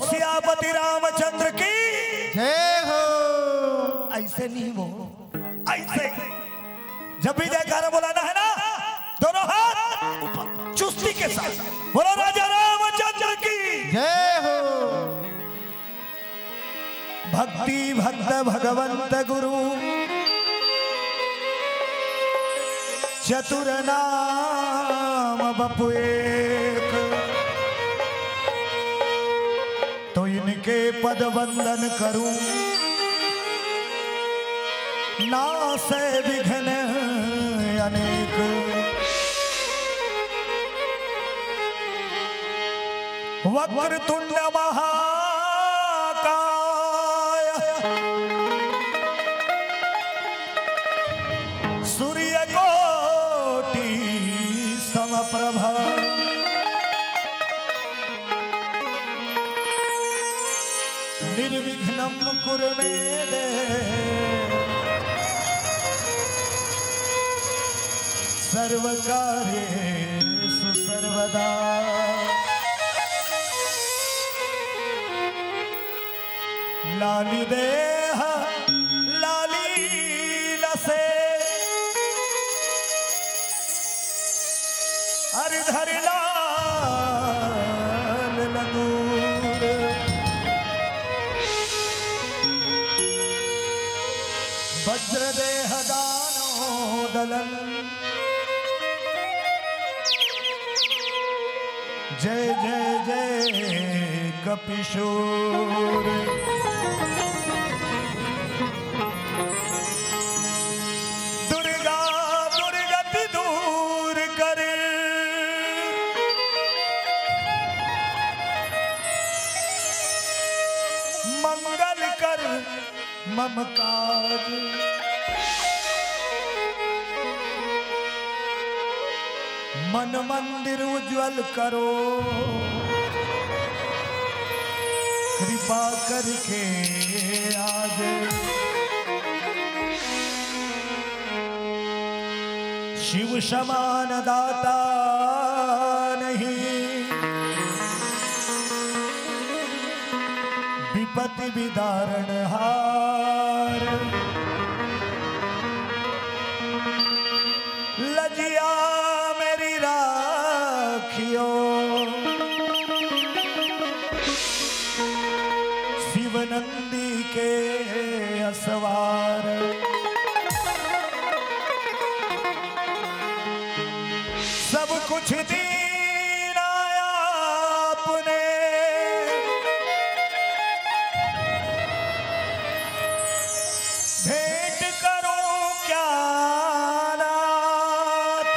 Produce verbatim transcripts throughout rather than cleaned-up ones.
सियापति रामचंद्र की जय हो। ऐसे नहीं, वो ऐसे। जब भी जयकारा बुलाना है ना, दोनों हाथ ऊपर, चुस्ती के साथ बोलो, राजा रामचंद्र की जय हो। भक्ति भक्त भगवंत गुरु चतुर नाम बपु एक। तो इनके पद वंदन करूं, नासै विघ्न अनेक। वक्रतुंड महाकाय, सूर्यकोटि समप्रभा। निर्विघ्नं कुरु मे देव, सर्वकार्येषु सर्वदा। लाली देह लाली लसे, अरि धरि लाल लंगूर। वज्र देह दानव दलन, जय जय जय कपिशोर। दुर्गा दुर्गति दूर कर, मंगल कर मम काज। मन मंदिर उज्जवल करो, कृपा करके आज। शिव समान दाता नहीं, विपत्ति विदारण हार। लजिया मेरी राखियो, शिव नंदी के असवार। सब कुछ दीना आपने, भेंट करूं क्या नाथ,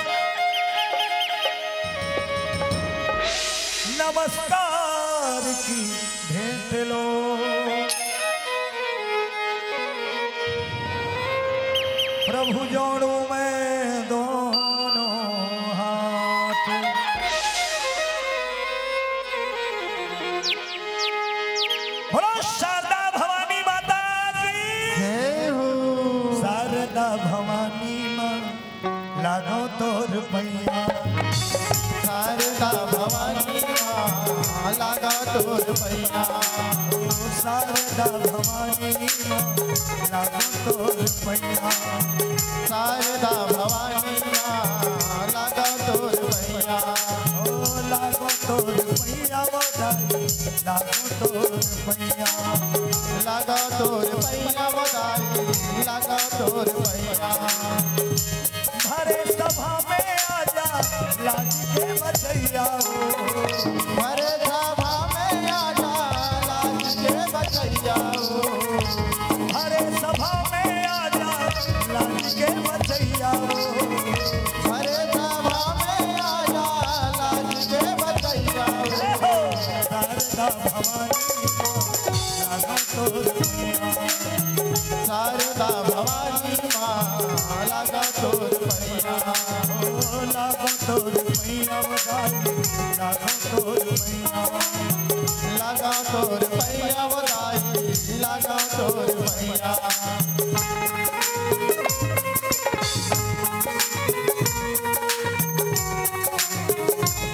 नमस्कार की भेंट लो। प्रभु जोड़ू मैं दोनों हाथ। बोलो शारदा भवानी माता की जय हो। शारदा भवानी माँ लागो तोर पैया। शारदा भवानी माँ लागो तोर पैया। शारदा भवानी माँ लागो तोर पैया। शारदा भवानी माँ लागो तोर पैया। ओ लागो तोर पैया वो दाई, लागो तोर पैया। लागो तोर पैया वो दाई, लागो तोर पैया। भरे सभा में आजा लाज के बचैया हो। भरे सभा में आजा लाज के बचैया हो। भरे सभा में आजा लाज के बचैया हो। भरे सभा में आजा लाज के बचैया हो। शारदा भवानी माँ, लागो तोर पैया। शारदा भवानी माँ, लागो तोर पैया। ओ लागो तोर पैया वो दाई, लागो तोर पैया। लागो तोर पैया वो दाई, लागो तोर पैया।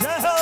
जय हो।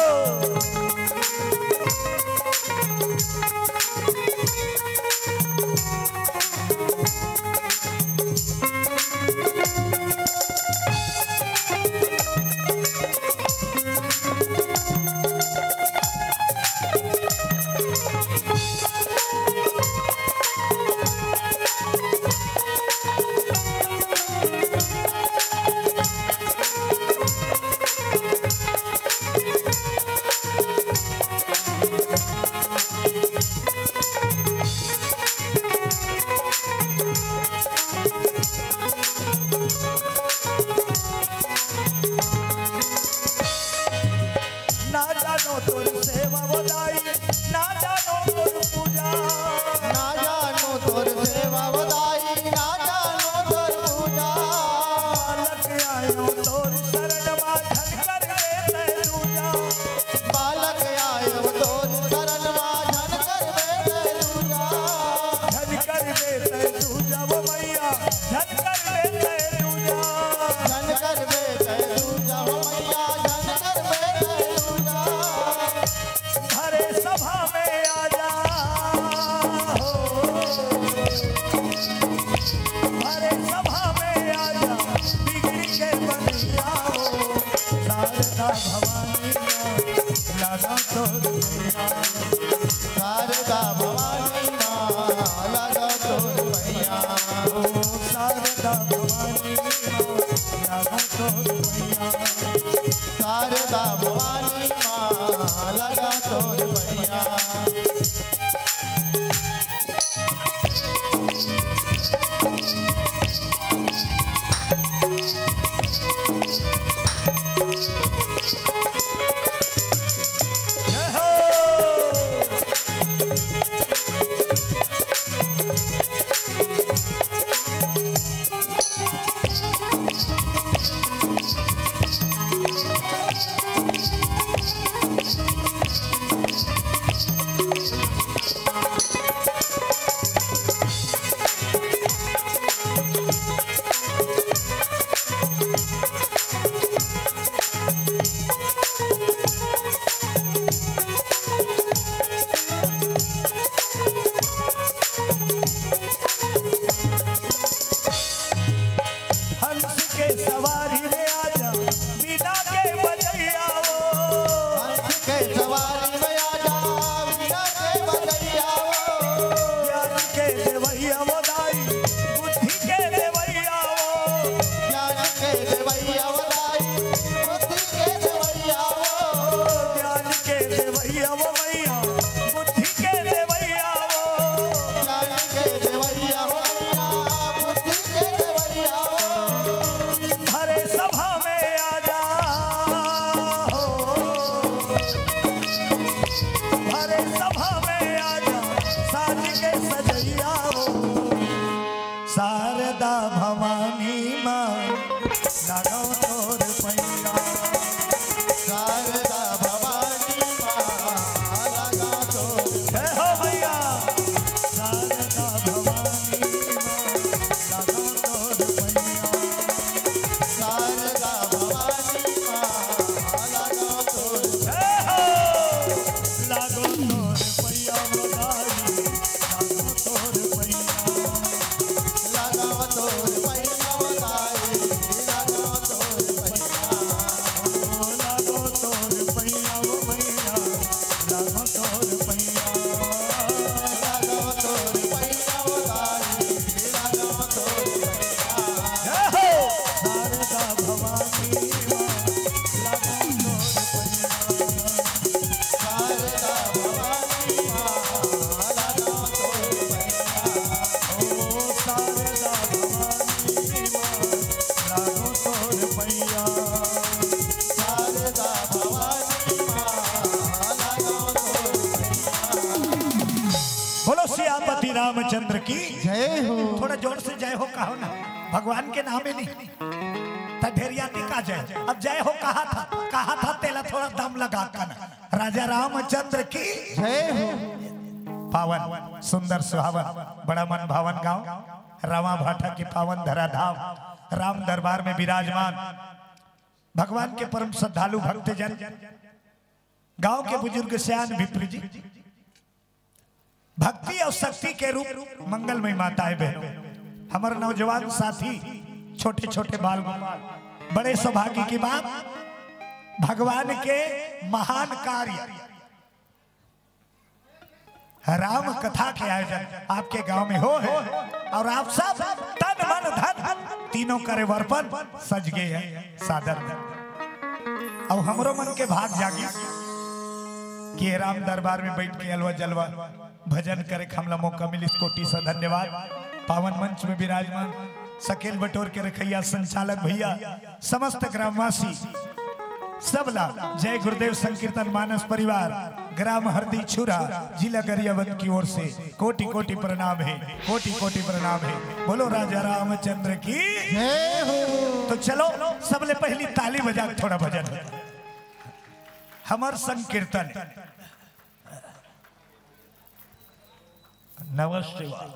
के सजैया हो, शारदा भवानी माँ, लगाओ तोर पैया। शारदा भवानी माँ, लगाओ तोर जय हो भैया। शारदा भवानी माँ, लगाओ तोर पैया। शारदा भवानी माँ, लगाओ तोर जय हो। लागो तोर पैया वो दाई, लागो तोर पैया। लागो तोर पैया वो दाई, लागो तोर पैया। ओ लागो तोर पैया वो भैया, लागो तोर पैया। लागो तोर पैया वो दाई, लागो तोर पैया। जय हो। शारदा भवानी माँ, लागो तोर पैया। शारदा भवानी माँ, लागो तोर पैया। ओ शारदा भवानी माँ, लागो तोर पैया। शारदा भवानी माँ, लागो तोर पैया। बोलो सियापति रामचंद्र की जय हो। थोड़ा जोर से जय हो कहो ना, भगवान के नाम ही नहीं। त ढेरियाती का जय। अब जय हो कहा था, कहा था तेला थोड़ा दम लगा कर। राजा रामचंद्र की जय हो। पावन सुंदर सुहावन बड़ा मन भावन गांव, रामा भाटा के पावन धराधाम, राम दरबार में विराजमान भगवान के परम श्रद्धालु भक्तजन, गांव के बुजुर्ग सियान विप्र जी, भक्ति और शक्ति के रूप मंगलमय माताएं बहनों, हमर नौजवान साथी, छोटे छोटे बाल गोपाल, बड़े सौभाग्य की बात, भगवान के महान कार्य राम कथा के आयोजन आपके गांव में हो है और आप सब तन मन धन तीनों करे अर्पण सज गए हैं सादर। अब हमरो मन के भाग जागी कि राम दरबार में बैठ के अलवा जलवा भजन करे के हमला मौका मिलिस, कोटि से धन्यवाद। पावन मंच में विराजमान सकेल बटोर के रखैया संचालक भैया, समस्त ग्रामवासी, सबला जय गुरुदेव संकीर्तन मानस परिवार, ग्राम हरदी छुरा, जिला गरियाबंद की ओर से कोटि कोटि प्रणाम है, कोटि कोटि प्रणाम है। बोलो राजा रामचंद्र की जय हो। तो चलो सबले पहली ताली बजा के थोड़ा भजन। हमर संकीर्तन नमः शिवाय।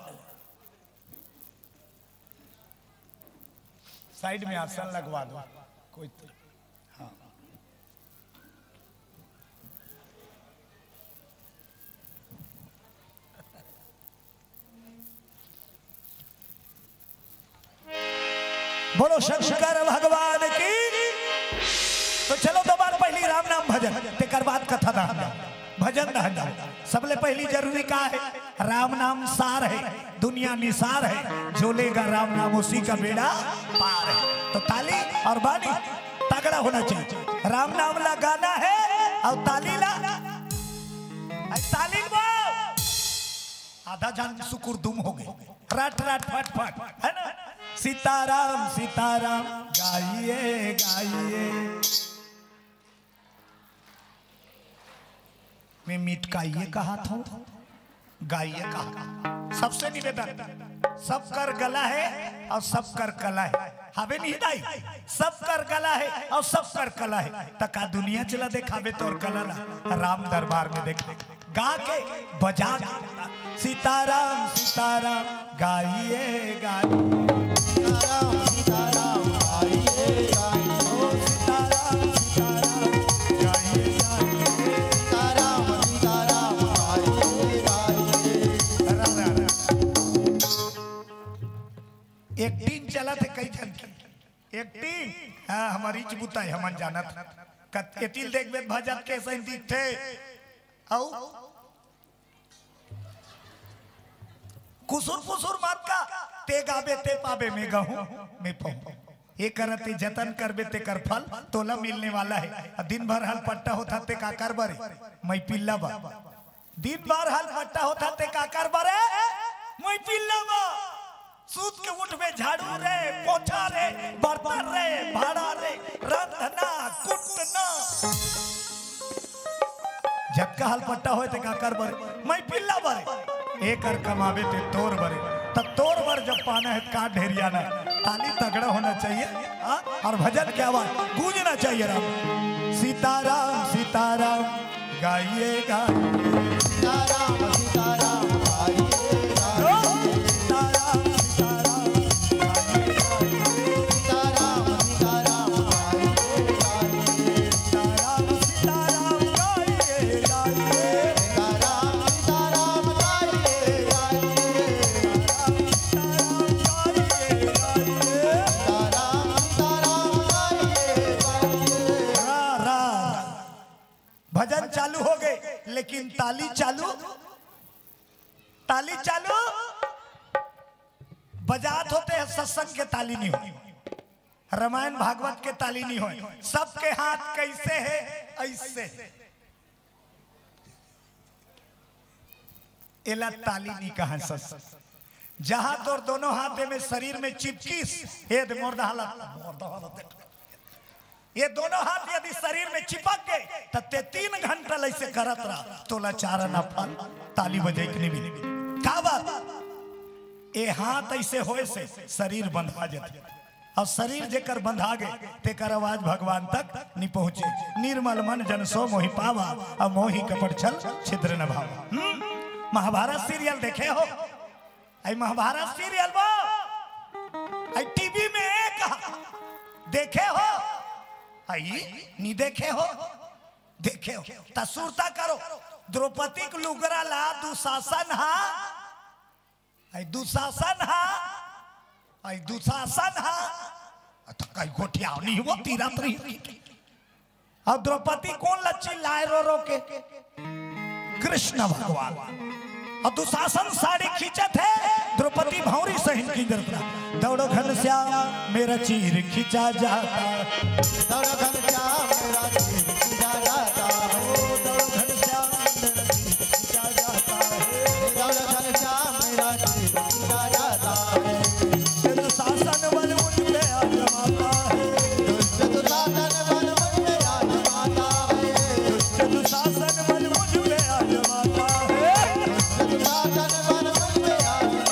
साइड में आसन लगवा दो कोई तो। हाँ। बोलो शंकर भगवान की। तो चलो दो बार पहली राम नाम भजन, तेकर बाद कथा दहन जाओ, भजन दहन जाओ। सबले पहली जरूरी का है? राम नाम सार है, दुनिया निसार है, जो लेगा राम नाम उसी का बेड़ा पार है। तो ताली और बानी तगड़ा होना चाहिए। राम नाम ला गाना है और ताली ला, ताली बो। आधा जान सुकुर दुम हो गए, रट रट फट फट, है ना? सीताराम सीताराम गाइए गाइए। मैं मिटकाइए कहा था, गाइए कहा। सबसे निवेदन, सबकर गला है और सबकर कला है। हवे नहीं दाई, सबकर गला है और सबकर कला है। त का दुनिया चला देखावे तोर कला ला, राम दरबार में देख। गा के, बजा के। सीताराम सीताराम गाइए गाइए। सीताराम सीताराम गाइए गाइए। ओ सीताराम सीताराम गाइए गाइए। सीताराम सीताराम गाइए गाइए। राम राम। एक्टिंग चलत है कई जन की। एक्टिंग, हाँ, हमारी इच बुता है, हमन जानत। कत-, एतिल देखबे भजत के सही दिखथे। अउ कुसुर पुसुर मत का, ते गाबे ते पाबे, मैं गाहूं मैं पाहूं। ये करत ते जतन करबे तेकर फल तोला मिलने वाला है। अब दिन भर हलपट्टा होथा ते का कर बरे, मैं पिल्ला बा। दिन भर हलपट्टा होथा ते का कर बरे, मैं पिल्ला बा। सूत के उठबे झाड़ू रे, पोछा रे, बर्तन रे, भाड़ा रे, रंधना, कुटना। जतका हलपट्टा होय ते का कर बरे, मैं पिल्ला बरे। एकर कमाबे ते तोर बरे, त तोर बर जब पाना हे त का ढेरियाना। ताली तगड़ा होना चाहिए, हाँ? और भजन क्या बात, गूंजना चाहिए राम। सीताराम सीताराम गाइए गाइए। सीताराम सीताराम गाइए गाइए। सीताराम सीताराम गाइए गाइए। सीताराम सीताराम गाइए गाइए। सीताराम सीताराम गाइए गाइए। सीताराम सीताराम गाइए गाइए। सीताराम गाइए गाइए। सीताराम सीताराम गाइए गाइए। रा, रा, रा। भजन चालू हो गए, लेकिन ताली चालू, ताली चालू बजात होते हैं, सत्संग के ताली नहीं हो, रामायण भागवत के ताली नहीं हो। सबके हाथ कैसे है? ऐसे। एला ताली नहीं कहा सत्संग। जहां तोर दोनों हाथ में शरीर में चिपकिस, हे दे मोर दहालत, मोर दहालत देख। ये दोनों हाथ यदि शरीर में चिपक गए, त ते तीन घंटा ऐसे करत रहा, तोला चार आना फल ताली बजे के नहीं मिले। का बात? ये हाथ ऐसे होए से शरीर बंधा जाते, और शरीर जेकर बंधा गए, तेकर आवाज भगवान तक नहीं पहुंचे। निर्मल मन जन सो मोहि पावा, और मोहि कपट छल छिद्र न भावा। हम्म? महाभारत सीरियल देखे हो? आई महाभारत सीरियल वो, आई टीवी में एक देखे हो? आई नहीं देखे हो? देखे हो? त सुरता करो, द्रौपदी के लुगरा ला दुशासन हा, आई दुशासन हा, आई दुशासन हा, त कई गोठियाव नहीं हुआ तीरथ रही। और द्रौपदी कौन ला चिल्लाए रो रो के? कृष्ण भगवान। और दुशासन साड़ी खींचत है, द्रौपदी भौरी सहिन की दरपना। दौड़ो घनश्याम मेरा चीर खींचा जाता। दौड़ो घनश्याम मेरा चीर खींचा जाता। ओ दौड़ो घनश्याम मेरा चीर खींचा जाता। दौड़ो घनश्याम मेरा चीर खींचा जाता। दुशासन बल मुझ पे आजमाता है। दुष्ट दुशासन बल मुझ पे आजमाता है। दुष्ट दुशासन बल मुझ पे आजमाता है। दुष्ट दुशासन बल मुझ पे आजमाता है।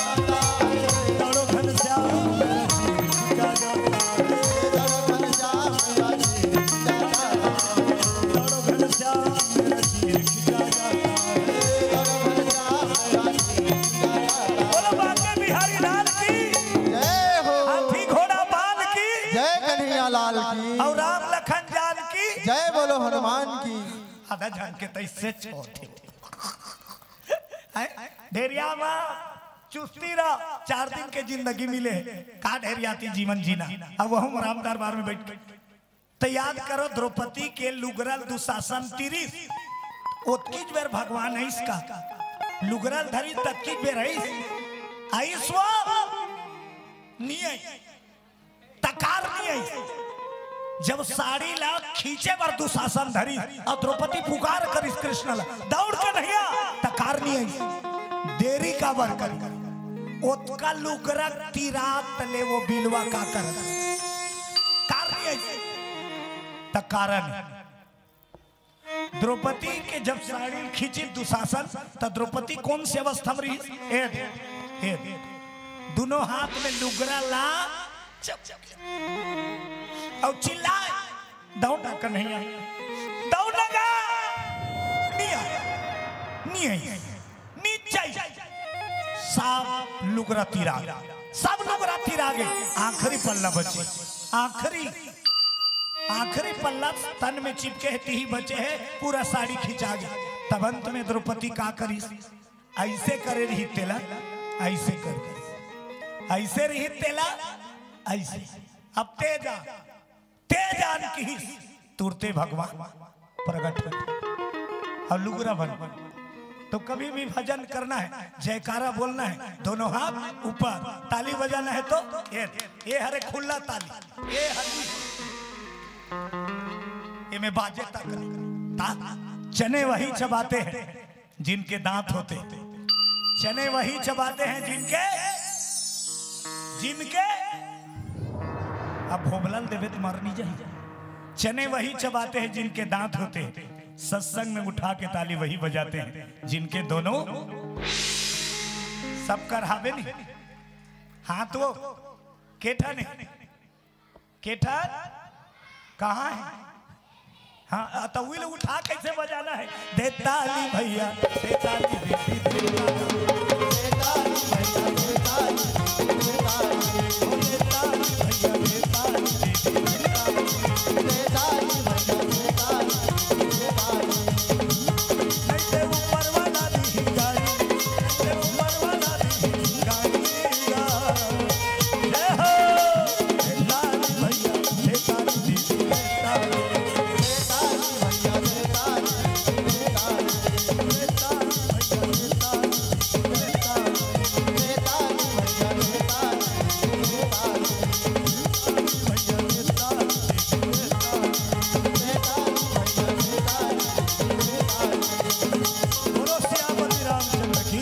दौड़ो घनश्याम मेरा चीर खींचा जाता है। दौड़ो घनश्याम मेरा चीर खींचा जाता है। दौड़ो घनश्याम मेरा चीर खींचा जाता है। दौड़ो घनश्याम मेरा चीर खींचा जाता है। बोलो बांके बिहारी लाल की। जय हो। हाथी घोड़ा बाल की। जय कन्हैया लाल की। और राम लखन जान की। जय बोलो हनुमान की। आधा जान के तो इससे छोटे। हैं? ढेरिया माँ, चुस्ती रहा, चार दिन के जिंदगी मिले, का ढेरियाती जीवन जीना। अब वह राम दरबार में बैठ के तो याद करो, द्रौपदी के लुगरल दुशासन तीरिस, ओतकीच बेर भगवान आइस का, लुगरल धरिस ततकीच बेर आइस, आइस वो? नहीं आइस, तकार नहीं आइस। जब साड़ी ला खींचे बर दुशासन धरिस और द्रौपदी पुकार करिस कृष्ण ला, दौड़ के नहीं आ, तकार नहीं आइस, देरी काबर करी? ओतका लुगरा तीरात ले वो बिलवा का कर, कार नहीं आइस। त कारण द्रौपदी के जब साड़ी खींची दुशासन, त द्रौपदी कौन से अवस्था में रही? ए दे, ए दे। दोनों हाथ में लुगरा ला, चप, चप, चप। और चिल्लाए, "दौड़ ना कन्हैया, दौड़ ना गा।" नहीं आया, नहीं आई। नीचे सब लुगरा तीरा, सब लुगरा तीरा गए, आखिरी पल्ला बचे, आखिरी, आखिरी पल्ला तन में चिपके है, तिही बचे है, पूरा साड़ी खिंचा गए। तब अंत में द्रौपदी का करिस? ऐसे करे रही तेला, ऐसे कर, ऐसे रही तेला, ऐसे। अब तेजा तेज आन किहिस, तुरते भगवान प्रगट हो। और लुगरा बन। तो कभी भी भजन करना है, जयकारा बोलना है, दोनों हाथ ऊपर, ताली बजाना है तो ये, ये हरे खुला ताली, ये हरी, ये में बाजे तक नहीं। ता-, चने वही चबाते हैं जिनके दांत होते, चने वही चबाते हैं जिनके, जिनके, अब भोबला ल देबे त मर नहीं जाही। चने वही चबाते हैं जिनके दांत होते, सत्संग में उठा के ताली वही बजाते हैं जिनके दोनों सब कर हावे नहीं। हाथ वो केठा नहीं, केठा कहाँ है? हाँ, तो उही ल उठा कैसे बजाना है? दे ताली भैया, दे ताली, दे, दे, दे ताली। दे ताली भैया, दे ताली, दे ताली। ओ दे ताली भैया, दे ताली, दे, दे, दे ताली। दे ताली भैया, दे ताली, दे ताली। नहीं ते ऊपर वाला दी गाली, नहीं ते ऊपर वाला दी गाली। जय हो। बोलो सियापति रामचंद्र की।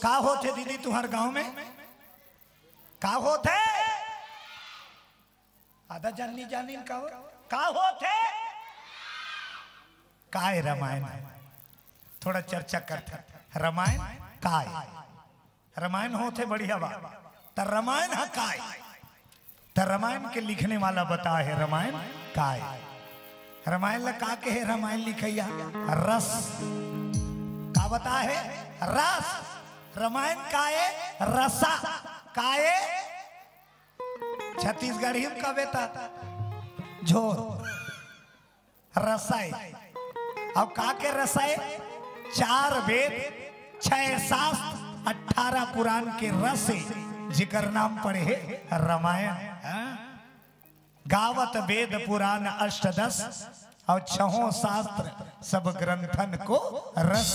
का होथे दीदी तुहर गांव में? का होथे? आधा जानी जानी का हो? का होथे? काय रामायण? थोड़ा चर्चा करथे। रामायण काय? रामायण होथे बढ़िया बात। त रामायण ह काय? त रामायण के लिखने वाला बता हे रामायण काय? रामायण ला का कहे? रामायण लिखैया रस। का बता हे? रस। रामायण काय? रसा। काय? छत्तीसगढ़ी में कहबे त झोर, रसाय। अब का के रसाय? चार वेद, छह शास्त्र, अठारह पुराण के रस हे, जेकर नाम पड़े हे रामायण। हाँ? गावत वेद पुराण अष्टदश, और छहों शास्त्र सब ग्रंथन को रस।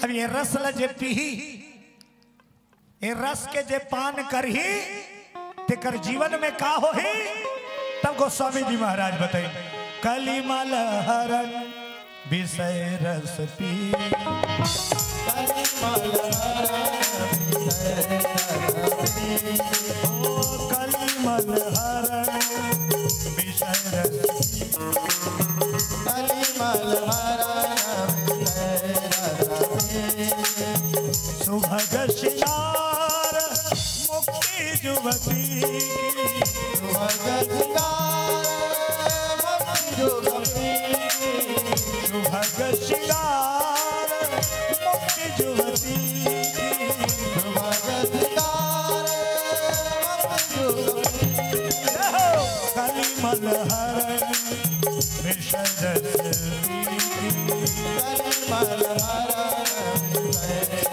अब ये रस ल जे पीही, ए रस के जे पान करही, तेकर जीवन में का होही? तब गोस्वामी जी महाराज बताई, कलिमल हरण विषय रस पी। कलिमल हरण विषय रस पी। ओ कलिमल हरण विषय रस पी। कलिमल हरण विषय रस पी। सुभग श्रृंगार मुक्ति जुगति की। सुभग श्रृंगार मुक्ति जुगति की। सुभग श्रृंगार मुक्ति जुगति की। सुभग श्रृंगार मुक्ति जुगति की। कलिमल हरण विषय रस पी। कलिमल हरण विषय रस पी।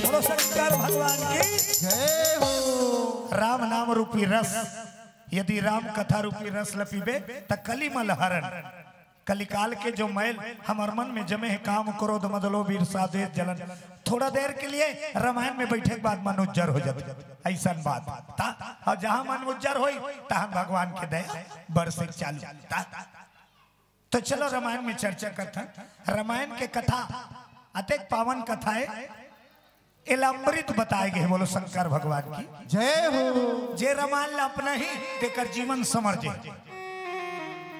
बोलो शंकर भगवान की। जय हो। राम नाम रूपी रस, यदि राम कथा रूपी रस ल पीबे, त कलिमल हरण, कलिकाल के जो मैल हमर मन में जमे हे, काम, क्रोध, मद, लोभ, ईर्षा, द्वेष, जलन, थोड़ा देर के लिए रामायण में बैठे के बाद मन उज्जर हो जाथे। ऐसन बात। ता, और जहाँ मन उज्जर होई, तहाँ भगवान के दया बरसे चालू। ता, तो चलो रामायण में चर्चा करथन। रामायण के कथा अतेक पावन कथा हे, एला अमृत बताए गे हे। बोलो शंकर भगवान की। जय हो। जे रामायण ला अपनाही, तेकर जीवन संवर जे।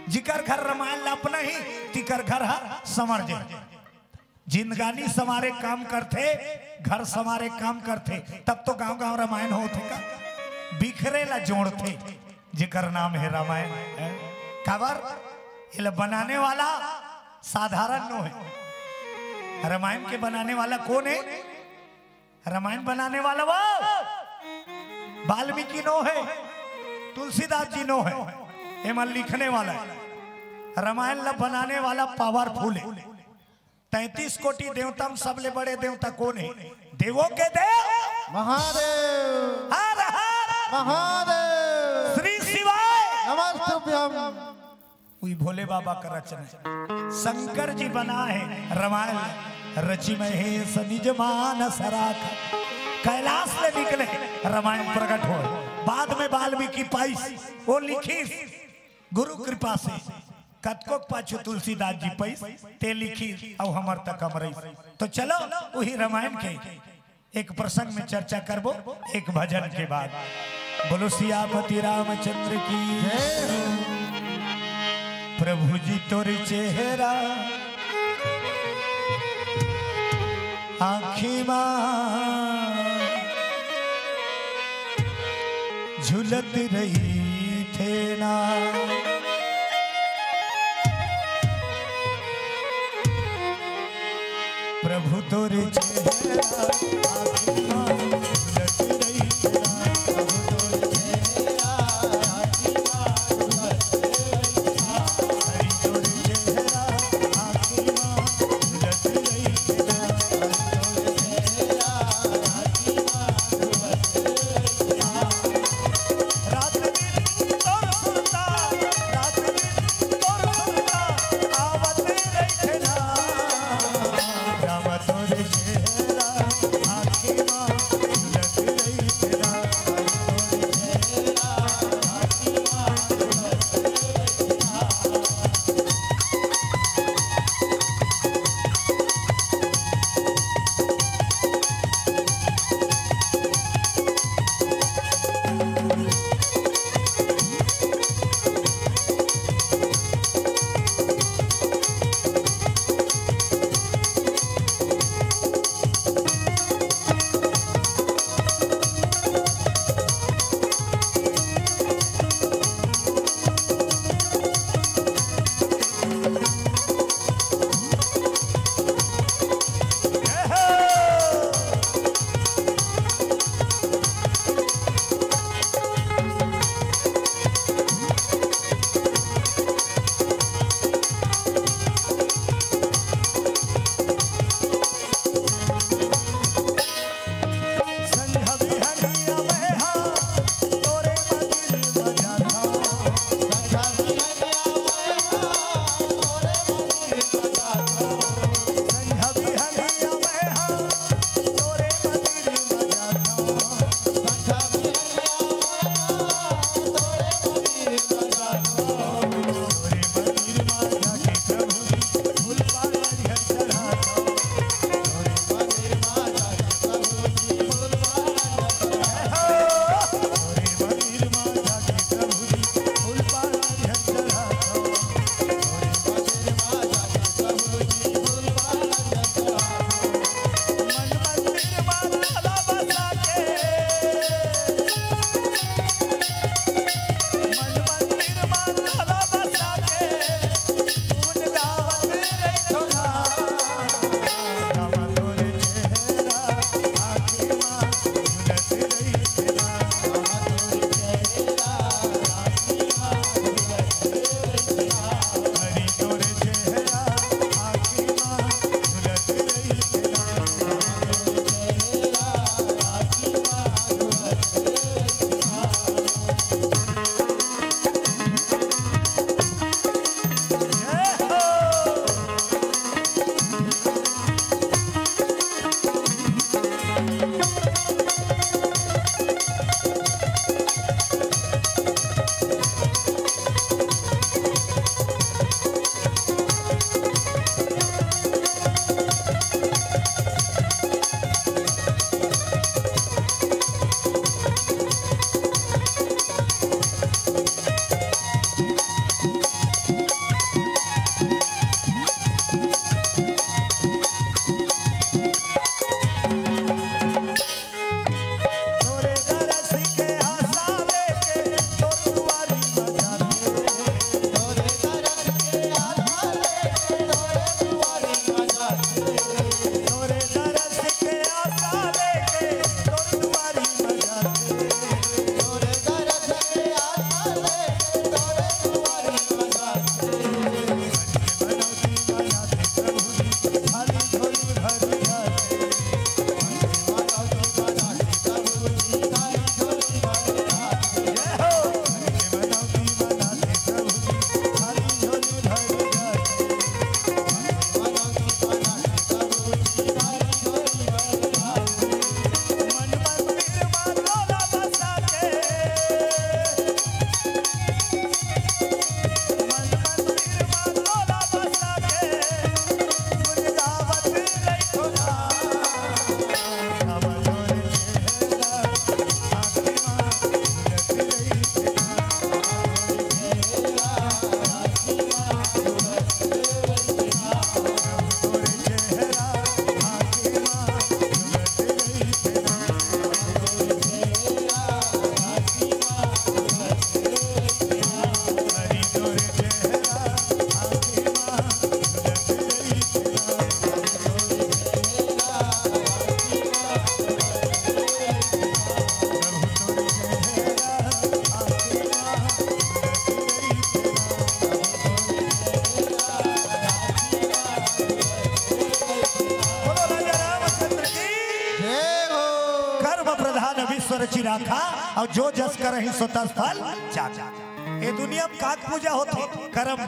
जिकर घर रामायण ला अपनाही, तिकर घर ह संवर जे। जिंदगानी संवारे काम करथे, घर संवारे काम करथे, तब तो गांव-गांव रामायण होथे का? बिखरे ला जोड़थे, जेकर नाम हे रामायण। हैं? काबर? एला बनाने वाला साधारण नो हे। रामायण के बनाने वाला कोन हे? रामायण बनाने वाला वो वाल्मीकि नो हे, तुलसीदास जी नो हे। एमा लिखने वाला हे। रामायण ला बनाने वाला पावरफुल हे। तैंतीस कोटि देवता में सबले बड़े देवता कोन हे? देवों के देव महादेव। हर हर महादेव। श्री शिवाय। नमस्तुभ्यम। उही भोले बाबा का रचना हे। शंकर जी बनाए हे रामायण, रचि महेश निज मानस राखा। कैलाश ले निकले, रामायण प्रकट होय। बाद में वाल्मीकि पाइस, वो लिखिस गुरु कृपा से। कतको पाछू तुलसीदास जी पाइस, ते लिखिस, अउ हमर तक अमर रहिस। तो चलो, उही रामायण के एक प्रसंग में चर्चा करबो, एक भजन के बाद। बोलो सियापति रामचंद्र की। जय हो। प्रभु जी तोर चेहरा आँखी मा झुलत रहिथे ना। प्रभु तोर चेहरा आँखी मा झुलत रहिथे ना। प्रभु तोर चेहरा आँखी मा झुलत रहिथे ना। हरि तोर चेहरा आँखी मा झुलत रहिथे ना। प्रभु तोर चेहरा आँखी मा झुलत रहिथे ना। रात दिन तोर सुरता, रात दिन तोर सुरता आवत रहिथे ना। राम तोर चेहरा आँखी मा झुलत रहिथे ना। तोर चेहरा आँखी मा झुलत रहिथे ना। जय हो। कर्म प्रधान विश्व रचि राखा, अउ जो जस करहिं सो तस फल चाखा। ए दुनिया में काक पूजा होथे? कर्म।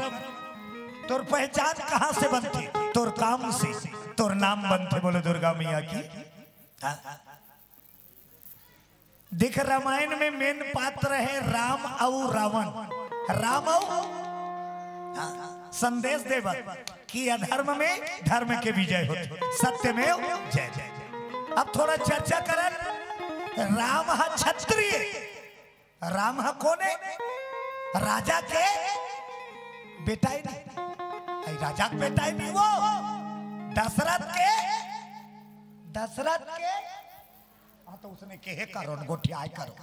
तोर पहचान कहाँ से बनथे? तोर काम से। तोर नाम बनथे। बोलो दुर्गा मैया की। हाँ। देख, रामायण में मेन पात्र हे राम अउ रावण। राम अउ, हाँ, संदेश देवत कि अधर्म में धर्म के विजय होथे, सत्यमेव जयते। अब थोड़ा चर्चा करन। राम ह क्षत्रिय, राम ह कोन हे? राजा के बेटा ही नहीं, राजा के बेटा ही नहीं, वो दशरथ के, दशरथ के हाँ, तो उसने केहे करो न, गोठियाए करो।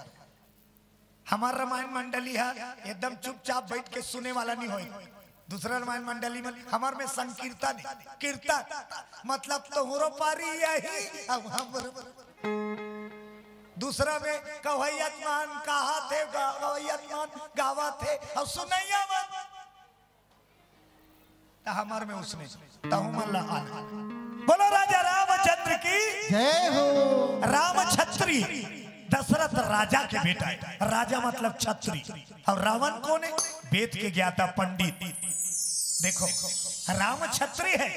हमार रामायण मंडली हे, एकदम चुपचाप बैठ के सुने वाला नहीं होई। दूसरा रामायण मंडली में, हमार में संकीर्तन हे, कीर्तन, मतलब तोहरो पारी यही, अब हम दूसरा में कवैयत मान कहा थे, गा-, कवैयत मान गावा थे, अब सुनैया मन। त हमर में उसने तहु मन ला आन। बोलो राजा रामचंद्र की। जय हो। राम क्षत्रिय, दशरथ राजा के बेटा हे। राजा मतलब क्षत्रिय। अउ रावण कोन हे? वेद के ज्ञाता पंडित। देखो, राम क्षत्रिय हे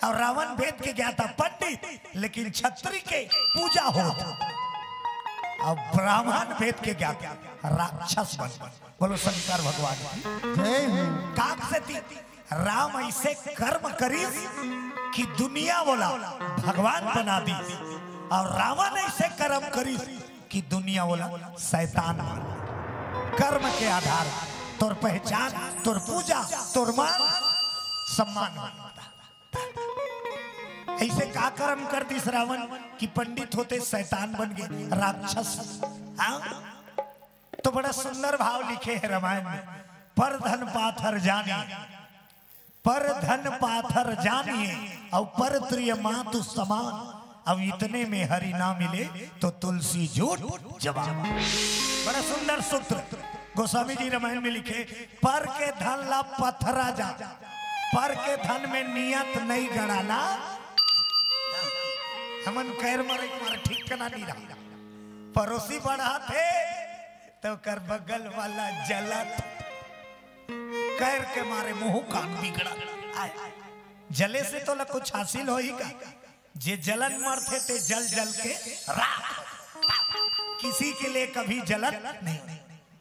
अउ रावण वेद के ज्ञाता पंडित, लेकिन क्षत्रिय के पूजा होत अउ ब्राह्मण वेद के ज्ञाता राक्षस बन। बोलो शंकर भगवान की। जय हो। काक सेती राम ऐसे कर्म करिस कि दुनिया वाला भगवान बना दी, अउ रावण ऐसे कर्म करिस कि दुनिया वाला शैतान बना। कर्म के आधार, तोर पहचान, तोर पूजा, तोर मान सम्मान। ऐसे का कर्म कर दिस रावण कि पंडित होते शैतान बन गए, राक्षस। हाँ, तो बड़ा सुंदर भाव लिखे हे रामायण में, "पर धन पाथर जानी, पर धन पाथर जानी, अउ पर त्रिय मातु समान, अब इतने में हरि ना मिले तो तुलसी झूठ जबान।" बड़ा सुंदर सूत्र गोस्वामी जी रामायण में लिखे, "पर के धन ला पथरा जा, पर के धन में नियत नहीं गड़ाना।" हमन कैर मरे मारे ठीक कना नहीं रहा, पड़ोसी बढ़ाथे तो कर बगल वाला जलत, कैर के मारे मुंह कान बिगड़त। आय, जले से तोला कुछ हासिल होही का? जे जलन मरथे ते जल जल के राख। किसी के लिए कभी जलन नहीं।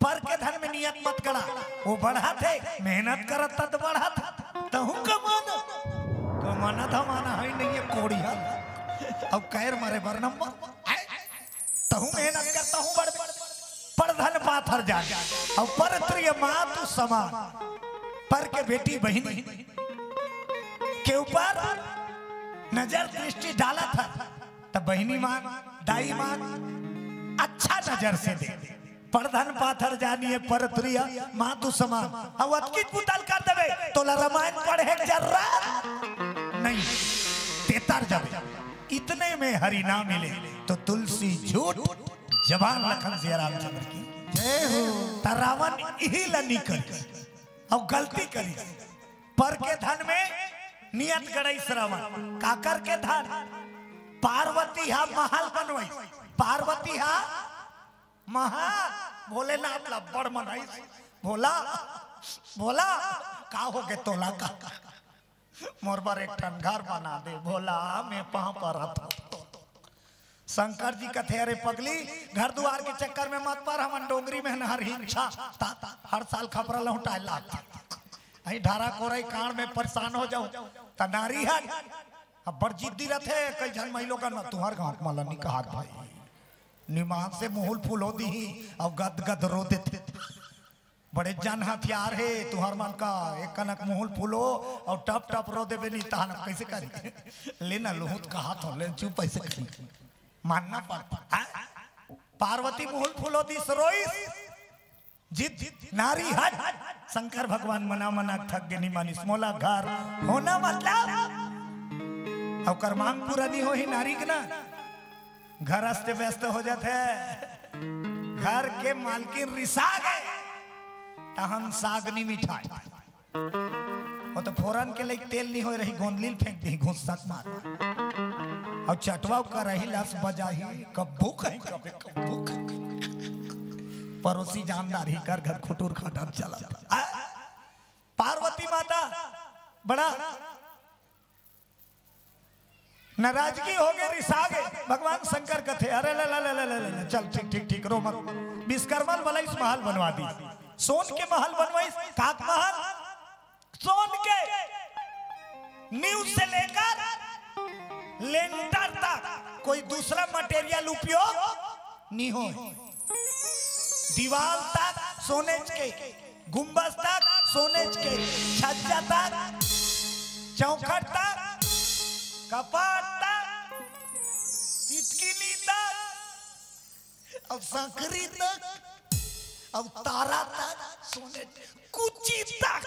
पर के धन में नियत मत करा, वो बढ़ाथे, मेहनत करत त बढ़ाथे, तहु कमाना, कमाना धमाना है नहीं है कोड़िया। अब कैर मरे बर नंबर, आय, तहु मेहनत कर, तहु बढ़, पर धन पाथर जान, अउ पर त्रिय मातु समान, पर के बेटी बहिनी के ऊपर नजर दृष्टि डालत हे, त बहिनी मान, दाई मान, अच्छा नजर से दे। पर धन पाथर जानिए पर त्रिय मातु समान। अउ अतकी कुतल कर देबे, तोला रामायण पढ़े के जरूरत नहीं, तेतर जाबे। इतने में हरि ना मिले तो तुलसी झूठ जबान। लखन सिया रामचंद्र की। जय हो। त रावण इही ला नी करिस, अउ गलती करिस। पर के धन में नियत गड़ाइस रावण। काकर के धन? पार्वती हा महल बनवाइस। पार्वती हा महा, भोलेनाथ ला बड़ मनाइस। भोला, भोला, का हो गे तोला का? मोर बर एक ठन घर बना दे भोला, मैं पाँव परत हँव। शंकर जी कथे, "अरे पगली, घर दुआर के चक्कर में मत पर, हमन डोंगरी में हन हर हिंसा, ता, ता, हर साल खपरा लहुटाए लागथे। अहीं ढारा कोरई कांड़ में परेशान हो जाहूँ।" त नारी हन, अब बड़ जिद्दी रथे, कई झन मई लोगन म, "तुंहर गाँव के मला नी कहत भाई, निमान से मुहुल फुलो दिही, अउ गद गद रो देथे।" बड़े जन हथियार हे तुंहर मन का, एक कनक मुहुल फूलो अउ टप टप रो देबे नी तहन कइसे करी? ले ना लुहुत कहात हँव, ले चुप अइसे करी। मानना पड़ता, हाँ? पार्वती मुहुल फूलो दिस रोइस, जिद नारी हट। शंकर भगवान मना मना थक गे, नी मानिस, मोला घर होना मतलब। अउ ओकर मांग पूरा नी होही नारी के ना, घर अस्त व्यस्त हो जाथे। घर के मालकिन रिसा गे, तहन साग नी मिठाय। वो तो फोरन के लइक तेल नी होय रही, गोंदली ल फेंक दिही घुस्सा के मारे। अउ चटवा कराही लस बजाही, कब्बो कहीं कबे कब्बो कहीं। पड़ोसी जानदार ही कर घर खुटुर खाटार चला। आ, पार्वती माता बड़ा नाराजगी हो गे, रिसा गे। भगवान शंकर कथे, "अरे ले ले ले ले ले ले, चल ठीक ठीक ठीक, रो मत।" विश्वकर्मा ल बलाइस, महल बनवा दी, सोन के महल बनवाइस। काक महल? सोन के। नींव से लेकर लेंटर तक कोई दूसरा मटेरियल उपयोग नहीं हो। दीवाल तक सोनेच के, गुंबद तक सोनेच के, छज्जा तक, चौखट तक, कपाट तक, तितकिनी तक, अब सांकरी तक, अब तारा तक, सोने, कुची तक,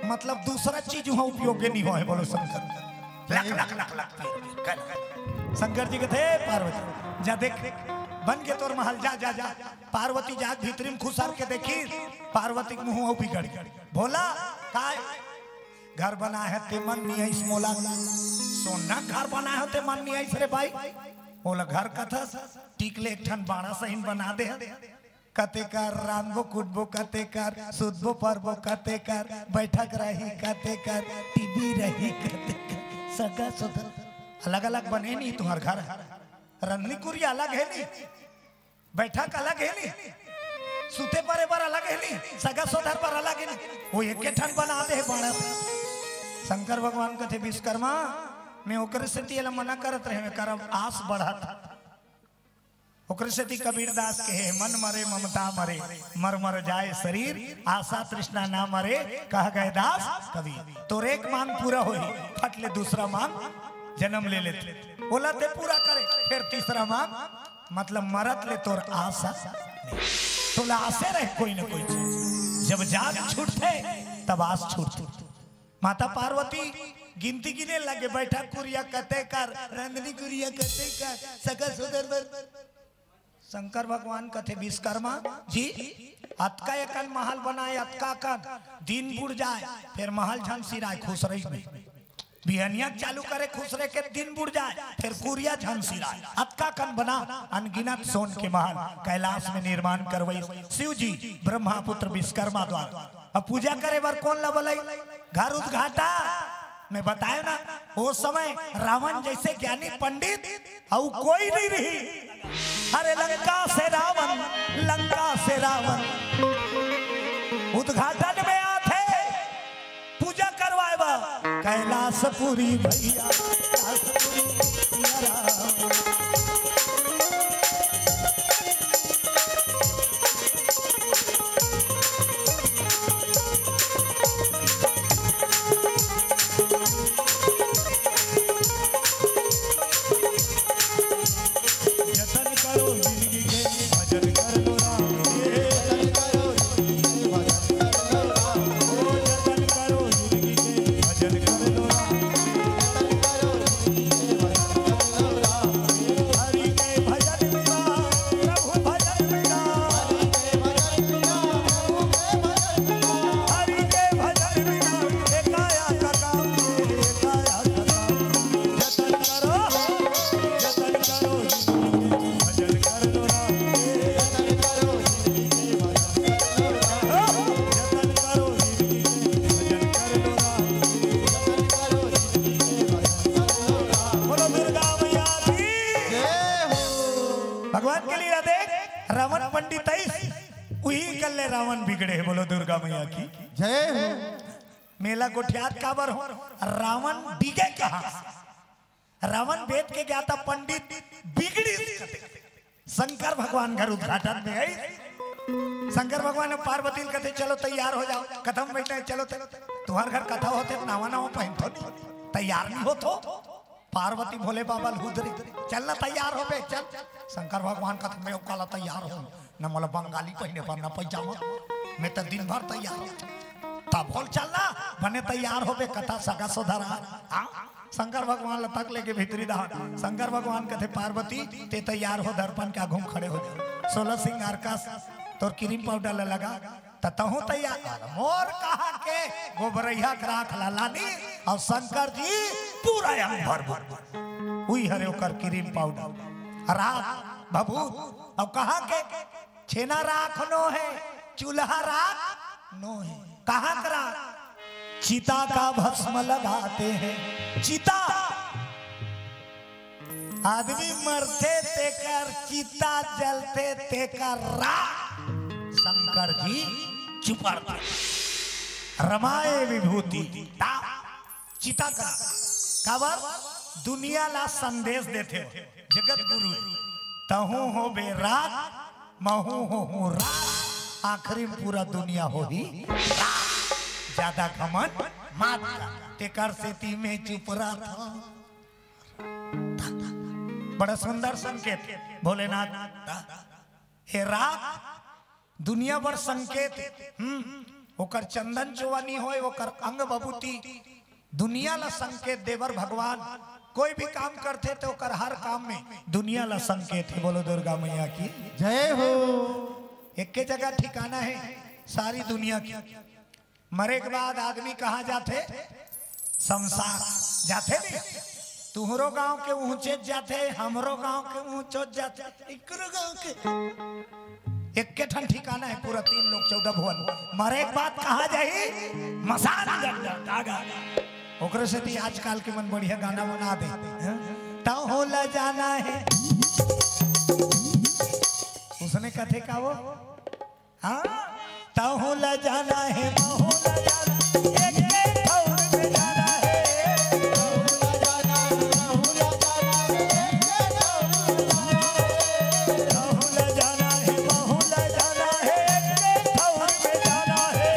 मतलब दूसरा चीज वहां उपयोग के नहीं होय। बोलो शंकर, लख लख लख लख। शंकर जी कथे, "पार्वती, जा देख, बन के तोर महल, जा जा जा।" पार्वती जा भीतरी में खुसर के देखी, पार्वती के मुंह बिगड़ गे। बोला, "काय घर बनाए हे ते मन नहीं आइस मोला, सोना घर बनाए हो ते मन नहीं आइस रे भाई।" बोला, "घर कथस, टिक ले एक ठन बाड़ा सहीन बना दे।" कते कर रांधबो कुटबो, कते कर सुतबो परबो, कते कर बैठक रही, कते कर टीवी रही, कते कर सगा सोदर। अलग-अलग बने नहीं तुम्हार घर, रंधनी कुरिया अलग हे नहीं, बैठक अलग हे नहीं, सुते परे बर अलग हे नहीं, सगा सोदर बर अलग हे नहीं, वो एके ठन बना दे हे बाड़ा। शंकर भगवान कथे, "विश्वकर्मा, मैं ओकरे सेती एला मना करत रहे, मैं करब आस बढ़त।" ओकरे सेती कबीरदास कहे, "मन मरे ममता मरे, मर मर जाए शरीर, आशा तृष्णा ना मरे, कह गए दास कबीर।" तोर एक मांग पूरा होही, फट ले दूसरा मांग जन्म ले लेथे। बोला ते पूरा करे, फिर तीसरा मांग, मतलब मरत ले तोर आशा नहीं। तोला आशे रहे कोई ना कोई चीज। जब जाग छूटथे, तब आस छूटथे। माता पार्वती गिनती गिने लगे, बैठक कुरिया कते कर, रंधनी कुरिया कते कर, सगा सोदर बर। शंकर भगवान कथे, "विश्वकर्मा जी, अतका एकन महल बनाए, अतका कन दिन बुड़ जाए, फिर महल झन सिराए, खुसरे में बिहनिया चालू करे, खुसरे के दिन बुड़ जाए, फिर कुरिया झन सिराए, अतका कन बना, अनगिनत सोन के महल कैलाश में निर्माण करवई शिव जी ब्रह्मा पुत्र विश्वकर्मा द्वारा।" अब पूजा करे बर कौन ला बलई? घर उद्घाटा। मैं बताए ना, वो समय रावण जैसे ज्ञानी पंडित अउ कोई नहीं रही। अरे लंका से रावण, लंका से रावण उद्घाटन में आथे, पूजा करवाए बा कैलाशपुरी भैया, कैलाशपुरी भैया राम। जतन करो जिंदगी के, भजन कर लो राम के। जतन करो जिंदगी के, भजन कर लो राम। हरि के भजन बिना, प्रभु भजन बिना। हरि के भजन बिना, ए काया का काम, ए काया का काम। जतन करो, जतन करो, भजन कर लो राम के। जतन करो, भजन कर लो राम के। बोलो दुर्गा मैया की। जय हो। भगवान के लिए देख, रावण पंडित आइस, उही कल्ले रावण बिगड़े हे। बोलो दुर्गा मैया की। जय हो। मेला गोठियात काबर हो? रावण डिगे कहाँ? रावण वेद के ज्ञाता पंडित बिगड़ी। शंकर भगवान घर उद्घाटन में है। शंकर भगवान ने पार्वती ल कथे, "चलो तैयार हो जाओ।" कथा में बैठे हैं, "चलो ते-, तुम्हार घर कथा होथे, नवा नवा पहनथो नहीं, तैयार नहीं होथो।" पार्वती भोले बाबा ल हुदरी, "चल ना तैयार होबे, चल।" शंकर भगवान कथे, "मैं काला तैयार हो, न मोला बंगाली पहने बर, न पैजामा, मैं तो दिन भर तैयार हो।" तब बोल, "चल ना, बने तैयार होबे, कथा सगा सोदर आ।" हाँ? शंकर भगवान ल तक लेके भीतरी डहार। शंकर भगवान कथे, "पार्वती, ते तैयार हो, दर्पण के आघू म खड़े हो जा। सोलह सिंगार कस तोर क्रीम पाउडर ल लगा, त तहूं तैयार।" मोर कहा के गोबरैया के राख ला लानी, अउ शंकर जी पूरा अंग भर भर। उही हरे ओकर क्रीम पाउडर, राख, भभूत। अउ कहाँ के? छेना राख नो हे, चूल्हा राख नो हे। कहाँ के राख? चिता का भस्म लगाते हैं। चिता, आदमी मरथे तेकर चिता जलथे, तेकर राख शंकर जी चुपरथे। रमाए विभूति ता चिता का। काबर? दुनिया ला संदेश देथे हो, जगत गुरु हे। तहूँ होबे राख, महूँ होहूँ राख, आखिरी में पूरा दुनिया होही राख। ज्यादा घमंड मत कर, तेकर सेती में चुप रथों। बड़ा सुंदर संकेत भोलेनाथ। हे राख दुनिया बर संकेत हे। हम्म, ओकर चंदन चोवा नी होय, ओकर अंग बबूती दुनिया ला संकेत देबर भगवान। कोई भी काम करथे त ओकर हर काम में दुनिया ला संकेत हे। बोलो दुर्गा मैया की जय हो। एके जगह ठिकाना हे सारी दुनिया के। मरे के बाद आदमी कहाँ जाथे? शमशान जाथे नहीं। तुहरो गांव के ऊंचे जाथे, हमरो गांव के ऊंचे जाथे, एकरो गांव के। एके ठन ठिकाना हे पूरा तीन लोक चौदह भुवन। मरे के बाद कहाँ जाही? मसान गड्ढा, धागा। ओकरे सेती आजकल के मन बढ़िया गाना बना दे, हैं? तहूँ ला जाना हे। उसने कथे का वो? हाँ? तहूँ ला जाना हे, महूँ ला जाना हे, एक एक ठौर में जाना हे। तहूँ ला जाना हे, महूँ ला जाना हे, एक एक ठौर में जाना हे। तहूँ ला जाना हे, महूँ ला जाना हे, एक एक ठौर में जाना हे।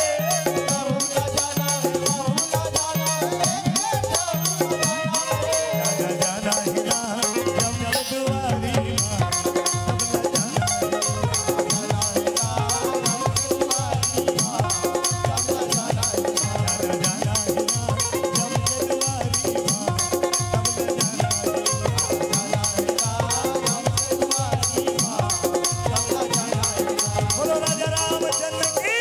तहूँ ला जाना हे, महूँ ला जाना हे, एक एक ठौर में जाना हे। राजा जाना हे ना, जम के दुआरी माँ। बोलो राजा रामचंद्र की।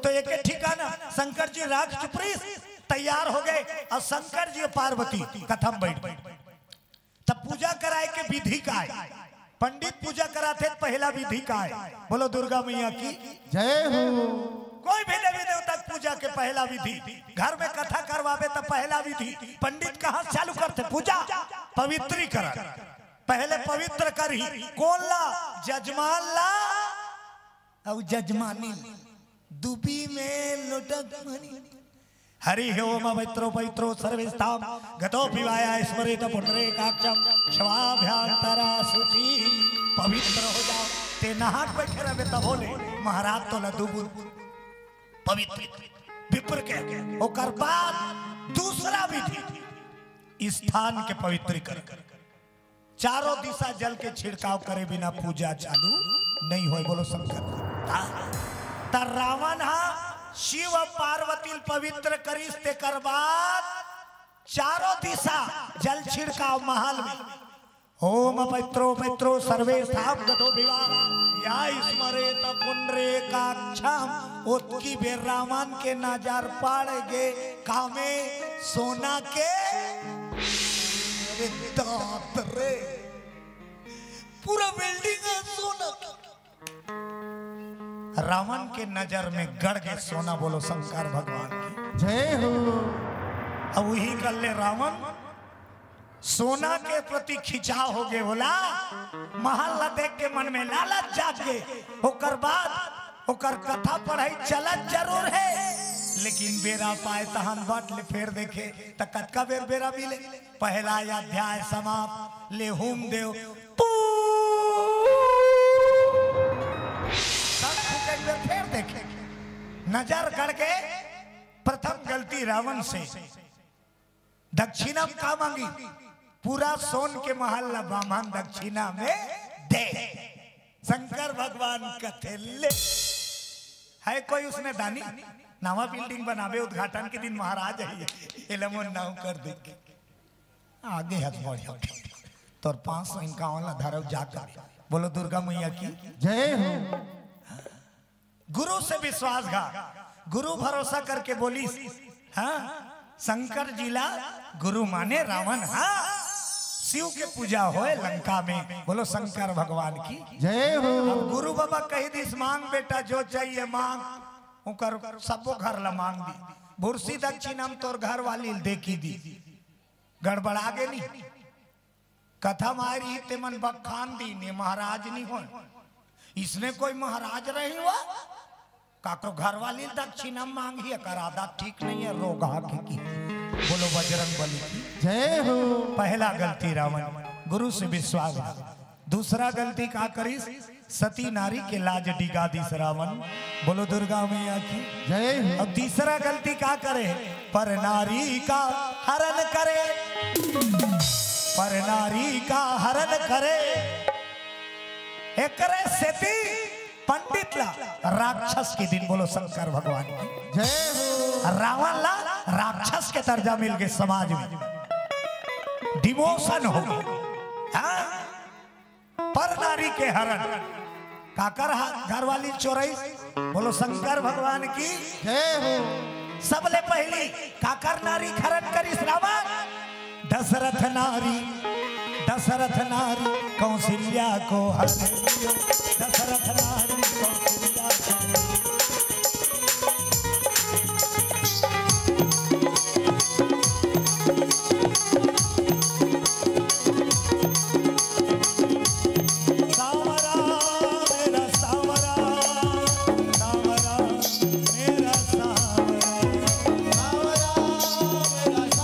तो एक ठिकाना शंकर जी राख चुपरिस तैयार हो गए और शंकर जी पार्वती कथा म बैठ गए। तब पूजा कराए के विधि का हे? पंडित पूजा कराथे त पहला विधि का हे? बोलो दुर्गा मैया की जय हो। कोई भी देवी देवता के पूजा के पहला विधि, घर में कथा करवाबे त पहला विधि पंडित कहाँ से चालू करथे पूजा? पवित्रीकरण। पहले पवित्र करही कोन ला? जजमान ला अउ जजमानी ला। दुबी में लोटा पानी। हरि ओम पवित्रो पवित्रो सर्वेषां गतोऽपि वा या स्मरेत पुण्डरीकाक्षं स्वाभ्यंतरा शुचि। पवित्र हो जाओ। ते नहा के बैठे रहबे तभो ले महाराज तोला दू बूंद पवित्र विप्र के। ओकर बाद दूसरा विधि स्थान के पवित्रीकरण। चारों दिशा जल के छिड़काव करे बिना पूजा चालू नहीं होय। बोलो शंकर। त रावण हा शिव अउ पार्वती ल पवित्र करिस, तेकर बाद चारों दिशा जल छिड़काव महल में। ओम पवित्रो पवित्रो सर्वेषां गतोऽपि वा या स्मरेत पुण्डरीकाक्षं। ओतकी बेर रावण के नजर पड़ गे कामे? सोना के। अरे दांत रे, पूरा बिल्डिंग हे सोना के। रावण के नजर में गड़ गे सोना। बोलो शंकर भगवान की जय हो। अब उही कर ले रावण सोना के प्रति खिंचाव हो गे, बोला महल ला देख के मन में लालच जाग गे। ओकर बाद ओकर कथा पढ़ाई चलत जरूर हे, लेकिन बेरा पाए तहन बट ले फेर देखे त कतका बेर बेरा मिले। पहला अध्याय समाप्त, ले हूम देव पू। शंख फूके के बेर फेर देखे, नजर गड़ गे। प्रथम गलती रावण से। दक्षिणा में का मांगी? पूरा सोन के महल ला बामन दक्षिणा में दे। शंकर भगवान कथे ले। है कोई उसने दानी? नवा बिल्डिंग बनाबे, उद्घाटन के दिन महाराज आही, एला मोर नाव कर दे। आगे हाथ बढ़िया। तोर पाँच सौ इनका वाला धरव जाकर। बोलो दुर्गा मैया की जय हो। गुरु से विश्वासघात, गुरु भरोसा करके बोलिस, हाँ, शंकर जी ला गुरु माने रावण, हाँ। शिव के पूजा होय लंका में। बोलो शंकर भगवान की। जय हो। अब गुरु बाबा कहि दिस, "मांग बेटा जो चाहिए मांग।" ओकर सबो घर ला मांग दी। भुरसी दक्षिणा म तोर घर वाली ल देखी दी। गड़बड़ा गे नी। कथा मारी ते मन बखान दी, ने महाराज नी होय। इसने कोई महाराज रही हुआ? काको घर वाली दक्षिणा मांगी, एकर आदत ठीक नहीं है, रोगहा के की। बोलो बजरंग बली की। जय हो। पहला गलती रावण, गुरु से विश्वास। दूसरा गलती का करिस? सती नारी के लाज डिगा दिस रावण। बोलो दुर्गा मैया की। जय हो। और तीसरा गलती का करे? पर नारी का हरण करे, पर नारी का हरण करे। एकरे सेती पंडित ला राक्षस के दिन, बोलो शंकर भगवान की। जय हो। रावण ला राक्षस के दर्जा मिल गे समाज में, डिमोशन हो गे। हाँ? पर नारी के हरण। काकर हा-, घर वाली चोरई, बोलो शंकर भगवान की। जय हो। सबले पहली काकर नारी हरण करिस रावण? दशरथ नारी, दशरथ नारी कौशल्या को हर लियो, दशरथ नारी कौशल्या को। सावरा मेरा सावरा, सावरा मेरा सावरा, सावरा मेरा सावरा,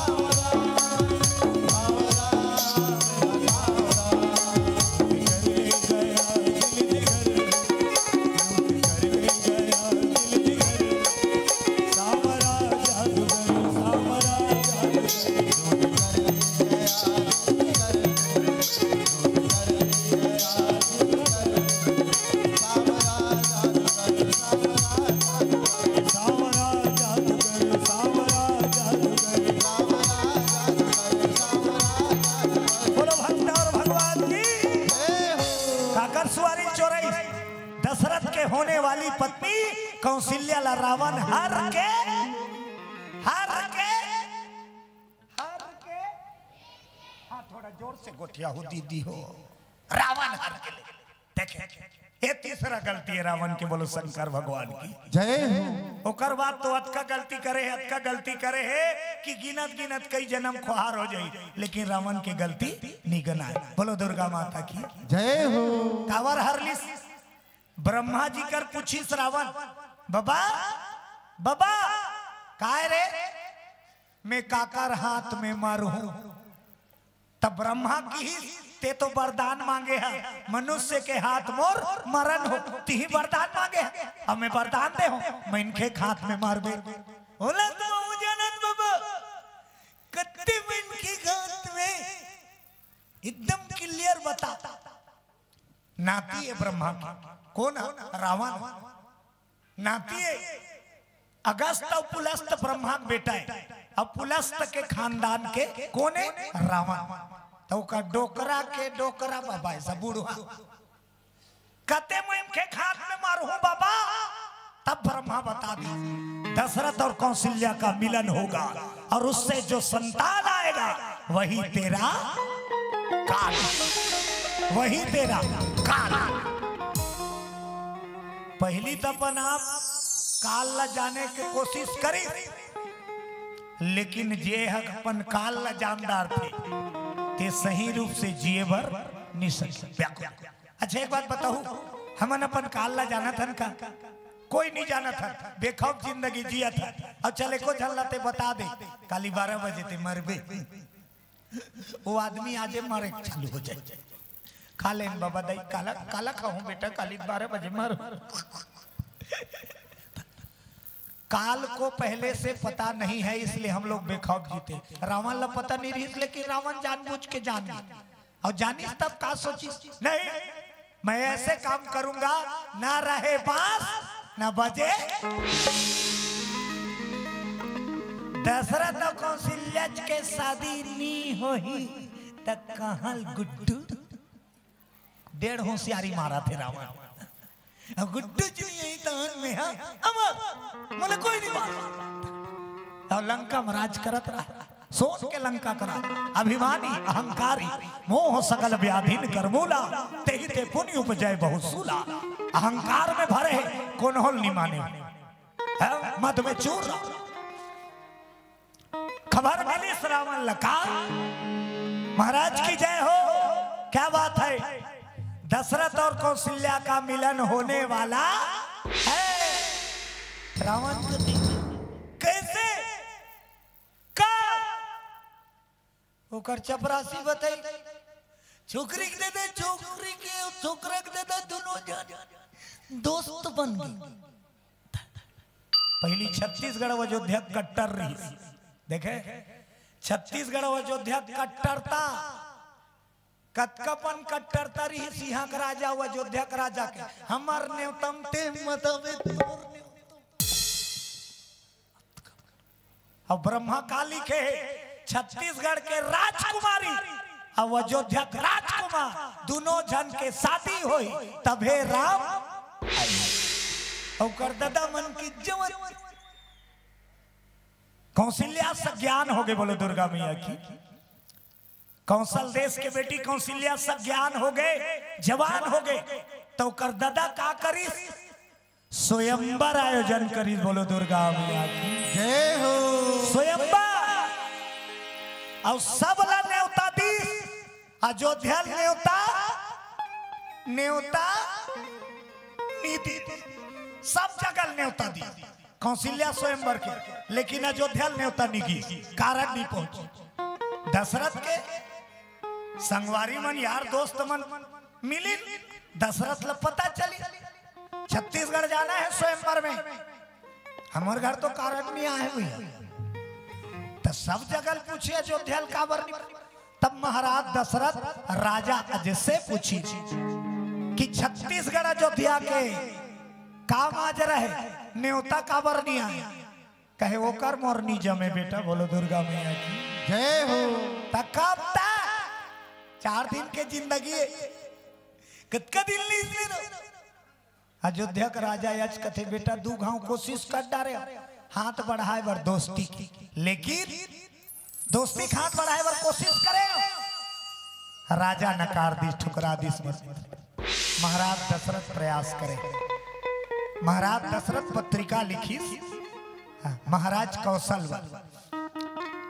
सावरा मेरा सावरा। बोलो भक्त और भगवान की। काकर सुवारी चोरई? दशरथ के होने वाली पत्नी कौशल्या ला रावण हर के, हर के, हर के। हाँ, थोड़ा जोर से गोठिया हो दीदी हो। रावण हर के ले। देखे, ये तीसरा गलती है रावण के। बोलो शंकर भगवान की। जय हो। ओकर बाद तो अतका गलती करे है, अतका गलती करे है कि गिनत गिनत कई जन्म खोहार हो जाई, लेकिन रावण के गलती नी गनाय। बोलो दुर्गा माता की। जय हो। कावर हर लिस? ब्रह्मा जी कर पूछिस रावण, "बाबा, बाबा, काय रे, मैं काकर हाथ में मरहूं?" तब ब्रह्मा किहिस, "ते तो वरदान मांगे ह, मनुष्य के हाथ मोर मरण हो, तिही वरदान मांगे ह, अब मैं वरदान दे हूं, मनखे के हाथ में मरबे।" बोला तो जानत बाबा, कत्ते मनखे के हाथ में एकदम क्लियर बता। नाती है ब्रह्मा के। कौन है? रावण। नाती है। अगस्त और पुलस्त ब्रह्मा के बेटा है। अब पुलस्त के खानदान के कौन है? रावण। तो ओकर डोकरा के डोकरा बाबा है, सब बूढ़ा। कत्ते मनखे के हाथ में मरहूं बाबा, तब ब्रह्मा बता दी, दशरथ और कौशल्या का मिलन होगा और उससे जो संतान आएगा, वही तेरा काल, वही तेरा काल। पहली तो अपन आप काल ला जाने के कोशिश करी, लेकिन जे ह अपन काल ला जान डारथे, ते सही रूप से जिए बर नी सके। अच्छा, एक बात बताहूं, हमन अपन काल ला जानत हन का? कोई नी जानत हन, बेखौफ जिंदगी जियत हन। अउ चल एको झन ला ते बता दे, काली बारह बजे ते मरबे। वो आदमी आजे मरे चालू हो जाए। खा लेन बाबा दाई, काला, काला खाहूं बेटा, काली बारह बजे मर। काल को पहले से पता नहीं है, इसलिए हम लोग बेखौफ जीते। रावण ला पता नहीं रहिस, लेकिन रावण जानबूझ के जान गया। और जानिस तब का सोचिस? नहीं, मैं ऐसे काम करूंगा, ना रहे बांस, ना बजे। दशरथ और कौशल्या के शादी नी होही, त कहां गुड्डू? डेढ़ होशियारी मारथे रावण। अब गुड्डू जी यही तहन में हा, अमर, मोला कोई नहीं मार। और लंका में राज करत रहा। सोच के लंका करा। अभिमानी अहंकारी, मोह सकल व्याधिन करमूला, तेहि ते पुनि उपजै बहु सूला। अहंकार में भरे हे, कोनो ल नि माने, हैं? मद में चूर। खबर मिलिस रावण ल का, महाराज की जय हो। क्या बात है, दशरथ और कौशल्या का मिलन होने वाला है। रावण के कैसे, का ओकर चपरासी बताई, छोकरी के दे दे, छोकरी के, छोकरा के दे दे, दुनों जन दोस्त बन गे। पहली छत्तीसगढ़ अउ अयोध्या कट्टर रहिस। देखे, छत्तीसगढ़ अउ अयोध्या कट्टरता, कतका पन कट्टरता रहिस इहाँ के राजा अउ अयोध्या के राजा के। हमर नेवता म ते मत आबे, तोर नेवता। अब ब्रह्मा का लिखे हे, छत्तीसगढ़ के राजकुमारी अउ अयोध्या के राजकुमार, दुनों झन के शादी होही, तभे राम आई। अउ कर ददा मन की जवन कौशल्या सज्ञान हो गे, बोलो दुर्गा मैया की। कौशल देश के बेटी कौशल्या सज्ञान हो गे, जवान हो गे, त ओकर ददा का करिस? स्वयंवर आयोजन करिस। बोलो दुर्गा मैया की। जय हो। स्वयंवर। अउ सब ला नेवता दिस, अयोध्या ल नेवता, नेवता नि दिस, सब जगह ल नेवता दिस। कौशल्या स्वयंवर के, लेकिन अयोध्या ल नेवता नि गिस, कारण नि पहुंचिस। दशरथ के संगवारी मन, यार दोस्त मन मिलिन, दशरथ ल पता चलिस, छत्तीसगढ़ जाना हे स्वयंवर में, हमर घर तो कारन नि आए हे भैया। त सब जगह ल पूछिस, अयोध्या ल काबर नि। तब महाराज दशरथ राजा अज से पूछिस कि छत्तीसगढ़ अयोध्या के का माजरा हे, नेवता काबर नि आए? कहे, "ओकर मोर नि जमे बेटा।" बोलो दुर्गा मैया की। जय हो। त कब तक? चार दिन के जिंदगी हे, कतका दिन लीस ले रो? अयोध्या के राजा अज कथे, "बेटा, दू घांव कोशिश कर डारे हाथ बढ़ाए बर दोस्ती की, लेकिन दोस्ती के हाथ बढ़ाए बर कोशिश करे।" राजा नकार दिस, ठुकरा दिस। महाराज दशरथ प्रयास करे। महाराज दशरथ पत्रिका लिखिस, हाँ, महाराज कौशल बर।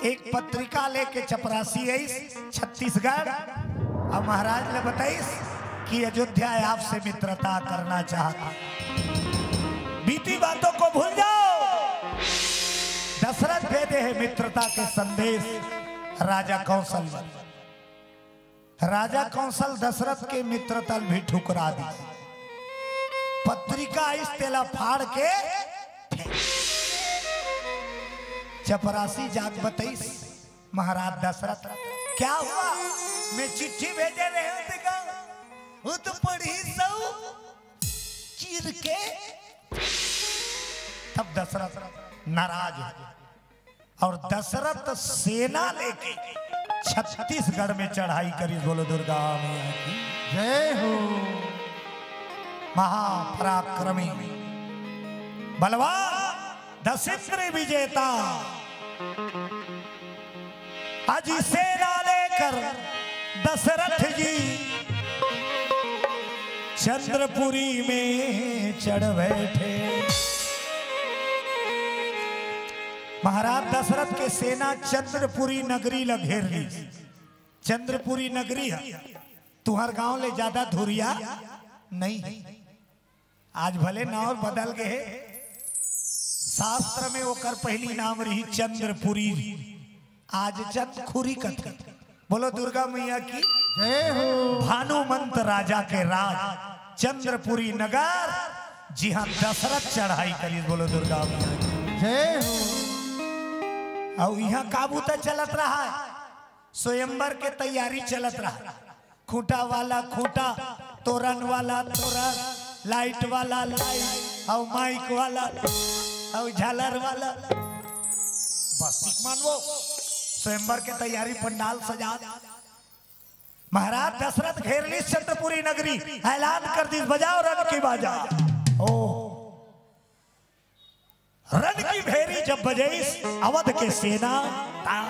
एक पत्रिका लेके चपरासी आइस छत्तीसगढ़, अउ महाराज ल बताइस कि अयोध्या आपसे मित्रता करना चाहता। बीती बातों को भूल जाओ। दशरथ भेजे हे मित्रता के संदेश राजा कौशल बर। राजा कौशल दशरथ के मित्रता ल भी ठुकरा दिस। पत्रिका आइस, तेला फाड़ के फेंक। चपरासी जाके बताइस, "महाराज दशरथ, क्या हुआ? मैं चिट्ठी भेजे रहेंव तें का, वो तो पढ़िस अउ चीर के।" तब दशरथ नाराज हो गे। अउ दशरथ सेना लेके छत्तीसगढ़ में चढ़ाई करिस। बोलो दुर्गा मैया की। जय हो। महापराक्रमी बलवान दस इंद्र विजेता, अजी सेना लेकर दशरथ जी चंद्रपुरी में चढ़ बैठे। महाराज दशरथ के सेना चंद्रपुरी नगरी ल घेर ली। चंद्रपुरी नगरी हे, तुंहर गांव ले ज्यादा धुरिया नहीं हे। आज भले नाव बदल गे हे, शास्त्र में ओकर पहली नाम रही चंद्रपुरी, आज चंदखुरी कथे। बोलो दुर्गा मैया की। जय हो। भानुमंत राजा के राज चंद्रपुरी नगर, जिहां दशरथ चढ़ाई करिस। बोलो दुर्गा मैया की। जय हो। अउ इहां का बूता चलत रहा, स्वयंवर के तैयारी चलत रहा। खूंटा वाला खूंटा, तोरन वाला तोरन, लाइट वाला लाइट, अउ माइक वाला, अउ झालर वाला। बस ठीक मानवो, स्वयंवर के तैयारी, पंडाल सजा। महाराज दशरथ घेर ली चंद्रपुरी नगरी, ऐलान कर दी, बजाओ रण की बाजा। ओ, रण की भेरी जब बजइस, अवध के सेना ता।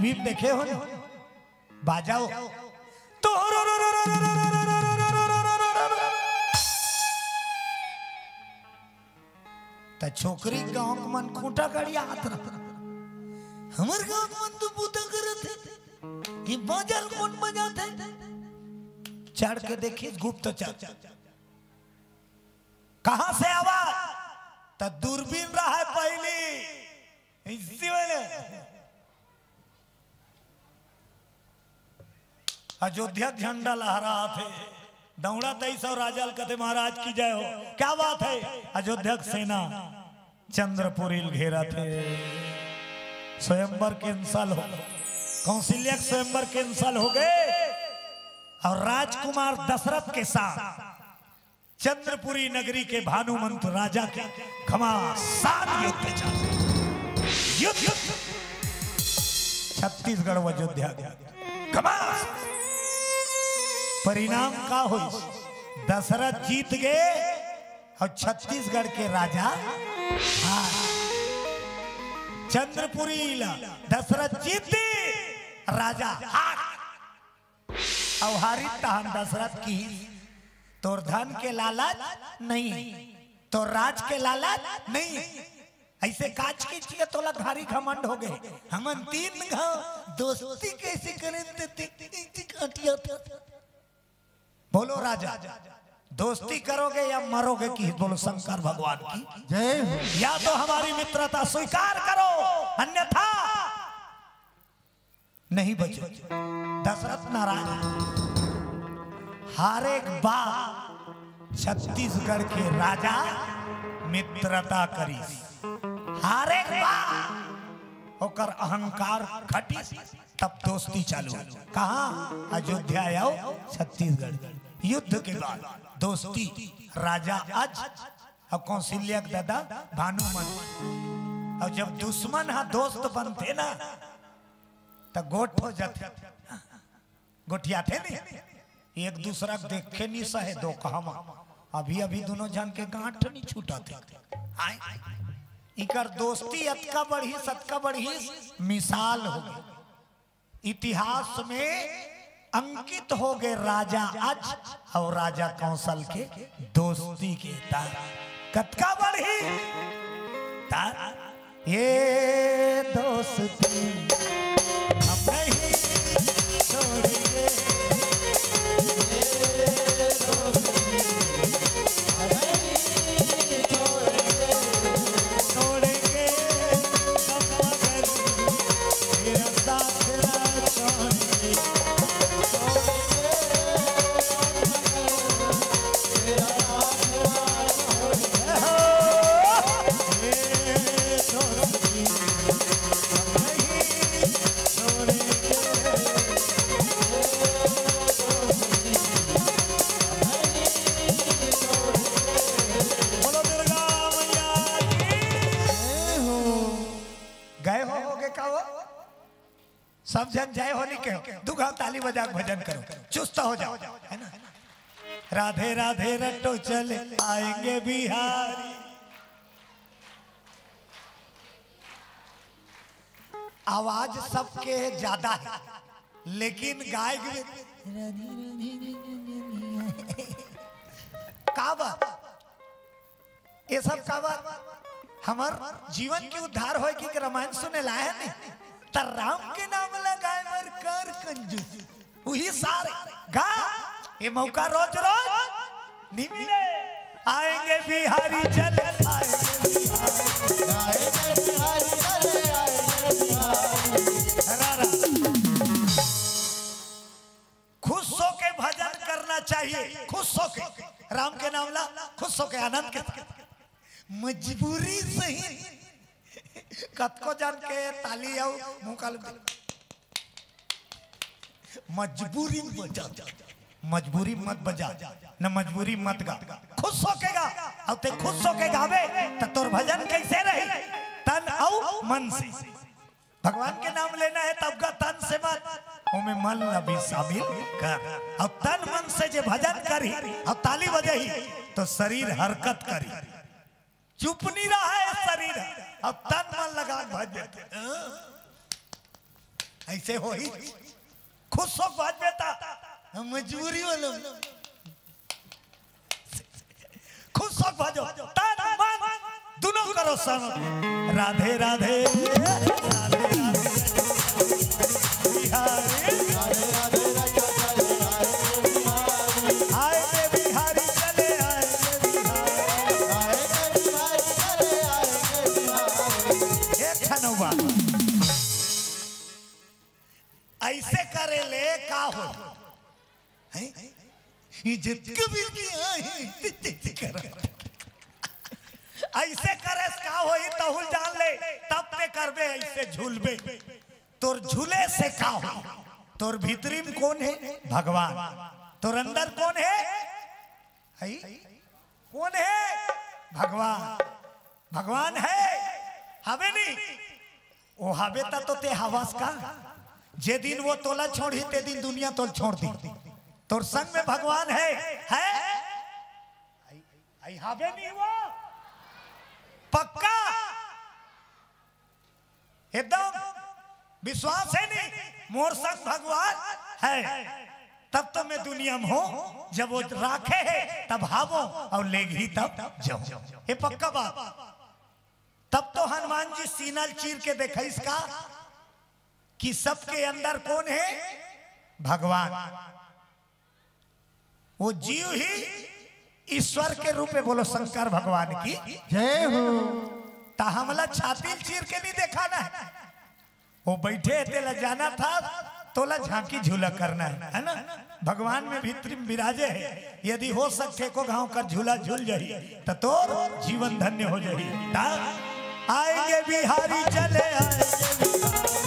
फिल्म देखे हो ना? बाजाओ। त छोकरी गांव के मन खूंटा गड़ियात रह। हमर गांव के मन तो बूता करत हे। ये बाजा ल कोन बजात हे? चढ़ के देखिस गुप्तचर। कहां से आवा? त दूरबीन रहा है पहली। इसी वाले। अयोध्या झंडा लहरात हे। दौड़ा तई सौ राजा ल कथे महाराज की जय हो। क्या बात है? अयोध्या के सेना चंद्रपुरी ल घेरत हे। स्वयंवर cancel हो, कौशल्या के स्वयंवर cancel हो गए और राजकुमार दशरथ के साथ चंद्रपुरी नगरी के भानुमंत राजा के घमासान युद्ध चल। युद्ध। छत्तीसगढ़ व अयोध्या के घमासान। परिणाम का होइस? दशरथ जीत गए और छत्तीसगढ़ के राजा हार। चंद्रपुरी ला दशरथ जीत दे, राजा हार। अउ हारिस तहन दशरथ किहिस, तोर धन के लालच नहीं, तोर राज के लालच नहीं। ऐसे काच के जिए तोला भारी घमंड हो गए। हमन तीन घाव दोस्ती कैसे करें ते, ते, ते, ते काटिया था। बोलो राजा, दोस्ती करोगे या मरोगे की? बोलो शंकर भगवान की जय हो। या तो हमारी मित्रता स्वीकार करो, अन्यथा नहीं बचो। दशरथ नाराज। हारे के बाद छत्तीसगढ़ के राजा मित्रता करिस। हारे के बाद ओकर अहंकार घटिस, तब दोस्ती चालू। कहाँ? अयोध्या आओ, छत्तीसगढ़। युद्ध के बाद दोस्ती। राजा अज और कौशल्या के दादा भानुमंत। और जब दुश्मन हा दोस्त बनथे ना, त गोठ हो जाथे। गोठियाथे नहीं, एक दूसरा के देखे नहीं सहे दो कहमा। अभी अभी दोनों झन के गांठ नहीं छूटत हे। आय, इकर दोस्ती अतका बढ़िस, अतका बढ़िस, मिसाल हो गए। इतिहास में अंकित हो गए राजा अज और राजा कौशल के दोस्ती के तार। कतका बढ़ी तार। ये दोस्ती हम नहीं छोड़ेंगे। ये दोस्ती हम नहीं छोड़ेंगे। छोड़ेंगे हम मगर तेरा साथ ना छोड़ेंगे। बोलो दुर्गा मैया की। गए हो, हो गए का हो? सब झन जय हो नहीं कहो, दू घाव ताली बजा के भजन करो, चुस्त हो जाओ, है ना? राधे राधे रट्टो चले आएंगे बिहारी। आवाज सबके ज्यादा है, लेकिन गाय के का बात? ये सब काबर? हमर जीवन के उद्धार होय के रामायण सुने ला हे नहीं? त राम के नाम ला गाय बर कर कंजूस। उही सारे गा, ये मौका रोज रोज नहीं मिले। आएंगे बिहारी चले आएंगे बिहारी। रा, रा। खुश होके भजन करना चाहिए, खुश होके। राम के नाम ला खुश होके, आनंद के साथ। मजबूरी सही। कतको जन के ताली अउ मुंह काल मजबूरी में बजा, मजबूरी मत बजा, न मजबूरी मत गा। खुश होके गा। अब ते खुश होके गावे त तोर भजन कैसे रही? तन अउ मन से। भगवान के नाम लेना है तब का तन से मत, ओमे मन ला भी शामिल कर। अब तन मन से जे भजन करी, अब ताली बजही, तो शरीर हरकत करी, चुप नहीं रहा है शरीर। अब तन मन लगा के भज देते। ऐसे होही। खुश होके बाजबे त, मजबूरी वाला। खुश होके बाजो, तन मन दुनों करो सन। राधे राधे, राधे राधे, बिहारी। आए रे बिहारी चले, आए रे बिहारी। एक ठन बात। ऐसे करे ले का हो? हैं? ये जितके भी किया है, ऐसे करे से का होही, तहूँ ल जान ले, तब ते करबे, ऐसे झूलबे। तोर झूले से का हो? तोर भीतरी में कौन है? भगवान। तोर अंदर कौन है? है? कौन है? भगवान। भगवान है, हवे नहीं? ओ हवे त तो ते हवस का? जे दिन वो तोला छोड़ही, ते दिन दुनिया तोला छोड़ दी। तोर संग में भगवान है, है? आई, आई हवे नहीं वो? पक्का? एकदम विश्वास है नहीं? मोर संग भगवान है, तब तो मैं दुनिया में हूँ। जब वो राखे है, तब हावो और लेगही तब जाओ। ये पक्का बात। तब तो हनुमान जी सीना ल चीर के देखइस का कि सबके अंदर कौन है? भगवान। वो जीव ही ईश्वर के रूप में, बोलो शंकर भगवान की। जय हो। त हमला छाती ल चीर के नहीं देखाना है। वो बैठे हे, तेला जाना था, तोला झांकी झूला करना है, है ना? भगवान में भीतरी में विराजे है। यदि हो सकथे एको घांव कर झूला झूल जाही, त तोर जीवन धन्य हो जाही। ता आएंगे बिहारी चले आएंगे बिहारी।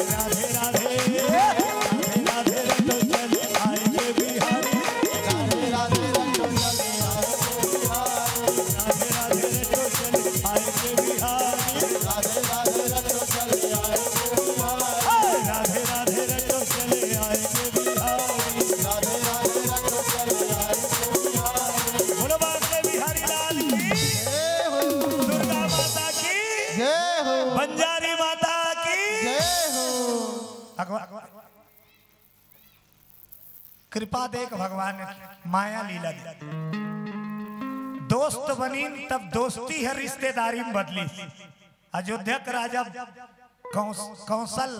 राधे राधे, राधे राधे, रंडो चले आएंगे बिहारी। राधे राधे, रंडो चले आएंगे बिहारी। राधे राधे, रंडो चले आएंगे बिहारी। बोलो बांके बिहारी लाल की, दुर्गा माता की, जय हो। बंजारी माता की। जय हो। भगवान कृपा देख, भगवान माया लीला दे। दोस्त बनिन तब दोस्ती ह रिश्तेदारी में बदलिस। अयोध्या के राजा कौस-, कौशल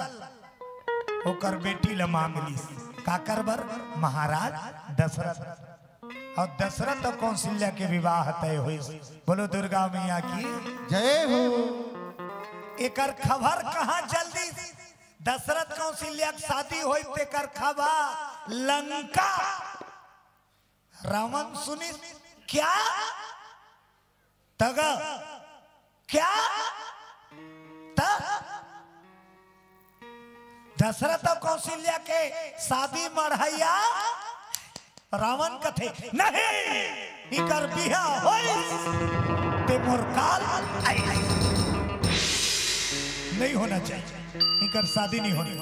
ओकर बेटी ल मांग लिस। काकर बर? महाराज दशरथ। और दशरथ और कौशल्या के विवाह तय होइस। बोलो दुर्गा मैया की। जय हो। एकर खबर कहाँ चल दिस? दशरथ कौशल्या के शादी होई तेकर खबर लंका। रावण सुनिस, क्या? तगा, क्या? त दशरथ और कौशल्या के शादी मढ़ैया। रावण कथे, नहीं, इकर बिहा होइस, ते मोर काल आई। नहीं होना चाहिए, इकर शादी नहीं होना।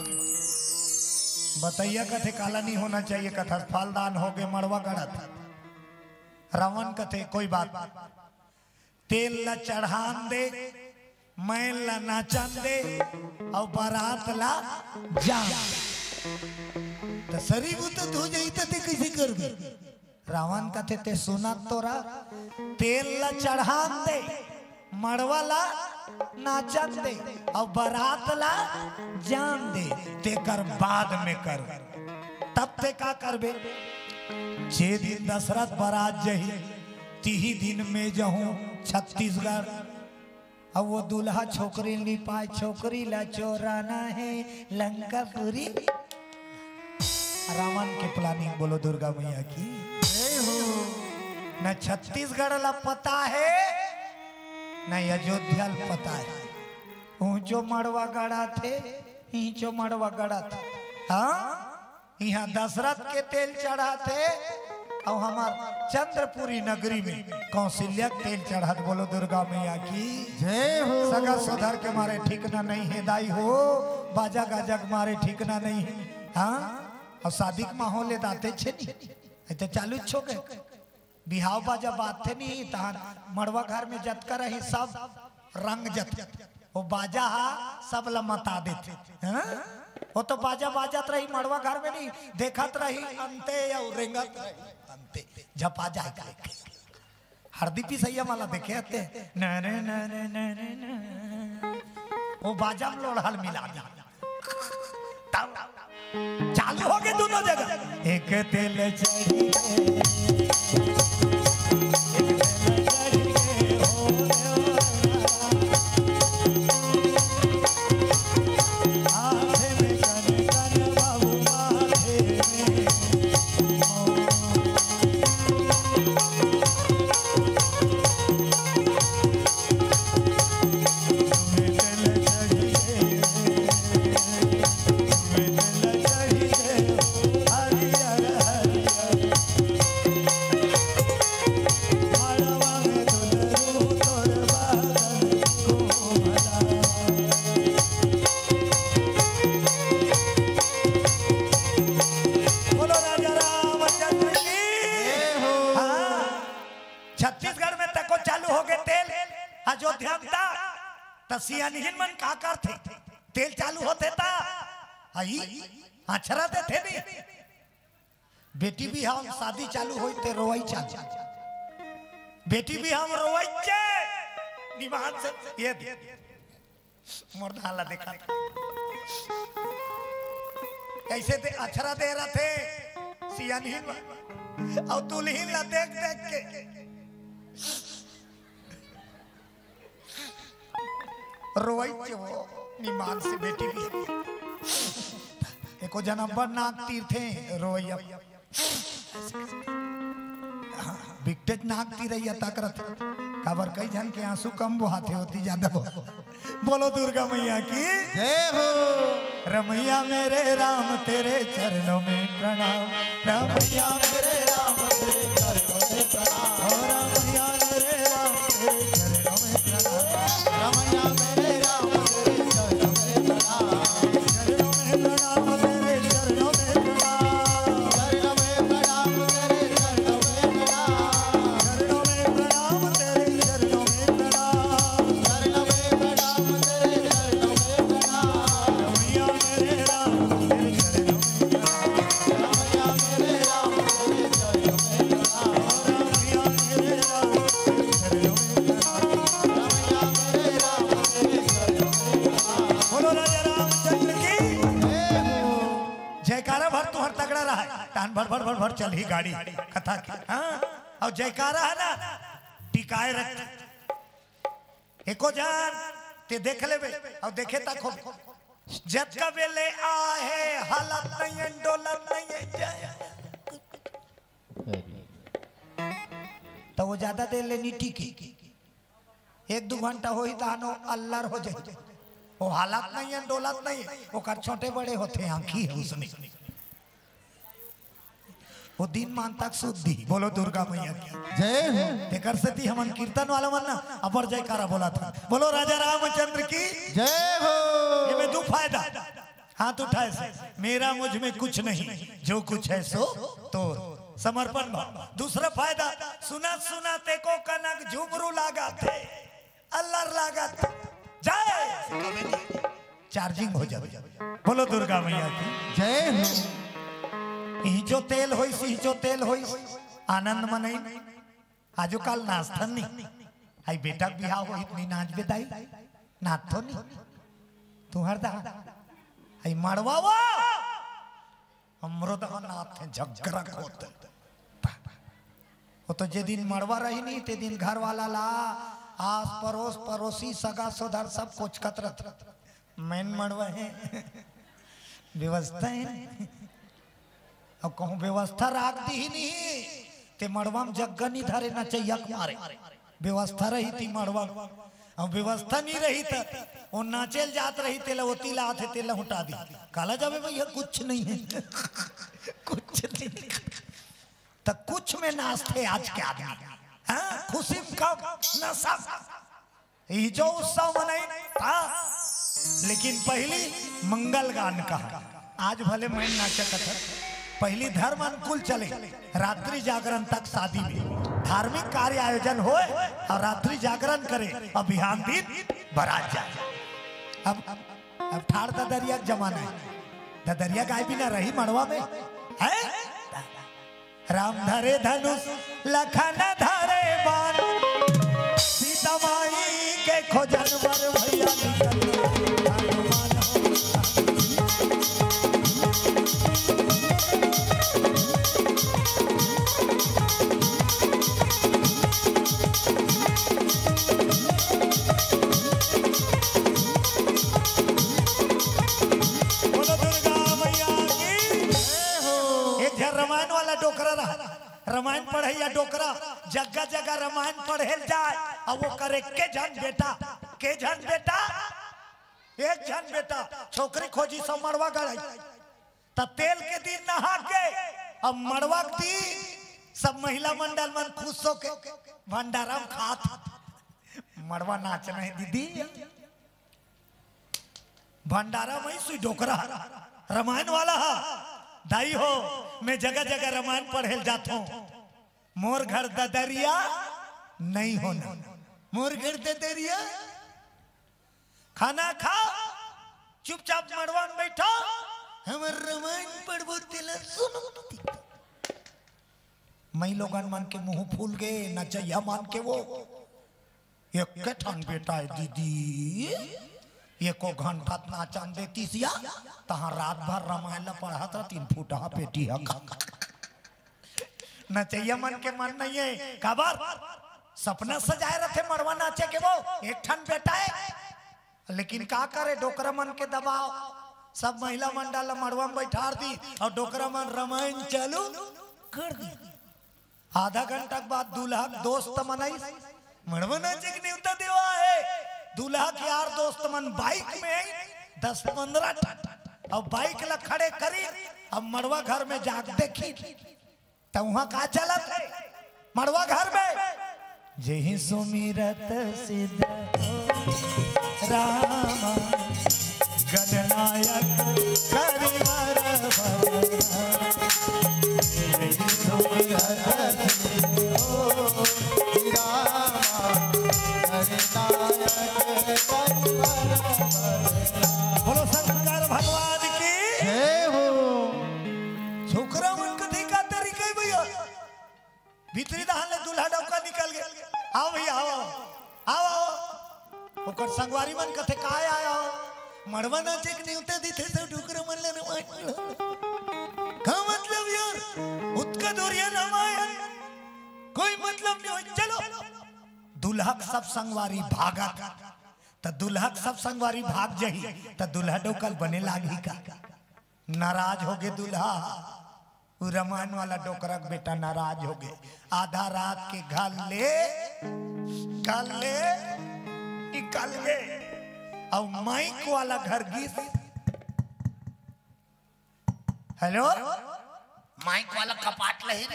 बतैया कथे, काला नहीं होना चाहिए, कथा फलदान हो गए, मड़वा गड़त। रावण कथे, कोई बात, तेल ला चढ़ान दे, मैन ला नाचन दे, अउ बारात ला जान। त सरी बुता धो जाई त ते कइसे करबे? रावण कथे, ते सुनत तोरा, तेल ला चढ़ान दे, मड़वा ला नाचन दे, अउ बारात ला जान दे, तेकर बाद में कर। तब ते का करबे? जे दिन दशरथ बारात जही, तिही दिन में जहूं छत्तीसगढ़। अब वो दूल्हा छोकरी नी पाए, छोकरी ला चोराना है लंकापुरी। रावण के प्लानिंग, बोलो दुर्गा मैया की। जय हो। न छत्तीसगढ़ ला पता है, न अयोध्या ला पता है। ऊंचो मड़वा गड़ा थे, ईंचो मड़वा गड़ा थे। हाँ, इहाँ दशरथ के तेल चढ़ाथे, अउ हमार चंद्रपुरी नगरी में कौशल्या के तेल चढ़त। बोलो दुर्गा मैया की। जय हो। सगा सोदर के मारे ठिकना नहीं है दाई हो, बाजा गाजा के मारे ठिकना नहीं है। हाँ, अउ शादी के माहौल ए दाते छे नहीं, ए तो चालू छो गए। बिहाव बाजा बात थे नहीं, तहान मड़वा घर में जतका रही सब रंग जत। वो बाजा हा सब ला मता देथे। हाँ? वो तो बाजा बाजत रही, मड़वा घर में नहीं, देखत रही अंते या रेंगत रही अंते, झपा जाए का। हरदी पिसैया वाला देखे हते, नरे नरे नरे नरे, वो बाजा में लोढ़ा ल मिला दी। तब चालू हो गए दोनों जगह। एक तेल चढ़ी गए, एक तेल चढ़ी गए, हो रे, हो रे। हाथे में कन कन बाबू, माथे में बोलो राजा रामचंद्र की। जय हो। हाँ, छत्तीसगढ़ में तको चालू हो गए तेल, अयोध्या में ता, त सियानहिन मन का करथे? तेल चालू होथे ता, हई, अछरा देथे नहीं। बेटी बिहाव शादी चालू होई ते रोवई चालू। बेटी बिहाव रोवई चे, निमान से ये दे। मोर धान ला देखा था। कैसे दे, अछरा दे रहा थे, सियानहिन ला। और दुल्हिन ला देख देख के। रोवई चे वो, निमान से बेटी भी। एको जना बड़ नाक तीरथे, रोवई अब। बिकटेच नाक तीरैया तक रथे। काबर कई झन के आंसू कम बोहाथे, होती ज्यादा बोहा। बोलो दुर्गा मैया की। जय हो। रमैया मेरे राम तेरे चरणों में प्रणाम। रमैया मेरे राम तेरे चरणों में प्रणाम। ओ रमैया मेरे राम तेरे चरणों में प्रणाम। रमैया मेरे राम तेरे चरणों में प्रणाम। चरणों में प्रणाम तेरे चरणों में प्रणाम। चरणों में प्रणाम तेरे चरणों में प्रणाम। चरणों में प्रणाम तेरे चरणों में प्रणाम। चरणों में प्रणाम तेरे चरणों में प्रणाम। रमैया मेरे राम तेरे चरणों में प्रणाम। रमैया मेरे राम तेरे चरणों में प्रणाम। रमैया मेरे राम तेरे चरणों में प्रणाम। रमैया मेरे राम तेरे चरणों में प्रणाम। बोलो राजा रामचंद्र की। जय हो। जयकारा भर तुहर तगड़ा रहा है, तान भर भर भर भर चल ही गाड़ी कथा की। हाँ, और जयकारा है ना, टिकाए रख। एको जान ते देख लेबे, और देखे तक हो। जतका बेले आहे, हालत नहीं है, डोलत नहीं है, जय। तो वो ज्यादा देर ले नहीं टिकी। एक दू घंटा होही तहान ओ अल्लर हो जाही। ओ हालत नहीं है, डोलत नहीं है, ओकर छोटे बड़े होथे, आँखी है उसमें। वो दिन मान तक सुध दिही। बोलो दुर्गा मैया की। जय हो। तेकर सेती हमन कीर्तन वाला मन ना अबर जयकारा बोलत हन। बोलो राजा रामचंद्र की। जय हो। एमे दू फायदा। हाथ उठाए से, मेरा मुझ में कुछ नहीं, जो कुछ है सो तोर, समर्पण भाव। दूसरा फायदा, सुनत सुनत एको कनक झुमरू लागत हे, अल्लर लागत, जय, चार्जिंग हो जावे। बोलो दुर्गा मैया की। जय हो। इही जो तेल होइस, इही जो तेल होइस, आनंद मनई। आजो काल नाचथन नहीं। आई बेटा बिहाव होही त नहीं नाचबे दाई, नाचथो नहीं। तुहर दा, आई मड़वा वा, हमरो दा नाचथे झगरा होत। वो तो जे दिन मड़वा रही नहीं, ते दिन घर वाला ला, आस परोस, परोसी, सगा सोदर सब कोचकत रहत। मैन मड़वा है, व्यवस्था है। अब कहूँ व्यवस्था राख दिही नहीं, ते मड़वा में जग्गा नहीं धरे, नचैया के मारे। व्यवस्था रही ती मड़वा में, अब व्यवस्था नहीं रही त वो नाचेल जात रही, तेला ओती ला आथे, तेला हुटा दी। काला जाबे भैया, कुछ नहीं है। कुछ नहीं। त कुछ में नाचथे आज के आदमी। हाँ, खुशी में कम, नशा। ई जो उत्सव मनई था, लेकिन पहली मंगल गान कहा। आज भले मैं नाचा कथक, पहली धर्म अनुकूल चले, रात्रि जागरण तक शादी में धार्मिक कार्य आयोजन होए और रात्रि जागरण करे और बिहान दिन बारात जाए। अब अब ठाड़ ददरिया के जमाना है। ददरिया गाय बिना रही मड़वा में है। राम धरे धनुष, लखन धरे बाण, सीता माई के खोजन बर भैया निकल हनुमान हो। बोलो दुर्गा मैया की। एक झन रामायण वाला डोकरा रहा, रामायण पढ़ैया डोकरा, जगह जगह रामायण पढ़े ल जाए, अउ ओकर एके झन बेटा, के झन बेटा, एक झन बेटा, छोकरी खोजिस अउ मड़वा गड़ाइस। त तेल के दिन नहा के, अब मड़वा के दिन सब महिला मंडल मन खुश होके भंडारा म खात। मड़वा नाचना हे दीदी, भंडारा म ही सुई डोकरा रामायण वाला हा। दाई हो, मैं जगह जगह रामायण पढ़े ल जाथों। मोर घर ददरिया नहीं होना। मोर घर ददरिया, खाना खा, चुपचाप मड़वा म बैठा, हमर रामायण पढ़बो तेला सुनो। माई लोगन मन के मुंह फूल गे, नचैया मन के वो। एके ठन बेटा हे दीदी, एको घंटा त नाचन देतिस या, तहां रात भर रामायण ला पढ़त रह, तीन फुटहा पेटी ह खा। नचैया मन के मन नहीं हे, काबर? सपना सजाए रथे मड़वा नाचे के वो, एक ठन बेटा हे। लेकिन का करे, डोकरा मन के दबाव, सब महिला मंडल ला मड़वा म बैठार दिस अउ डोकरा मन रामायण चालू कर दिस। आधा घंटा के बाद दूल्हा के दोस्त मन आइस, मड़वा नाचे के नेवता देवा हे। दूल्हा के यार दोस्त मन बाइक में आइस, दस पंद्रह ठन, अउ बाइक ला खड़े करिस, अब मड़वा घर में जाके देखिस, त उहां का चलत हे? मड़वा घर में जेहि सुमिरत सिद्ध हो रामा, गणनायक करिवर बरना। जेहि सुमिरत सिद्ध हो रामा, गणनायक करिवर बरना। बोलो शंकर भगवान की। जय हो। छोकरा मन कथे का तरीका हे भैया। भीतरी डहर ले दूल्हा डौका निकल गे। आओ भैया, आओ, आओ, आओ, आओ। ओकर संगवारी मन कथे, "काय आय हो? मड़वा नाचे के नेवता देथे त डोकरा मन ला रामायण पढ़ा। का मतलब यार? ओतका दूरिहा रामायण, कोई मतलब नहीं हो। चलो।" दूल्हा के सब संगवारी भागत, त दूल्हा के सब संगवारी भाग जही, त दूल्हा डौका ल बने लागही का? नाराज होगे दूल्हा। उ रामायण वाला डोकरा के बेटा नाराज होगे। आधा रात के घर ले, घर ले निकल गे। अउ माइक वाला घर गिस। हेलो, माइक वाला कपाट लही।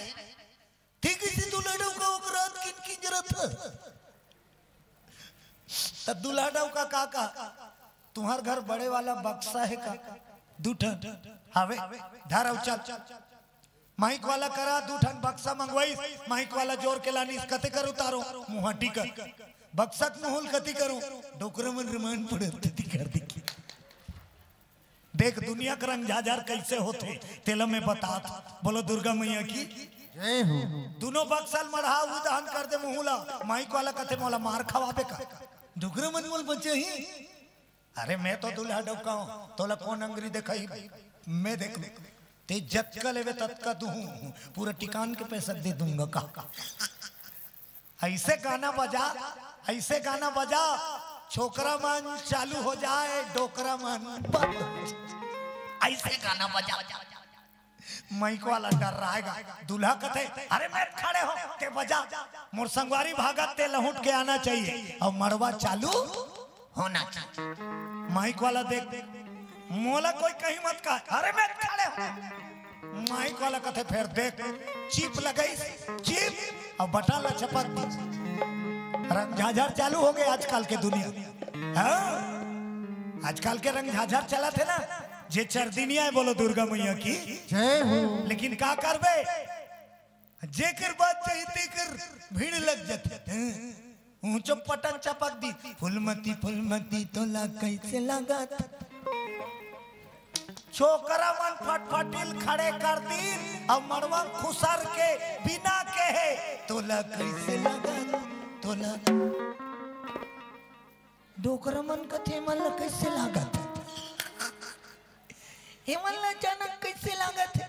ठीक इसे दूल्हा डौका ओकर रात किन किंजरत हे। त दूल्हा डौका का कहा, "तुम्हर घर बड़े वाला बक्सा हे का?" "दू ठन हावे।" "धर अउ चल।" माइक वाला करा दू ठन बक्सा मंगवाइस, माइक वाला जोर के लानिस, "कते कर उतारो?" "मुहाटी कर।" "बक्सा के मुहूं ल कती करो?" "डोकरा मन रामायण पढ़े तेती कर देखी।" देख, दुनिया के रंग झाझर कइसे होथे, तेला मैं बतात। बोलो दुर्गा मैया की। जय हो। दुनों बक्सा ल मढ़ा, उही दहन कर दे मुहूं ला। माइक वाला कथे, "मोला मार खवाबे का? डोकरा मन मोला बचाही।" "अरे, मैं तो दूल्हा डौका हूं, तोला कोन अंगरी देखाही? मैं देख लूं।" "ते जतका लेबे ततका दूहूं, पूरा टिकान के पैसा दे दूंगा का?" अइसे गाना बजा, अइसे गाना बजा, छोकरा मन चालू हो जाए, डोकरा मन बंद हो जाए। अइसे गाना बजा। माइक वाला डर्राय गा, दूल्हा कथे, "अरे मैं खड़े हों, ते बजा, मोर संगवारी भागत ते लहुट के आना चाहिए, अउ मड़वा चालू होना चाहिए।" माइक वाला देख, "मोला कोई कहीं मत कहा, अरे मैं खड़े हों।" माइक वाला कथे, "फेर देख।" चिप लगाइस, चिप, अउ बटन ला चपक दिस। रंग झाझर चालू होगे आजकल के दुनिया। हां, आजकल के रंग झाझर चलत हे ना, जे चरदिनिया हे, बोलो दुर्गा मैया की। जय हो। लेकिन का करबे, जेकर बात चाही तेकर भीड़ लग जाथे। ऊंचो पटन चपक दी, "फुलमती, फुलमती, तोला कैसे लागत?" छोकरा मन फटफटिल खड़े कर दिन अउ मड़वा खुसर के बिना कहे, "तोला कैसे लागत? तोला।" डोकरा मन कथे, "मन ला कैसे लागत?" "ए मन ला अचानक कैसे लागत हे?"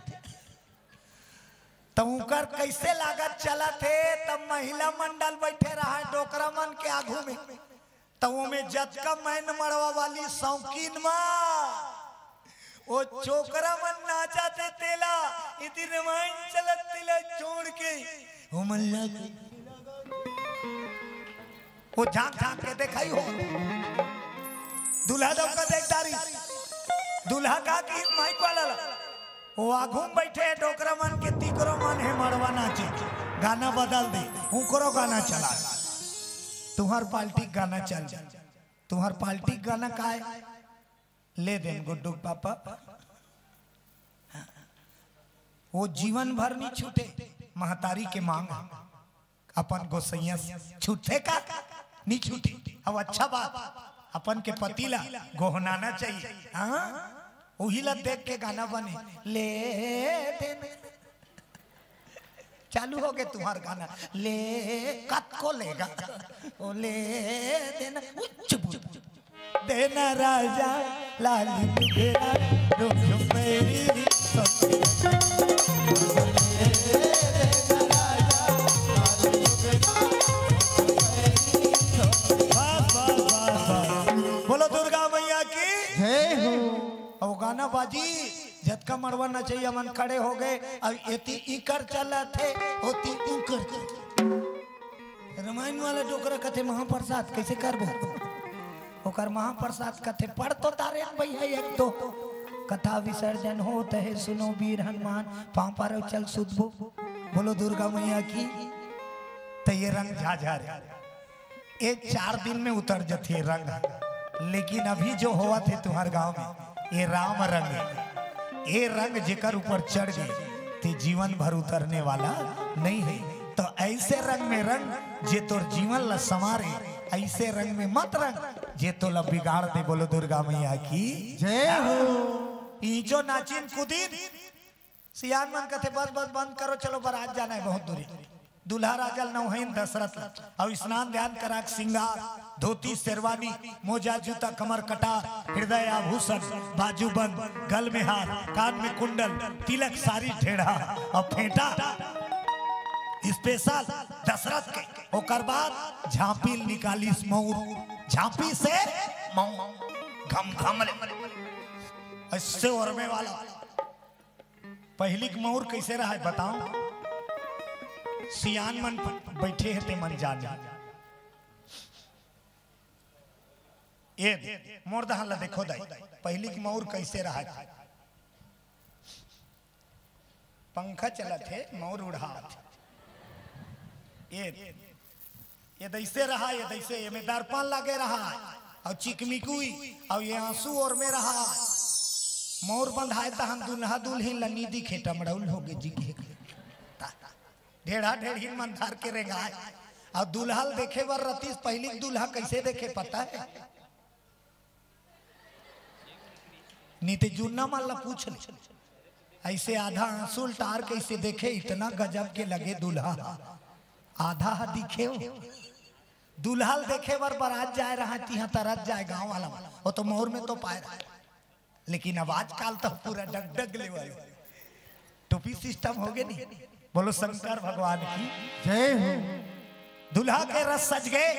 त उंकर कैसे लागत चलत हे, तब महिला मंडल बैठे रहा, डोकरा मन के आगू में। त ओमे जतका मैन मड़वा वाली शौकीन मा, ओ छोकरा मन नाचत हे तेला, इति रमायन चलत तेला छोड़ के, ओ मन ला, ओ झांक झांक के देखाई हो। दूल्हा दौका देख डारी, दूल्हा का की माइक वाला ला। वो आगू में बैठे हे डोकरा मन के, तिकरो मन हे मड़वा नाचे, गाना बदल दे, उकरो गाना चला। तुम्हार पार्टी गाना चल, तुम्हार पार्टी गाना का है? ले देन गुड्डू के पापा। वो जीवन भर नहीं छूटे, महतारी के मांग। अपन गोसैया से छूटे का? नहीं छूटे। अब अच्छा बात, अपन के पति ला गोहनाना चाहिए। हाँ, वही ला देख के गाना बने, ले देना। चालू हो गए तुम्हार गाना, ले कत को लेगा, ओ ले देना, उच्च बुल। देना राजा लाली लुगरा, रुझुम बैरी। वाह, वाह, वाह, वाह। बोलो दुर्गा मैया की। जय हो। अब गाना बाजी, जतका मड़वा नचैया मन खड़े हो गए, अब एती इकर चलत हे, ओती उकर चलत। रामायण वाला डोकरा कथे महाप्रसाद कैसे करबो? ओकर महाप्रसाद कथे पढ़ तो तारे भैया एक दो। कथा विसर्जन होत हे, सुनो वीर हनुमान, पाँव परव चल सुतबो। बोलो दुर्गा मैया की। त ये रंग झाझा रे, ये चार दिन में उतर जथे रंग, लेकिन अभी जो होवत हे तुम्हार गांव में, ये राम रंग हे। ये रंग जेकर ऊपर चढ़ गए, ते जीवन भर उतरने वाला नहीं है। तो ऐसे रंग में रंग, जे तोर जीवन ला संवारे, ऐसे रंग में मत रंग, जे तोला बिगाड़ दे। बोलो दुर्गा मैया की जय हो। ई जो नाचिन कुदिन, सियान मन कथे, "बस, बस, बंद करो, चलो, बारात जाना है बहुत दूरी।" दूल्हा राजा ल नवहइन दशरथ ल, अउ स्नान ध्यान करा के सिंगार, धोती शेरवानी, मोजा जूता, कमर कटार, हृदय आभूषण, बाजूबंद, गल में हार, कान में कुंडल, तिलक, सारी, ढेढ़ा अउ फेंटा special दशरथ के। ओकर बाद झांपी ल निकालिस मऊर, झांपी से मऊर घम घम ले, ऐसे ओरमे वाला। पहिली के मऊर कैसे रहा है बताओ? सियान मन बैठे हैं ते मन जाने। ए मोर दहा ला देखो दाई, पहिली के मऊर कैसे रहा है? पंखा चलत हे, मऊर उड़ात हे। ए ये दैसे रहा, ये दैसे, ये में दर्पण लगे रहा, अउ चिकमिकुई, अउ ये आंसू ओर में रहा। मऊर बंधाए तहन दुल्हा दुल्हिन ल नी दिखे, टमड़ौल होगे जी के। ढेढ़ा ढेढ़िन मन धर के रेंगाए, अउ दुल्हा ल देखे बर रतिस। पहिली के दुल्हा कैसे देखे पता है? नी ते जुन्ना मन ला पूछ ले। ऐसे आधा आंसू उल्टार के ऐसे देखे, इतना गजब के लगे दूल्हा, आधा हा दिखे हो। दूल्हा ल देखे बर बारात जाए रहा, तिहा तरत जाए गांव वाला मन, वो तो मऊर में तो पाए रहा। लेकिन अब आजकल तो पूरा डग डग ले वाले टोपी system हो गए नहीं। बोलो शंकर भगवान की जय हो। दूल्हा के रस सज गए।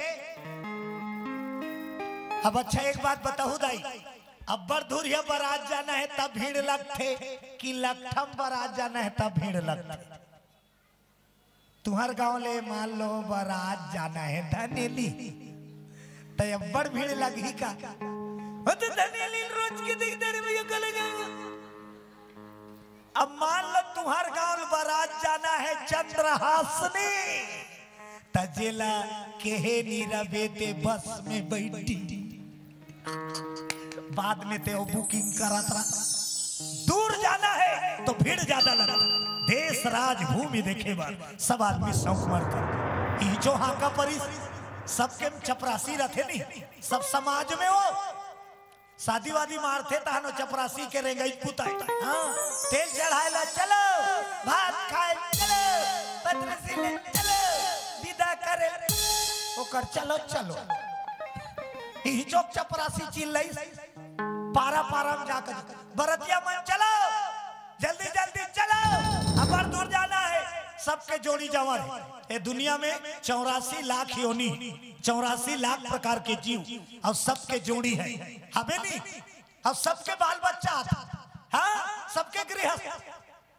अब अच्छा एक बात बताहू दाई, अब्बड़ दूरिहा बारात जाना है तब भीड़ लगथे कि लकठम बारात जाना है तब भीड़ लगथे? तुहर गांव ले मान लो बारात जाना है धनेली, त अब्बड़ भीड़ लगही का? वो तो धनेली रोज के देखते रे भैया, कल जाएगा। अब मान लो तुहर गांव बारात जाना है चंद्रहासनी, त जेला केहे नी रबे ते बस में बैठी। बाद में ते वो booking करत रहा। दूर जाना है तो भीड़ ज्यादा लगता। देश राजभूमि देखे बर सब आदमी शौक मरते। ई जो हाका परिस, सबके चपरासी रथे नहीं, सब समाज में वो शादी वादी मारथे तहन वो चपरासी के रेंगई पुताई। हाँ, तेल चढ़ाए ला चलो, भात खाए चलो, पतरसी ले चलो, विदा करे ओकर चलो चलो। इही चोक चपरासी चिल्लई, पारा पारा में जाकर बरतिया मन चलो, जल्दी जल्दी चलो, अबर दूर जाना है। सबके जोड़ी जावर है। ए दुनिया में चौरासी लाख योनि, चौरासी लाख प्रकार के जीव, अउ सबके जोड़ी है, हबे नी? अउ सबके बाल बच्चा आथे, हाँ, सबके गृहस्थ।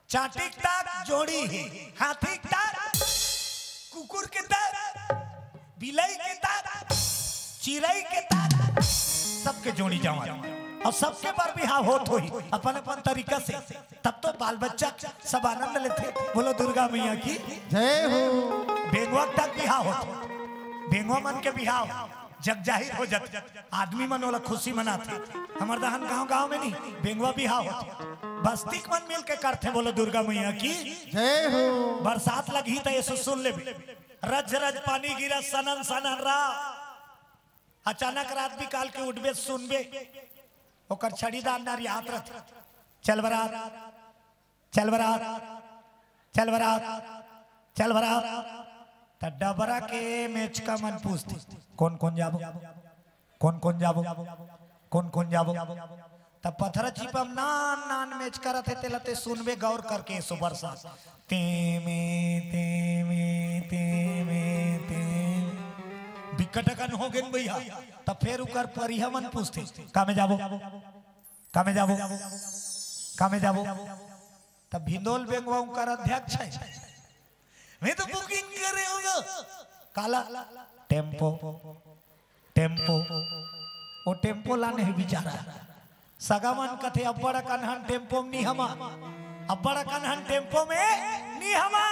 चांटी के ताक जोड़ी है, हाथी के ताक, कुकुर के ताक, बिलई के ताक, चिरई के ताक, सबके जोड़ी जावर अउ सबके बर बिहाव होत होही अपन अपन तरीका से। तब तो बाल बच्चा सब आनंद लेथे। बोलो दुर्गा मैया की। जय हो। बेंगवा तक बिहाव होत, बेंगवा मन के बिहाव जग जाहिर हो जाथे, आदमी मन ओला खुशी मनाथे। हमर दहन गांव गांव में नहीं, बेंगवा बिहाव होत, बस्ती के मन मिल के करथे। बोलो दुर्गा मैया की। जय हो। बरसात लगही त एसो सुन लेबे, रज रज पानी गिरा सनन सनन रा। अचानक रात बिकाल के उठबे सुनबे, ओकर छड़ीदार नरियात रथे, चल बरात, चल बरात, चल बरात, चल बरात। त डबरा के मेचका मन पूछथे, कोन कोन जाबो, कोन कोन जाबो, कोन कोन जाबो। त पथरा चिपा म नान नान मेचका रथे, तेला ते सुनबे गौर करके। एसो बरसात, तेमे तेमे तेमे तेमे। बिकट अकन हो गेन भैया। त फेर उकर परिहा मन पूछथे, का में जाबो, का में जाबो, का में जाबो। त भिंदोल बेंगवा उकर अध्यक्ष है, मैं तो बुकिंग करे होगा। काला? Tempo, tempo. वो टेम्पो लाने हे बिचारा। सगा मन कथे, अब्बड़ अकन हन टेम्पो में नी हमा, अब्बड़ अकन हन टेम्पो में नी हमा।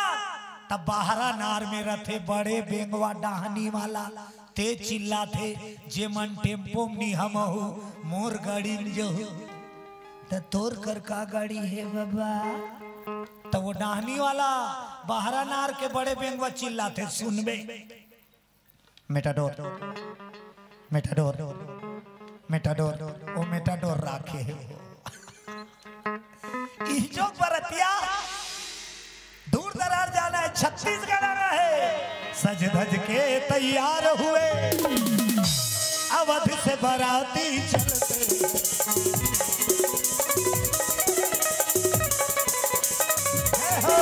तब बाहरा नार में रथे बड़े बेंगवा डाहनी वाला, ते चिल्लाथे, जे मन टेम्पो में नी हमहू, मोर गाड़ी में जहू। त तोर कर का गाड़ी हे बाबा? त वो डाहनी वाला बाहरा नार के बड़े बेंगवा चिल्लाथे, सुनबे। मेटाडोर, मेटाडोर, मेटाडोर, वो मेटाडोर राखे हे। इही जो बरतिया दूर दरार जाना है, छत्तीसगढ़ आना है। सज धज के तैयार हुए, अवध से बाराती चलते। जय हो।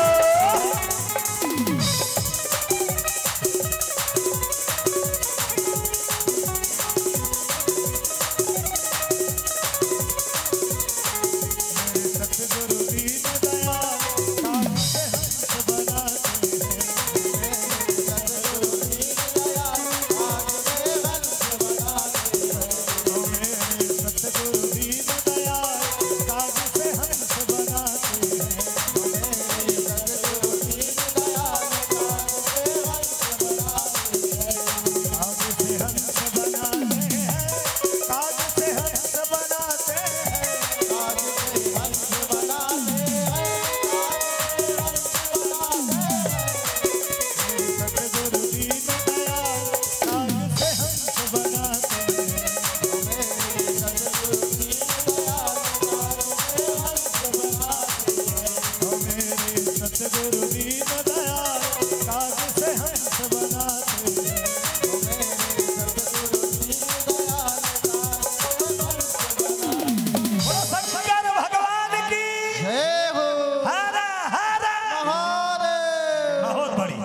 शंकर भगवान की। जय हो। हरा हरा महादेव। बहुत बड़ी।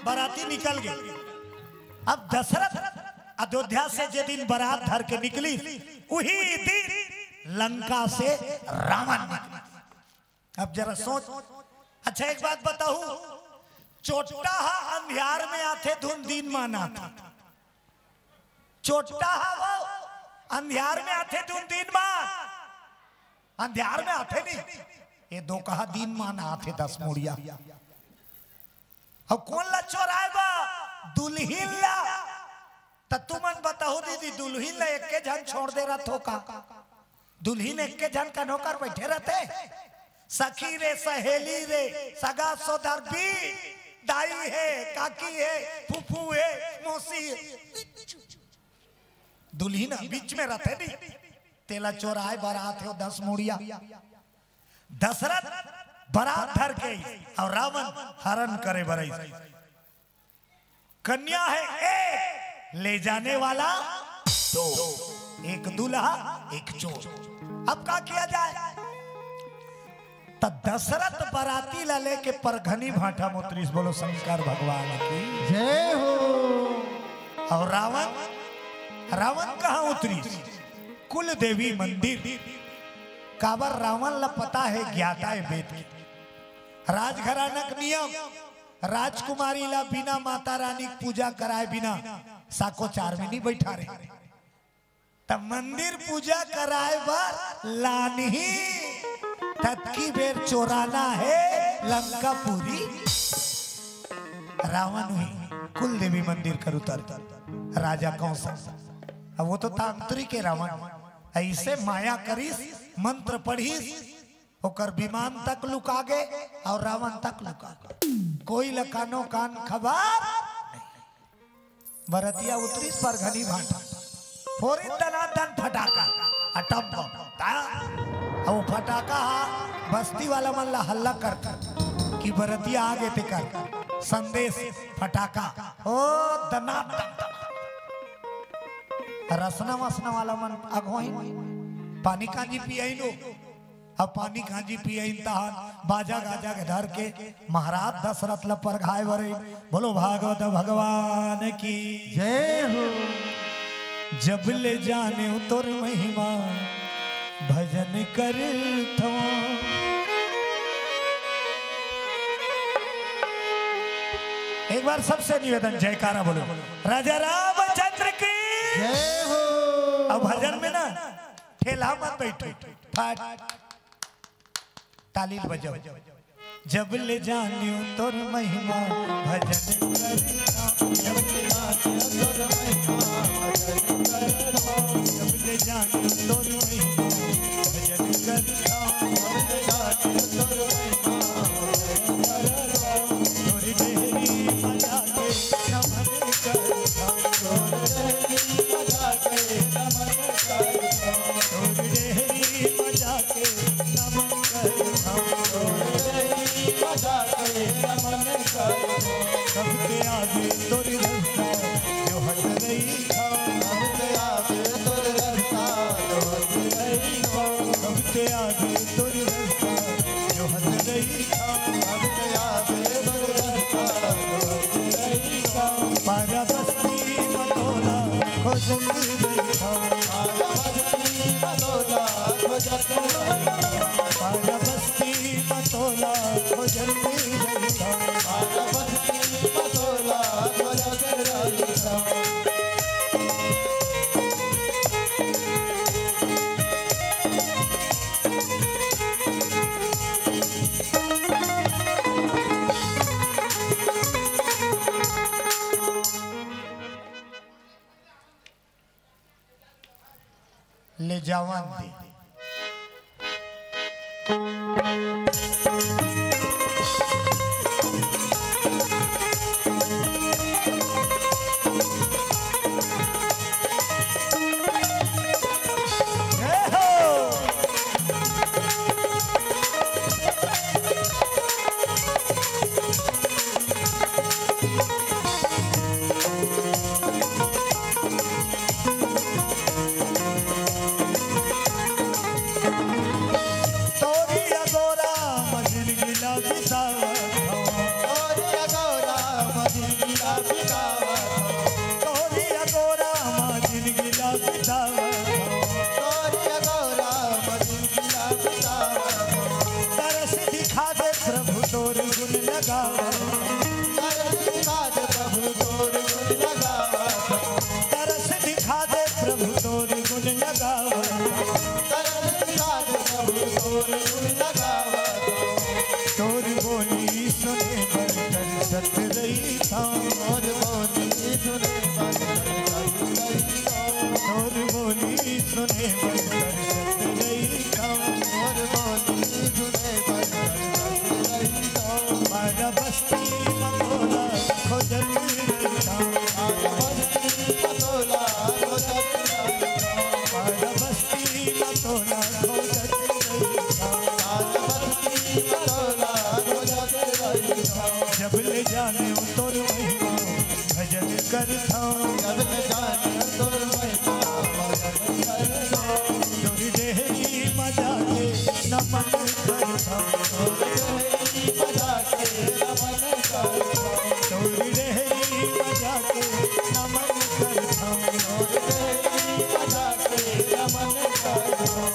बराती निकल गई। अब दशरथ अयोध्या से जे दिन बरात धर के निकली, उही दिन लंका से रावण निकली। अब जरा सोच, अच्छा एक बात बताहू, चोट्टा हा अंधियार में आथे धुन दिन मान आथे। चोट्टा हा वो अंधियार में आथे धुन दिन मान, अंधियार में आथे नहीं, ये दो कहा दिन मान आथे दस मुड़िया। अब कोन ला चोराए बा? दुल्हिन ला। त तुमन बताहू दीदी, दुल्हिन ला एके झन छोड़ दे रथो का? दुल्हिन एके झन कन्हो कर बैठे रथे? सखी रे, सहेली रे, सगा सोदर भी दाई हे, काकी हे, फूफू हे, मौसी हे। दुल्हिन बीच में रथे नहीं, तेला चोराए बर आथे ओ दस मुड़िया। दशरथ बरात धर के अउ रावण हरण करे बर आइस। कन्या हे एक, ले जाने वाला दो, एक दूल्हा एक चोर। अब का किया जाए? त दशरथ बराती ला लेके परघनी भाठा म उतरिस। बोलो शंकर भगवान की। जय हो। अउ रावण, रावण कहाँ उतरिस? कुल देवी मंदिर। काबर? रावण ला पता हे, ज्ञाता हे वेद के। राजघराना के नियम, राजकुमारी ला बिना माता रानी के पूजा कराए बिना साको चार में नहीं बैठारे। त मंदिर पूजा कराए बर लानही, ततकी बेर चोराना हे लंकापुरी। रावण हुई कुल देवी मंदिर कर उतर, राजा कौशल। अब वो तो तांत्रिक हे रावण, अइसे माया करिस, मंत्र पढ़िस, ओकर विमान तक लुका गे अउ रावण तक लुका गे। कोई ल कानो कान खबर नहीं। बरतिया उतरिस परघनी भाठा, फोरिन दनादन फटाका, अटम बम, ता। अउ फटाका हा बस्ती वाला मन ला हल्ला कर कर कि बरतिया आगे तेकर संदेश फटाका, ओ दनादन। रसना वसना वाला मन अगोही पानी कांजी पियाइनो। अब पानी कांजी पियइन तहान बाजा गाजा के धर के महाराज दशरथ ल परघाए बर। बोलो भागवत भगवान की। जय हो। जब ले जाने तोर महिमा भजन करथो। एक बार सबसे निवेदन, जयकारा बोलो राजा रामचंद्र की। जय हो। अब भजन में ना ठेला मत बैठो, फट ताली बजाओ। जब ले जानियो तोर महिमा भजन करता, जब ले जानियो तोर महिमा भजन करता, जब ले जानियो तोर महिमा भजन करता, जब ले जानियो तोर महिमा भजन करता, तोर डेहरी मजा के नमन करता, तोर डेहरी मजा के नमन करता, तोर डेहरी मजा के नमन करथौं। सबके आगे तोर रस्ता जोहत रहिथौं। सबके आगे तोर रस्ता जोहत रहिथौं। पारा बस्ती म तोला खोजत रहिथौं। पारा बस्ती म तोला खोजत रहिथौं। ले जावन दे। तोरी अगोरा म जिनगी ला बितावत हौं। तोरी अगोरा म जिनगी ला बितावत हौं। तोरी अगोरा म जिनगी ला बितावत हौं। तोरी अगोरा म जिनगी ला बितावत हौं। तरस दिखा दे प्रभु तोर गुण लगावत हौं। तरस दिखा दे प्रभु तोर गुण लगावत हौं। तरस दिखा दे प्रभु तोर गुण लगावत हौं। तोर बोली सुने बर तरसत रहिथौं। तोर बोली सुने बर तरसत रहिथौं। तोर बोली सुने बर तरसत रहिथौं। तोर बोली सुने बर तरसत रहिथौं। पारा बस्ती म नमन करथौं, तोर रहरी म जाके नमन करथौं, तोर रहरी म जाके नमन करथौं, तोर रहरी म जाके नमन करथौं।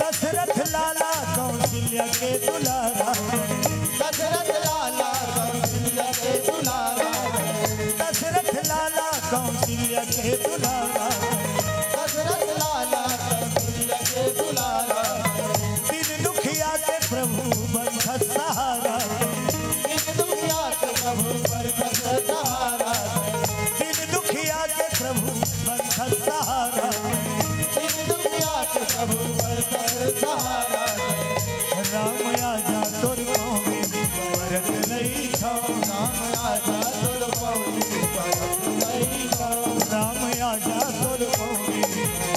दशरथ लाला कौशल्या के दुलारा। दशरथ लाला कौशल्या के दुलारा। दशरथ लाला कौशल्या के दुलारा। दशरथ लाला कौशल्या के दुलारा। दीन दुखिया के प्रभु बनथस सहारा। दीन दुखिया के प्रभु बनथस सहारा। दीन दुखिया के प्रभु बनथस सहारा। दीन दुखिया के प्रभु बनथस सहारा। राम आजा तोर पाँव में बरत लइथौं। राम आजा तोर पाँव में बरत लइथौं। राम आजा तोर पाँव में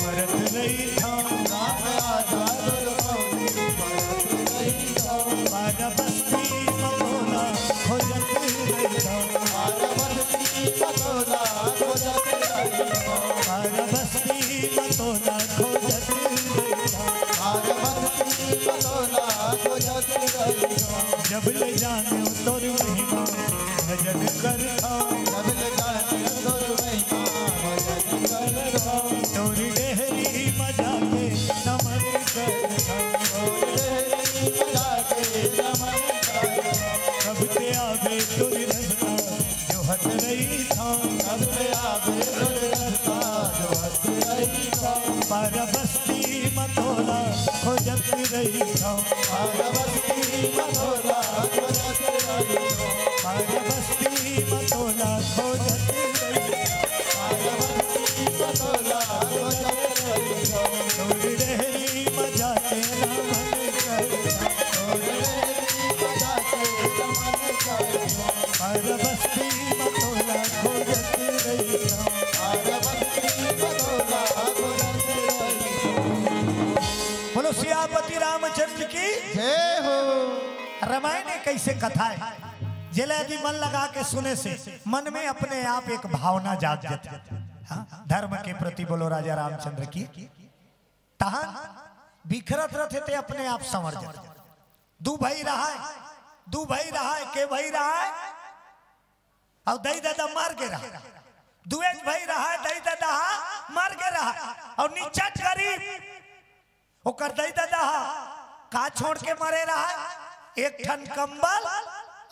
बरत लइथौं। राम आजा तोर पाँव में बरत लइथौं। पारा बस्ती म तोला खोजत रहिथौं। पारा बस्ती म तोला खोजत रहिथौं। पारा बस्ती म तोला खोजत रहिथौं। पारा बस्ती म तोला खोजत रहिथौं। जब ले जानेंव तोर महिमा भजन करथौं। जब ले जानेंव तोर महिमा भजन करथौं। तोर रहरी म जाके नमन करथौं। तोर रहरी म जाके नमन करथौं। कब ते आबे तोर रस्ता जोहत रहिथौं। कब ते आबे तोर रस्ता जोहत रहिथौं। पारा बस्ती म तोला खोजत रहिथौं। पारा बस्ती म तोला खोजत रहिथौं। पारा बस्ती म तोला खोजत रहिथौं। पारा बस्ती म तोला खोजत रहिथौं। तोर रहरी म जाके नमन करथौं। तोर रहरी म जाके नमन करथौं। पारा बस्ती म तोला खोजत रहिथौं। पारा बस्ती म तोला खोजत रहिथौं। बोलो सियापति रामचंद्र की जय हो। रामायण एक ऐसे कथा है, जेला यदि मन लगा के सुने से मन में अपने आप एक भावना जाग जाथे। हाँ, धर्म के प्रति बोलो राजा रामचंद्र की। तहन बिखरत रथे ते अपने आप संवर जाथे। दू भाई रहय, दू भाई रहय, के भाई रहय, अउ दई ददा मर गे रहय। दुएच भाई रहय, दई ददा हा मर गे रहय। अउ निच्चट गरीब ओकर दई ददा हा का छोड़ के मरे रहय? एक ठन कंबल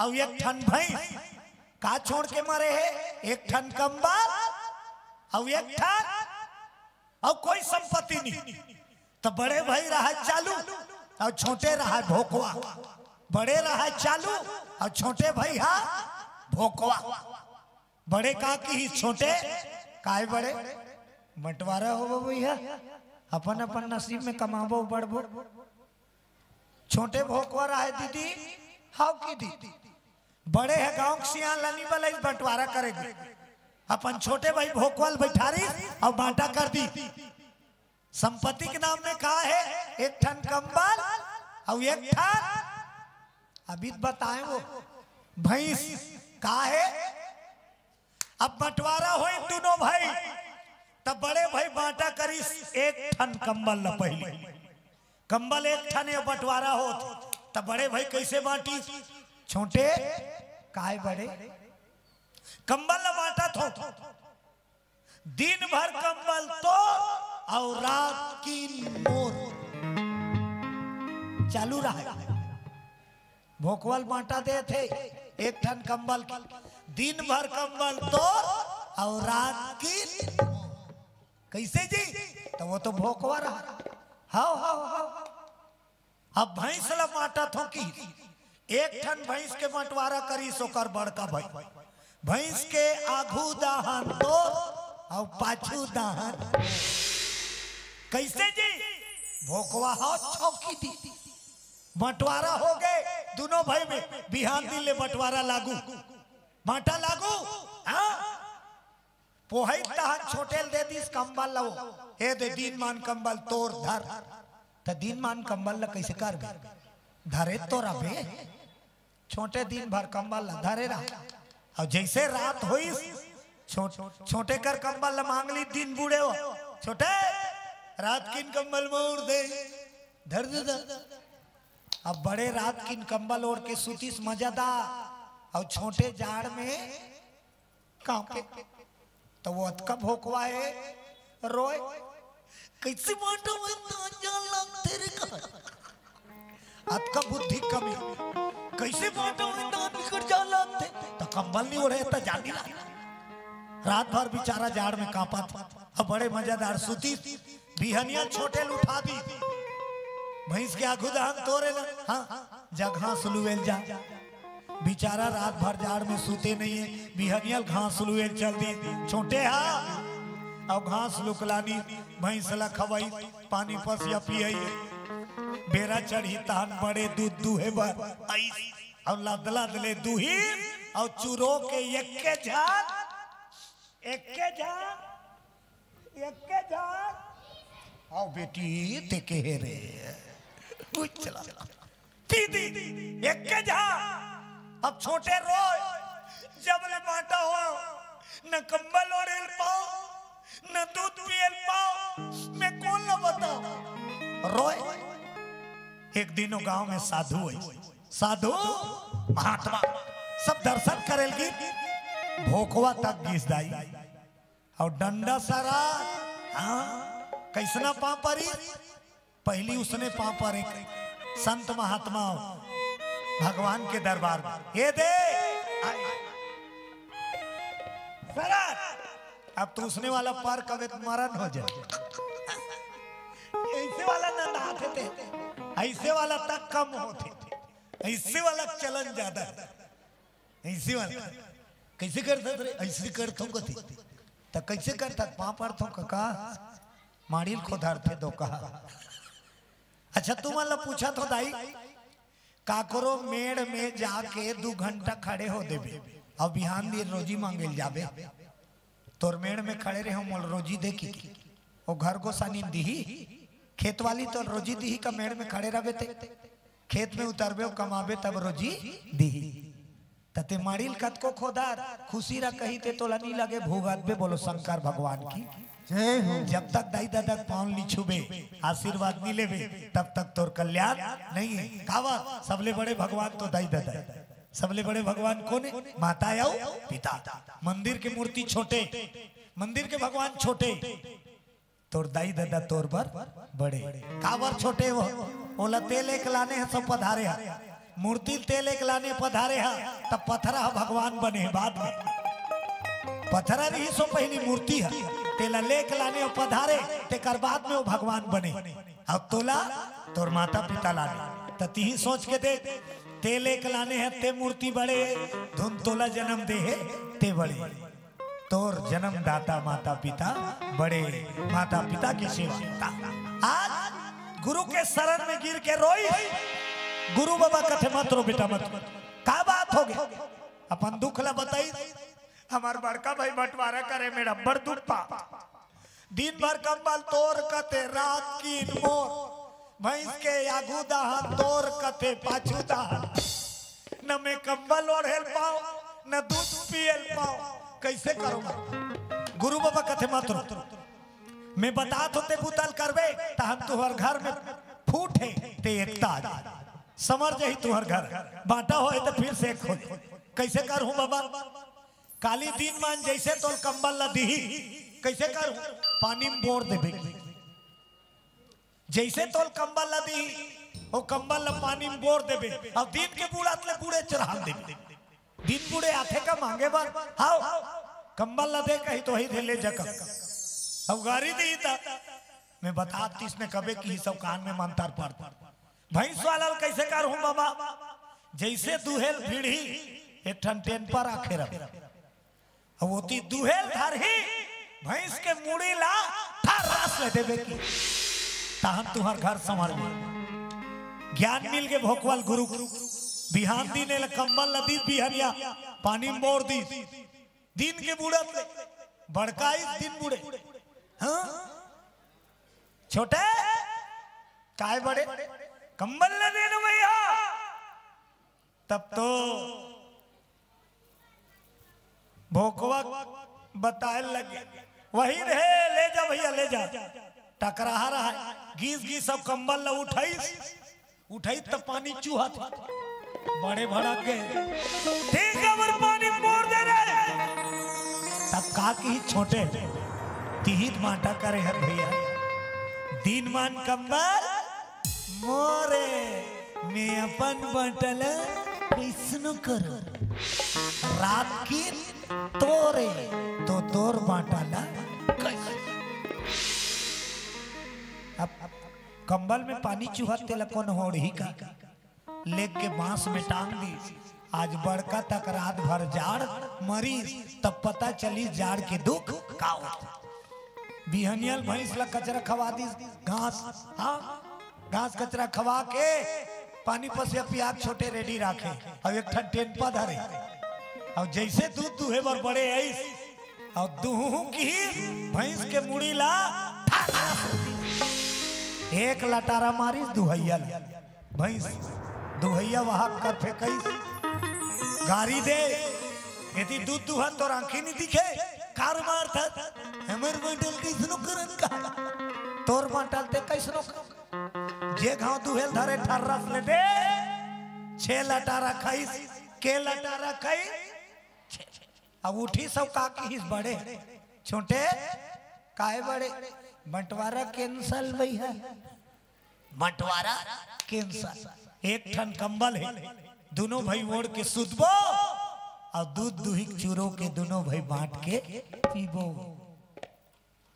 अउ एक ठन भैंस। का छोड़ के मरे हे? एक ठन कंबल अउ एक ठन, अउ कोई संपत्ति नहीं। त बड़े भाई रहय चालू अउ छोटे रहय भोकवा। बड़े रहय चालू अउ छोटे भाई हा भोकवा। बड़े का किहिस छोटे, "काय बड़े, बंटवारा होबो भैया, अपन अपन नसीब में कमाबो बढ़बो।" छोटे भोकवा रहय, "दीदी, हव किहिस।" बड़े हे गांव के सियान ल नी बलाइस बंटवारा करे के, अपन छोटे भाई भोकवा ल बइठारिस अउ बांटा कर दिस। संपत्ति के नाम में का हे? एक ठन कंबल अउ एक ठन, अभी त बताएंव, भैंस का हे। अब बंटवारा होय दूनों भाई, त बड़े भाई बांटा करिस एक ठन कंबल ल। पहिली कंबल एक ठन हे, बंटवारा होत त बड़े भाई कइसे बांटिस? छोटे, "काय बड़े, कंबल ल बांटत हों, दिन भर कंबल तोर अउ रात कीन मोर।" चालू रहय, भोकवा ल बांटा देथे एक ठन कंबल के, "दिन भर कंबल तोर अउ रात कीन मोर।" कइसे जी? त ओ तो भोकवा रहय। हव, हव, हव। अब भैंस ल बांटत हों कि एक ठन भैंस के बंटवारा करिस ओकर बड़का भाई। भैंस के आघू दाहन तोर अउ पाछू दाहन। कइसे जी? भोकवा ह छौंकी दिस। बंटवारा हो गे, दुनों भाई में बिहान दिन ले बंटवारा लागू, बांटा लागू। हाँ, पोहई तहन छोटे ल दे दिस कंबल ल, वो, "ए दे, दिनमान कंबल तोर धर।" त दिनमान कंबल ल कइसे करबे? धरे तो रबे, छोटे दिन भर कंबल ल धरे रह। अउ जइसे रात होइस, छो-, छोटे कर कंबल ल मांग ली, दिन बूड़े हो, "छोटे, रात किन कंबल मोर दे, धर दे दा।" अब बड़े रात किन कंबल ओढ़ के सुतिस मजादार, अउ छोटे जाड़ में कांपे। त वो अतका भोकवा हे, रोय, "कइसे बांटा मैं दान जान लागथे रे का?" अतका बुद्धि कमी, "कइसे बांटा मैं दान निकट जान लागथे?" त कंबल नहीं ओढ़े त जानी ला। रात भर बेचारा जाड़ में कांपत, अब बड़े मजादार सुतिस। बिहनिया छोटे ल उठा दिस, भैंस के आगू दहन तोरे ना, हाँ, जा घास लुएल जा। बेचारा रात भर जाड़ में सुते नहीं हे, बिहनिया ल घास लुएल चल दिस। छोटे हा, अउ घास लुकलानी, भैंस ला खवई, पानी पसिया पियई। बेरा चढ़ी तहन बड़े दूध दूहे बर आइस, अउ लद लद ले दूही, अउ चुरो के एक्के झान, एक्के झान, एक्के झान। "आओ बेटी, ते केहे रे।" उई चला। दीदी, एक्के झान। अब छोटे रोय, "जब ले बांटा हो, न कंबल ओढ़ेल पाओ, न दूध पियल पाओ, मैं कोन ला बताओ?" रोय। एक दिन वो गांव में साधु आइस, साधु महात्मा, सब दर्शन करेल गिस, भोकवा तक गिस दाई। अउ डंडा सरा, हाँ, कइसना पांव परिस? पहिली उसने पांव परे संत महात्मा भगवान के दरबार में। "ए दे, आय, सरा।" अब तो उसने वाला पर कबे त मरन हो जाय। अइसे वाला नंदाथे ते, अइसे वाला तक कम होथे, अइसे वाला चलन जादा हे। अइसे वाला कइसे करथस रे? अइसे करथों कथे। त कइसे करथस? पांव परथों कका, माड़ी ल खोदरथे दो कहा। अच्छा, तुमन ला पूछत हों दाई, काकरो मेड़ में जाके दू घंटा खड़े हो देबे, अउ बिहान दिन रोजी मांगे ल जाबे, "तोर मेड़ में खड़े रहेंव, मोला रोजी दे" कहिके, ओ घर गोसानी दिही? खेत वाली तोला रोजी दिही का मेड़ में खड़े रहबे ते? खेत में उतरबे अउ कमाबे तब रोजी दिही। त ते माड़ी ल कतको खोदर, खुशी रह कही ते तोला नी लगे, भुगतबे। बोलो शंकर भगवान की जय हो। जब तक दाई ददा के पांव ल नी छूबे, आशीर्वाद नी लेबे, तब तक तोर कल्याण नहीं हे। काबर? सबले बड़े भगवान तो दाई ददा हे। सबले बड़े भगवान कोन हे? माता अउ पिता। मंदिर के मूर्ति छोटे, मंदिर के भगवान छोटे, तोर दाई ददा तोर बर बड़े। काबर छोटे वो? ओला ते लेके लाने हस अउ पधारे हस। मूर्ति ल ते लेके लाने पधारे हस, त पथरा ह भगवान बने हे बाद में। पथरा रिहिस ओ पहिली मूर्ति ह, तेला लेके लाने अउ पधारे, तेकर बाद में वो भगवान बने। अउ तोला तोर माता पिता लाने। त तिही सोच के देख, ते लेके लाने हस ते मूर्ति बड़े, धुन तोला जन्म दे हे ते बड़े। तोर जन्मदाता माता पिता बड़े, माता पिता के सेवा। आज गुरु के शरण में गिर के रोइस, गुरु बाबा कथे, "मत रो बेटा, मत रो।" का बात होगे? अपन दुख ला बताइस, "हमर बड़का भाई बंटवारा करे में अब्बड़ दुख पा, दिन भर कंबल तोर कथे, रात किन मोर, भैंस के आगू दहन तोर कथे, पाछू दहन।" न मैं कंबल ओढ़े ल पांव, न दूध पिए ल पांव, कइसे करंव? गुरु बाबा कथे, "मत रो, मैं बतात हों ते बुता ल करबे, तहन तुंहर घर में फूट हे, ते एकता आ जाही, समर जाही तुंहर घर, बांटा होय त फिर से एक हो जाही।" कइसे करहूं बाबा? काली दिनमान जइसे तोला कंबल ला दिही, कइसे करहूं? पानी में बोर देबे। जइसे तोला कंबल ला दिही, ओ कंबल ला पानी में बोर देबे, अउ दिन के बूड़त ले बूड़े चढ़ा देबे। दिन बूड़े आथे का मांगे बर? हाव, कंबल ला दे कही त ओही धे ले जकम। अउ गारी दिही त मैं बतात तिस ने कबे किही सब कान में मंतर पड़। भैंस वाला ल कइसे करहूं बाबा? जइसे दुहे ल भीड़ही, एक ठन टेन पर आखे रह। अउ ओती दुहे ल धरही, भैंस के मुड़ी ला थर्रास ले देबे कि, तहन तुंहर घर संवर जाही। ज्ञान मिल गे भोकवा ल गुरु। बिहान दिन एला कंबल ल दीस बिहनिया, पानी म बोर दीस। दिन के बूड़त ले बड़का आइस दिन बूड़े। हाँ? छोटे, काय बड़े? कंबल ल दे न भैया। तब तो भोकवा बताए लगे, "वही रे, ले जा भैया, ले जा।" टकराहा रहा, गीस गीस सब कंबल ल उठाइस, उठाइस त पानी चूहत, बड़े भड़क गे, "ठीक है, मोर पानी मोर दे रे।" तब का किही, "छोटे, तिही त बांटा करे हस भैया, दिनमान कंबल मोरे, मैं अपन बांटा ल कइसनो करो, रात के तोरे, तो तोर बांटा ल कइसनो।" अब कंबल में पानी चूहत तेला कोन ओढ़ही का? लेग के बांस में टांग दीस। आज बड़का तक रात भर जाड़ मरीस, तब पता चलिस जाड़ के दुख का होथे। बिहनिया ल भैंस ल कचरा खवा दीस, घास, हाँ, घास कचरा खवा के पानी पसिया पिया के छोटे रेडी राखे, अउ एक ठन टेंपा धरे, अउ जइसे दूध दूहे बर बड़े आइस, अउ दूहूं किहिस, भैंस के मुड़ी ला ठास, एक लटारा मारिस दुहइया ल। भैंस दुहइया वहाक कर फेंकइस, गारी दे, "एती दूध दूहत तोर आंखी नी दिखे, कार मारथस, हमर बांटा ल कइसनो करन का, तोर बांटा ल ते कइसनो कर।" जे घांव दुहे ल धरे ठर्रस ले दे, छे लटारा खाइस, के लटारा खाइस, छे, छे। अब उठिस अउ का किहिस, "बड़े, छोटे, काय बड़े, बंटवारा cancel भैया, बंटवारा cancel। एक ठन कंबल हे, दुनों भाई ओढ़ के सुतबो, अउ दूध दुही के चूरो के दुनों भाई बांट के पीबो।"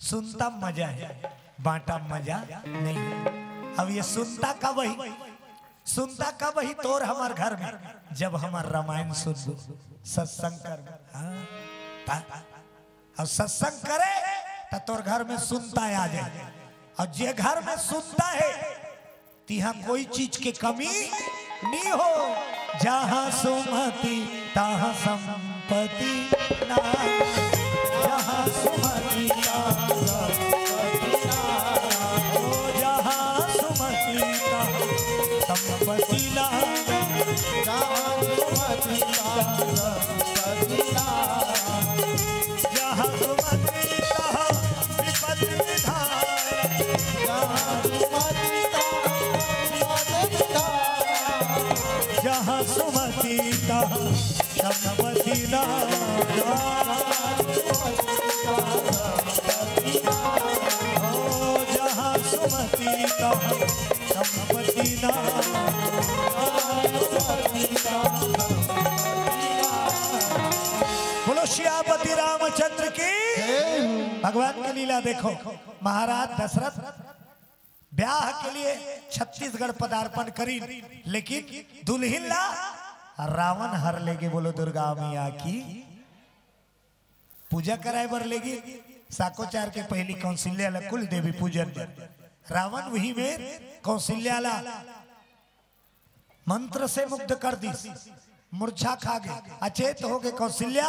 सुनता मजा हे, बांटा मजा नहीं। अब ये सुनता कब ही, सुनता कब ही तोर हमर घर में, जब हमर रामायण सुनबो, सत्संग करबो। हाँ, ता-, अब सत्संग करे त तोर घर में सुनता आ जाए, अउ जे घर में सुनता हे, तिहां कोई चीज के कमी नी हो। जहां सुमति तहां संपत्ति ना, जहां सुमति तहां संपत्ति ना, ओ जहां सुमति तहां संपत्ति ना, जहां सुमति तहां संपत्ति ना। जहाँ सुमति तहाँ विपत्ति विधान। जहाँ सुमति तहाँ विपत्ति विधान। जहाँ सुमति तहाँ संपत्ति ना। जहाँ सुमति तहाँ संपत्ति ना। ओ जहाँ सुमति तहाँ संपत्ति ना। बोलो सियापति रामचंद्र की। भगवान की लीला देखो, महाराज दशरथ ब्याह के लिए छत्तीसगढ़ पदार्पण करीन, लेकिन दुल्हिन ला रावण हर लेगे। बोलो दुर्गा मैया की। पूजा कराए बर लेगे, साकोचार के पहली कौशल्या ला कुल देवी पूजन बर। रावण वही में कौशल्या ला मंत्र से मुग्ध कर दीस, मूर्छा खा गे, अचेत हो गे। कौशल्या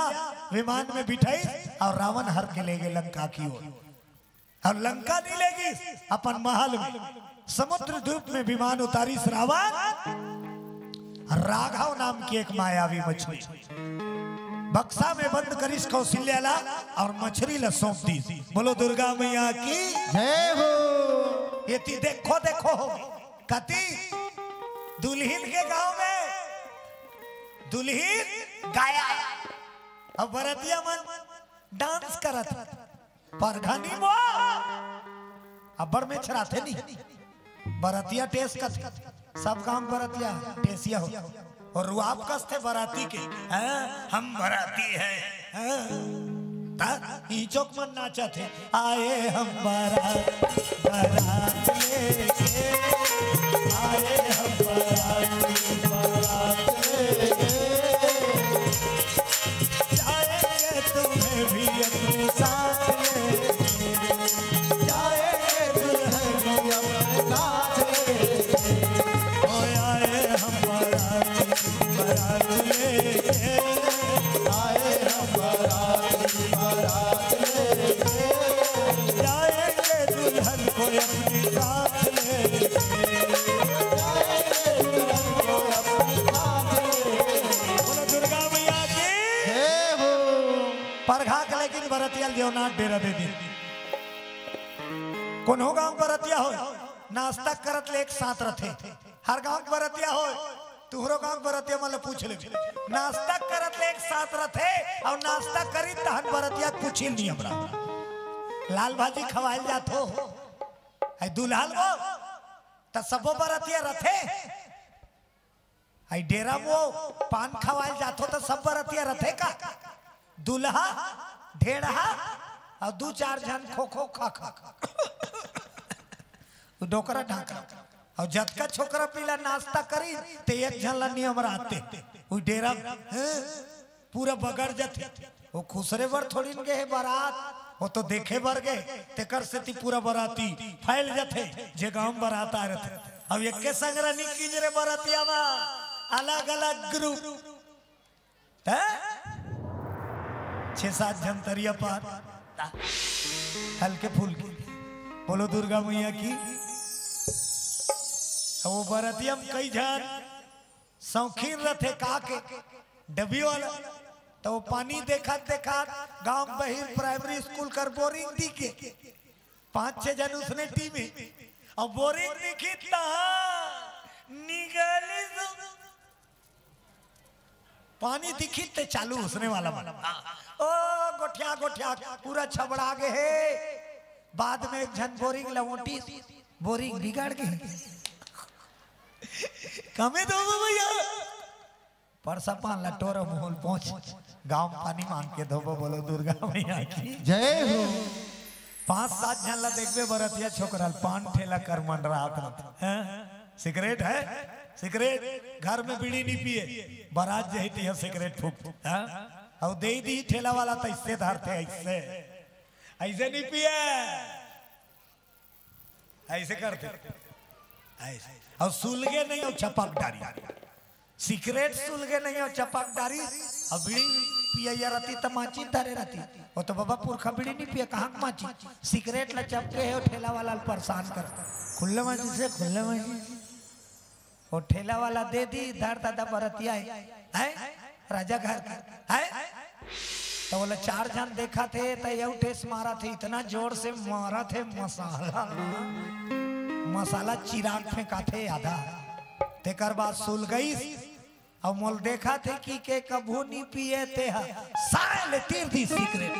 विमान में बिठाइस अउ रावण हर के लेगे लंका की ओर। अउ लंका नहीं लेगिस, अपन महल में समुद्र द्वीप में विमान उतारिस रावण। राघव नाम की एक मायावी मछली बक्सा में बंद करिस कौशल्या ला अउ मछली ला सौंप दीस। बोलो दुर्गा मैया की। जय हो। एती देखो, देखो हो कती दुल्हिन के गांव में दुल्हिन गाया, अउ बरतिया मन डांस करत। परघनी मो अब्बड़ मेछराथे नी। बरतिया टेस कथे, सब गांव बरतिया टेसिया हो। अउ रुआब कसथे बराती के, हैं? हम बराती हैं, हैं? त ई चौक मन नाचत हे, आए हम बारात, बारात लेके, आए हम बारात, बारात लेके। जाएंगे तुम्हें भी अपने साथ लेके, जाएंगे तुम्हें भी अपने साथ लेके। ओ आए हम बारात, बारात लेके आए हम, बारात, बारात लेके जाएंगे दुल्हन को अपने साथ लेके, जाएंगे दुल्हन को अपने साथ लेके। बोलो दुर्गा मैया की। हे हो। परघा के लेकिन बरतिया ल देवनाथ डेरा दे दी। कोनो गांव बरतिया हो, नाश्ता करत ले एक साथ रथे। हर गांव के बरतिया होय, तुहरो गांव के बरतिया मन ल पूछ ले। नाश्ता करत ले एक साथ रथे, अउ नाश्ता करी तहन बरतिया के पूछी नियम रहा। लाल भाजी खवाइल जात हो, है दुल्हा ल वो, त सबो बरतिया रथे। है डेरा वो पान खवाइल जात हो, त सब बरतिया रथे का? दुल्हा, ढेड़हा, अउ दू चार झन खो खो खा खा। वो डोकरा ढाका। अउ जतका छोकरा पीला नाश्ता करी, ते एक झन ला नियम रहते। वो डेरा, हैं? पूरा बगड़ जथे। वो खुसरे बर थोड़ी न गे हे बारात, वो तो देखे बर गे। तेकर सेती पूरा बराती फैल जथे, जे गांव में बारात आ रथे। अब एके संग रह नी कीज रे बरातिया मा, अलग-अलग ग्रुप। हैं? छह सात झन तरिया पार, हल्के फुल्के। बोलो दुर्गा मैया की। अब वो बरतिया म कई झन शौकीन रथे का के, डबियो वाला, त वो पानी देखत देखत गांव बहिर प्राइमरी स्कूल कर बोरिंग दिखे। पांच छह झन उसने टीम हे, अउ बोरिंग दिखी तहां निकाली सु-, पानी दिखी ते चालू उसने वाला मन। ओ गोठिया गोठिया पूरा छबड़ा गे हे। बाद में एक झन बोरिंग लवोटी, बोरिंग बिगड़ गे। कमे दो भैया। परसा पान ला टोरा मुहूं ल पहुंच, गांव पानी मांग के धोबो। बोलो दुर्गा मैया की। जय हो। पांच सात झन ला देखबे बरतिया छोकरा ल पान ठेला कर मंडरात रथे। हैं? सिगरेट है? सिगरेट घर में बीड़ी नी पिए, बारात जही तिहा सिगरेट फूक। हैं? अउ दे दी ठेला वाला त अइसे धरथे, अइसे, अइसे नी पिए। अइसे करथे, अइसे। अउ सुलगे नहीं, अउ चपक डारी। सिगरेट सुलगे नहीं, अउ चपक डारी। अउ बीड़ी पियइया रती त माचिस धरे रती। वो तो बाबा पुरखा बीड़ी नहीं पिए, कहाँ के माचिस? सिगरेट ला चपके हे, वो ठेला वाला ल परेशान कर। खुल्ले माचिस हे, खुल्ले माचिस। वो ठेला वाला दे दी, धर दादा बरतिया हे, हैं? राजा घर के, हैं? त बोला चार झन देखत हे, त यहू टेस मारत हे, इतना जोर से मारत हे मसाला, मसाला चिराग फेंकाथे आधा। तेकर बाद सुलगइस, अउ मोल देखत हे कि के कभू नी पिए ते ह, साय ले तीर दी सिगरेट,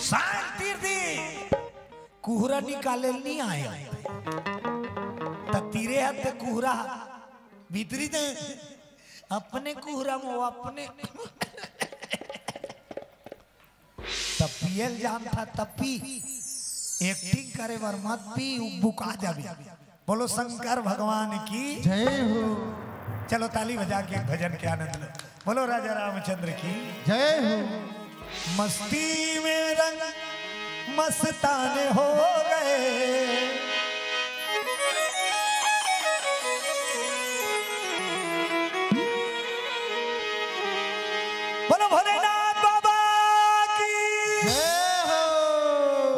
साय ले तीर दी। कुहरा निकाले ल नी आय, त तीरे ह ते कुहरा भीतरी दे, अपने कुहरा म अपने त पियल जानथा त पी, एक्टिंग करे बर मत पी, उ बुका जाबे। बोलो शंकर भगवान की। जय हो। चलो ताली बजा के एक भजन के आनंद लो। बोलो राजा रामचंद्र की। जय हो। मस्ती में रंग मस्ताने हो गए। बोलो भोलेनाथ बाबा की। जय हो।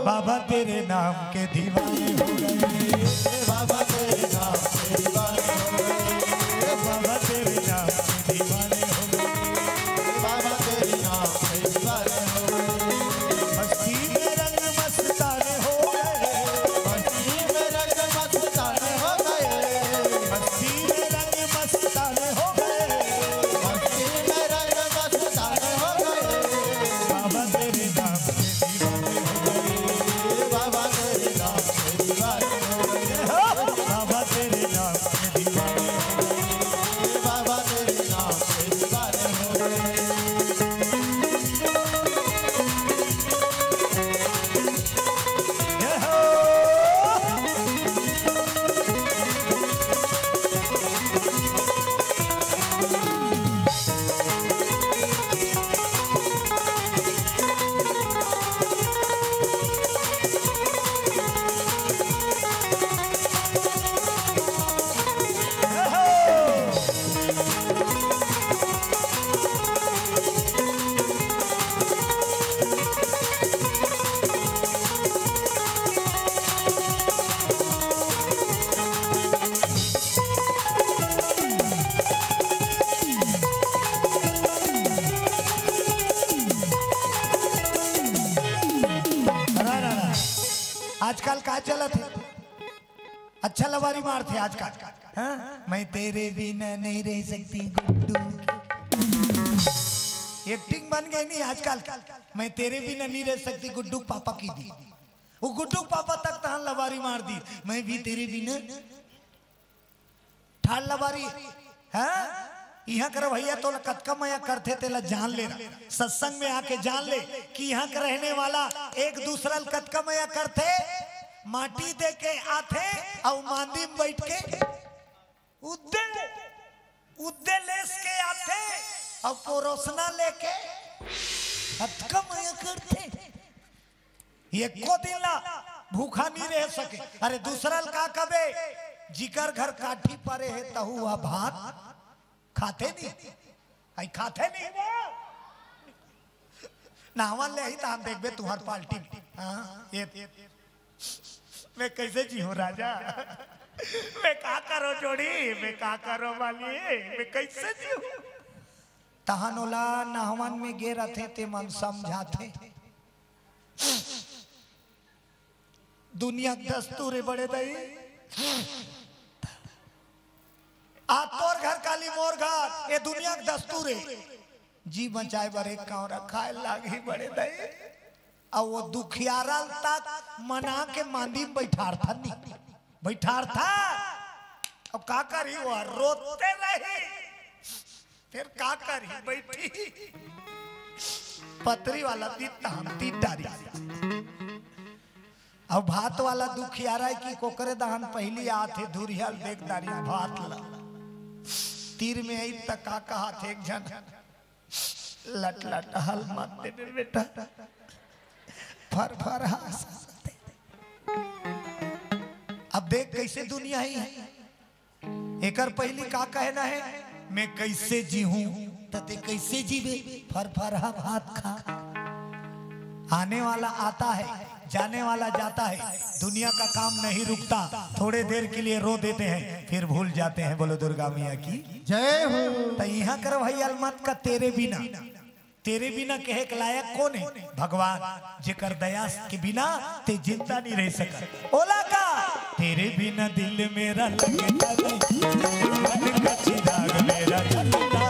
बाबा तेरे नाम के दीवाने हो गए। बाबा तेरे नाम के दीवाने हो गए। बाबा तेरे नाम के दीवाने हो गए। बाबा तेरे नाम के दीवाने हो गए। मस्ती में रंग मस्ताने हो गए। मस्ती में रंग मस्ताने हो गए। मस्ती में रंग मस्ताने हो गए। मस्ती में रंग मस्ताने हो गए। बाबा तेरे नाम के दीवाने हो गए। बाबा तेरे नाम के दीवाने हो गए। चलत हे, अच्छा लबारी मारथे आजकल। हाँ, मैं तेरे बिना नहीं रह सकती गुड्डू। एक्टिंग बन गई नहीं आजकल, मैं तेरे बिना नहीं रह सकती गुड्डू पापा की दी। वो गुड्डू पापा तक तहन लबारी मार दी, मैं भी तेरे बिना। ठाड़ लबारी, हाँ? इहाँ कर भैया तो कतका मया करथे, तेला जान ले। सत्संग में आके जान ले कि इहाँ के रहने वाला एक दूसरा ल कतका मया करथे। माटी दे के आथे अउ मांदी में बैठ के उद्दे, उद्दे लेस के आथे अउ परोसना लेके कतका मया करथे। एको दिन ला भूखा नहीं रह सके। अरे दूसरा ल का कबे, जिकर घर काठी परे हे तहू वह भात खाथे नहीं। आई खाथे नहीं वो। नहावन ले ही त हम देखबे तुहर पार्टी में। हाँ, ये मैं कैसे जीहूँ राजा, मैं का करो जोड़ी, मैं का करो माली, मैं कैसे जीहूँ। तहन ओला नहावन में गे रथे ते मन समझाथे। दुनिया के दस्तूर हे बड़े दाई। आ तोर घर काली मोर घर, ये दुनिया के दस्तूर हे। जी बचाए बर एक कौरा खाए लागी बड़े दाई। अउ वो दुखियारा तक मना के मांदी में बैठारथा नहीं, बैठारथा। अब का करी, वो रोते रही। फिर का करी, बैठी पतरी वाला दी तहन दी डारी। अब भात वाला दुखियारा हे कि कोकरे दहन पहली आथे, धुरिया ल देख डारी भात ला। तीर में आई त का कहाथे एक झन, लट लट हल मत देबे बेटा, फर फर हाँस। अब देख कैसे दुनिया ही है। एकर पहली का कहना है, मैं कैसे जीहूँ, त ते कैसे जीबे, फर फर हा भात खा। आने वाला आता है, जाने वाला जाता है। दुनिया का काम नहीं रुकता, थोड़े देर के लिए रो देते हैं, फिर भूल जाते हैं। बोलो दुर्गा मैया की जय हो। त इहाँ कर भाई अलमत का तेरे बिना, तेरे बिना कहे के लायक कोन हे? भगवान, जेकर दया के बिना ते जिंदा नहीं रह सकत। ओला का, तेरे बिना दिल मेरा लगता नहीं, मन का चिराग मेरा जलता।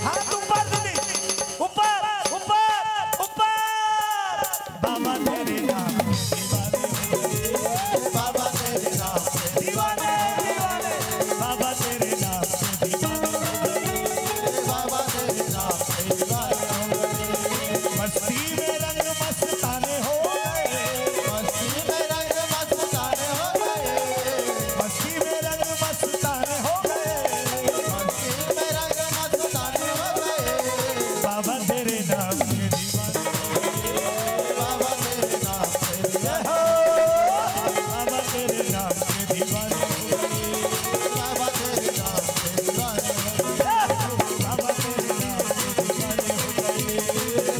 हाथ ऊपर दीदी, ऊपर, ऊपर, ऊपर। बाबा तेरे नाम से दीवाने हो गए। बाबा तेरे नाम से दीवाने, दीवाने। बाबा तेरे नाम से दीवाने हो गए। बाबा तेरे नाम से दीवाने हो गए। मस्ती में रंग मस्ताने हो गए। मस्ती में रंग मस्ताने हो गए। मस्ती में रंग मस्ताने हो गए। मस्ती में रंग मस्ताने हो गए। बाबा तेरे नाम के दीवाने हो गए। बाबा तेरे नाम के दीवाने हो गए। बाबा तेरे नाम के दीवाने हो गए। बाबा तेरे नाम के दीवाने हो गए। बाबा तेरे नाम के दीवाने हो गए।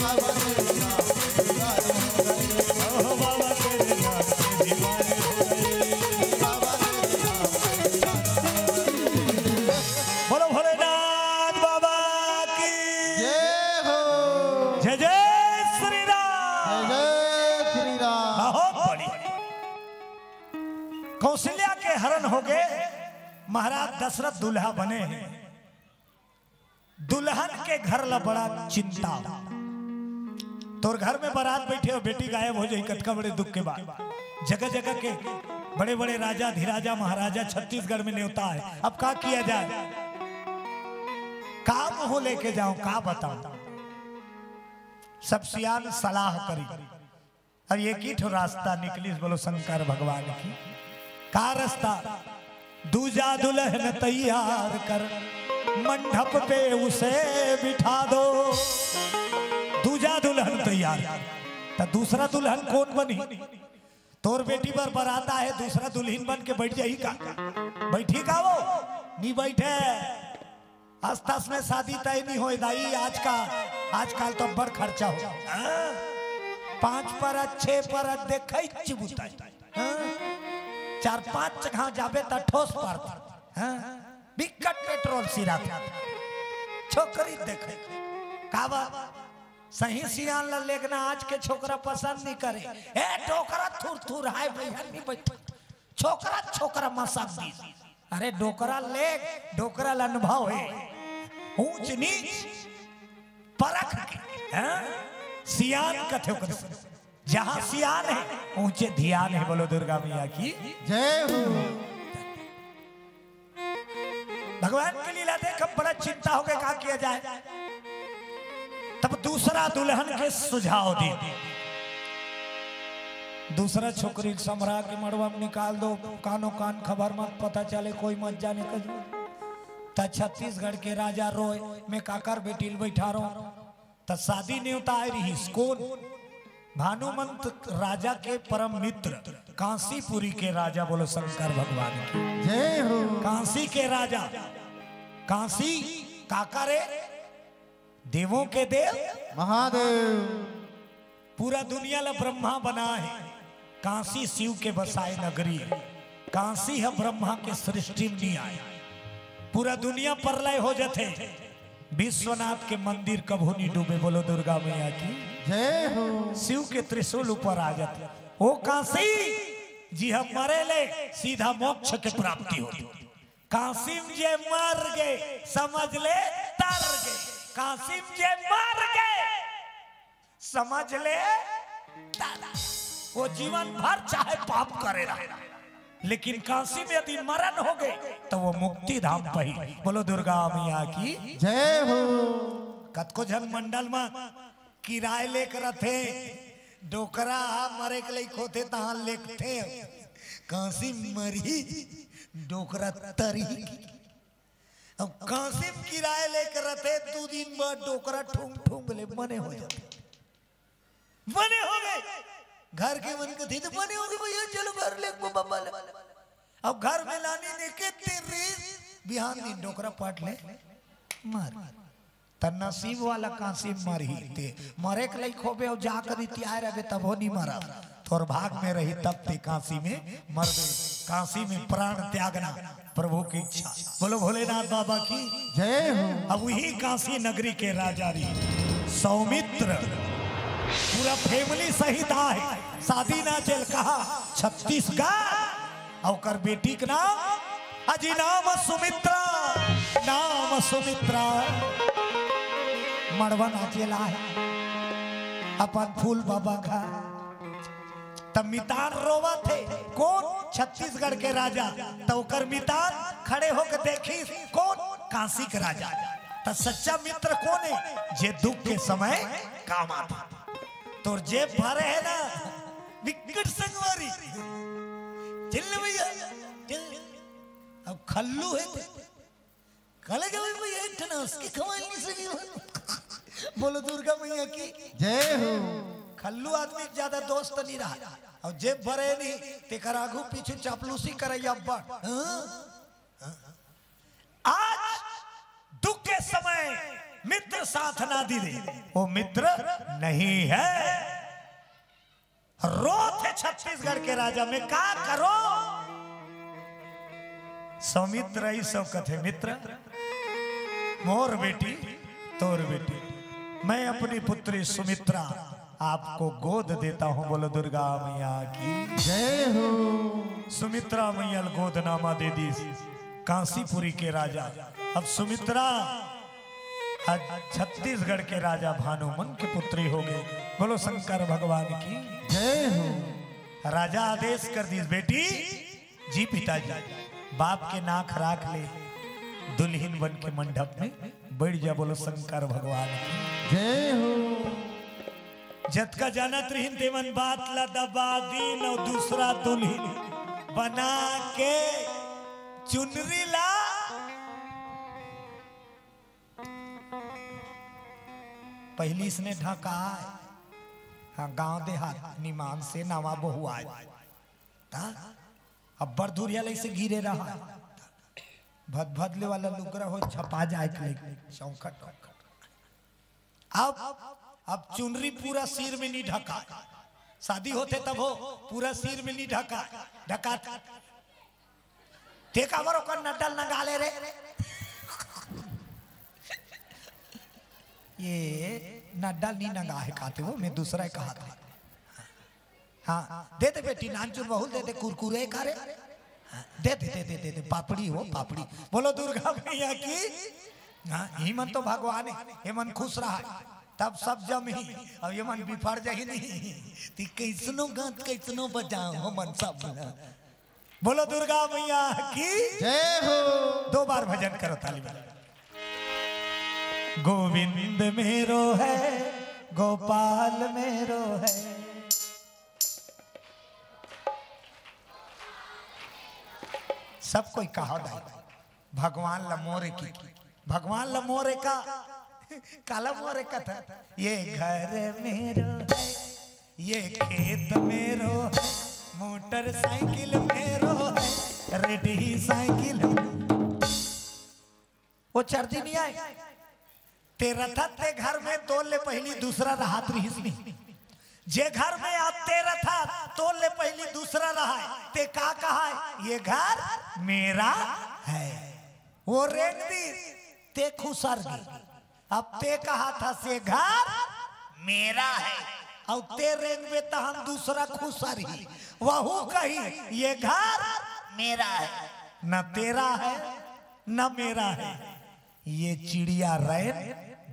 बाबा तेरे नाम के दीवाने हो गए। ओहो बाबा तेरे नाम के दीवाने हो गए। बाबा तेरे नाम के दीवाने हो गए। बोलो भोलेनाथ बाबा की जय हो। जय जय श्री राम। जय जय श्री राम। बहुत बढ़िया। कौशल्या के हरण हो गए, महाराज दशरथ दूल्हा बने हैं। दुल्हन के घर ला बड़ा चिंता। तोर घर में बारात बैठे हो, बेटी गायब हो जाई, कतका बड़े दुख के बात। जगह जगह के बड़े बड़े राजा, अधिराजा, महाराजा छत्तीसगढ़ में नेवता है। अब का किया जाए, का मुँह लेके जाऊं, का बताऊं? सब सियान सलाह करी। अब एक ही ठो रास्ता निकलिस, बोलो शंकर भगवान की। का रास्ता? दूजा दुल्हन तैयार कर, मंडप पे उसे बिठा दो। दूजा दुल्हन तैयार कर। त दूसरा दुल्हन कोन बनही? तोर बेटी बर बरात आए हे, दूसरा दुल्हिन बन के बइठ जाही का? बइठही का वो? नी बइठे। अस्तस में शादी तय नी होय दाई, आज का, आजकल तो बड़ खर्चा हो। हाँ? पांच परत, छह परत, देखई चिबुताई। हाँ? चार पांच जगह जाबे त ठोस परत। हाँ? बिकट पेट्रोल सिरात। छोकरी देखे। का बा? सही सियान ला लेगना, आज के छोकरा पसंद नी करे। ए, डोकरा थुर थुर हाय भैया, नी बइठ। छोकरा, छोकरा मसक दिस। अरे डोकरा ले, डोकरा ल अनुभव हे। ऊंच नीच परख के, हैं? सियान कथे ओकर से। जहां सियान हे, ऊंचे धियान हे। बोलो दुर्गा मैया की। जय हो। भगवान के लीला देख, अब बड़ा चिंता हो गया, का किया जाए। तब दूसरा दुल्हन के सुझाव दी। दूसरा छोकरी समरा के मड़वा में निकाल दो, कानो कान खबर मत पता चले, कोई मत जाने कहीं। त छत्तीसगढ़ के राजा रोय, मैं काकर बेटी ल बैठा रहो। त शादी नेवता आय रहिस कोन? भानुमंत राजा के परम मित्र, कांसीपुरी के राजा। बोलो शंकर भगवान की। जय हो। कांसी के राजा, कांसी काका रे, देवों के देव महादेव। पूरा दुनिया ला ब्रह्मा बनाए हे, कांसी शिव के बसाए नगरी हे। कांसी ह ब्रह्मा के सृष्टि में नी आए। पूरा दुनिया प्रलय हो जथे, विश्वनाथ के मंदिर कभू नी डूबे। बोलो दुर्गा मैया की। जय हो। शिव के त्रिशूल ऊपर आ जाथे। ओ कांसी जी ह मरे ले सीधा मोक्ष के प्राप्ति होथे। कांसी म जे मर गे, समझ ले तर गे। कांसी म जे मर गे, समझ ले तर। वो जीवन भर चाहे पाप करे रहे, लेकिन कांसी में यदि मरण हो गए तो वो मुक्ति धाम पही। बोलो दुर्गा मैया की। जय हो। कतको झन मंडल में किराए लेके रथे, डोकरा मरे के लइक होथे तहां लेकथे, कांसी मरही, डोकरा तरही। अब कांसी म किराए लेके रथे, दू दिन बाद डोकरा ठूंग ठूंग ले बने हो जाथे। बने हो गए। घर के मन कथे त बने हो गए भैया, चलो घर ले बाबा ले। अब घर में लानी देखे तेरे बिहान दिन डोकरा पाट ले मर। त नसीब वाला कांसी मरही ते। मरे के लइक होबे अउ जा करी तियार अबे तभो नी मरा। तोर भाग में रही तब ते कांसी में मरबे। कांसी में प्राण त्यागना प्रभु की इच्छा। बोलो भोलेनाथ बाबा की। जय हो। अब वही कांसी नगरी के राजा रही सौमित्र, पूरा फैमिली सहित आहे। शादी ना चल कहा छत्तीसगढ़। अउ ओकर बेटी के नाम अजी नाम सुमित्रा, नाम सुमित्रा। मड़वा नाचे ला हे अपन फूल बाबा घर। तब मितान रोवत हे। कोन? छत्तीसगढ़ के राजा। त ओकर मितान खड़े होके देखिस, कोन? कांसी के राजा। त सच्चा मित्र कोन हे? जे दुख के समय काम आथे। तोर जेब भरे हे ना, बिकट संगवारी। चल ले भैया, चल। अब खल्लू हे ते। कले जावे भैया, एक ठन हंस के खवाई नहीं सकी। बोलो दुर्गा मैया की। जय हो। खल्लू आदमी ज्यादा दोस्त नहीं रहा। अउ जेब भरे नहीं, तेकर आगू पीछू चापलूसी करैया अब्बड़। हाँ? आज दुख के समय मित्र साथ ना दे, वो मित्र नहीं है। रोथे छत्तीसगढ़ के राजा, मैं का करो? सौमित्र अइसो कथे, मित्र, मोर बेटी, तोर बेटी, मैं अपनी पुत्री सुमित्रा आपको गोद देता हूँ। बोलो दुर्गा मैया की। जय हो। सुमित्रा मैया ल गोदनामा दे दीस कांसीपुरी के राजा। अब सुमित्रा आज छत्तीसगढ़ के राजा भानुमन के पुत्री हो गए। बोलो शंकर भगवान की। जय हो। राजा आदेश कर दीस, बेटी, जी पिताजी, बाप के नाक राख ले, दुल्हिन बन के मंडप में बैठ जा। बोलो शंकर भगवान की। जय हो। जतका जानत रहिन तेमन बात ला दबा दीन अउ दूसरा दुल्हिन बना के चुनरी ला पहिली इसने ढकाय। हाँ, गांव देहात निमान से नवा बहु आए। हाँ? अब्बड़ दूरिहा ले से गिरे रहा। भद भद ले वाला लुगरा हो छपा जाए के ले, चौखट, चौखट। अब, अब चुनरी पूरा सिर में नहीं ढका। शादी होथे तब हो, पूरा सिर में नहीं ढका, ढका। ते काबर ओकर नड्डा ल नंगा ले रे? ये नड्डा ल नहीं नंगा हे काते हो, मैं दूसरा ही कहा था। हाँ, दे दे बेटी, नानचुर बहुल दे दे, कुरकुरे का रे। हाँ, दे दे, दे दे, दे दे, पापड़ी हो, पापड़ी। बोलो दुर्गा मैया की। हाँ, ही मन तो भगवान हे, ये मन खुश रहा, तब सब जम ही, अब ये मन बिफर जाही नहीं। ती कैसनो गात, कैसनो बजाओ, हो मन सब। बोलो दुर्गा मैया की। जय हो। दो बार भजन करो, ताली बजाओ। गोविंद मेरो है, गोपाल मेरो है। सब कोई कहा दाई, भगवान ल मोरे की, भगवान ल मोरे का, काला मोरे का था। ये घर मेरो है, ये खेत मेरो है, मोटरसाइकिल मेरो है, रेडी साइकिल। वो चर्दी नहीं आए। ते रथत ते घर में तोल ले पहली दूसरा रहात रिहिस नहीं। जे घर में अब ते रथत तोल ले पहली दूसरा रहा है, ते का कहा है? ये घर मेरा है। वो रेंग दी, ते खुसर गी। अब ते कहा था से घर मेरा है, और ते रेंगबे त हम दूसरा खुसर ही। वहू कही ये घर मेरा है, न तेरा है न मेरा है, ये चिड़िया रैन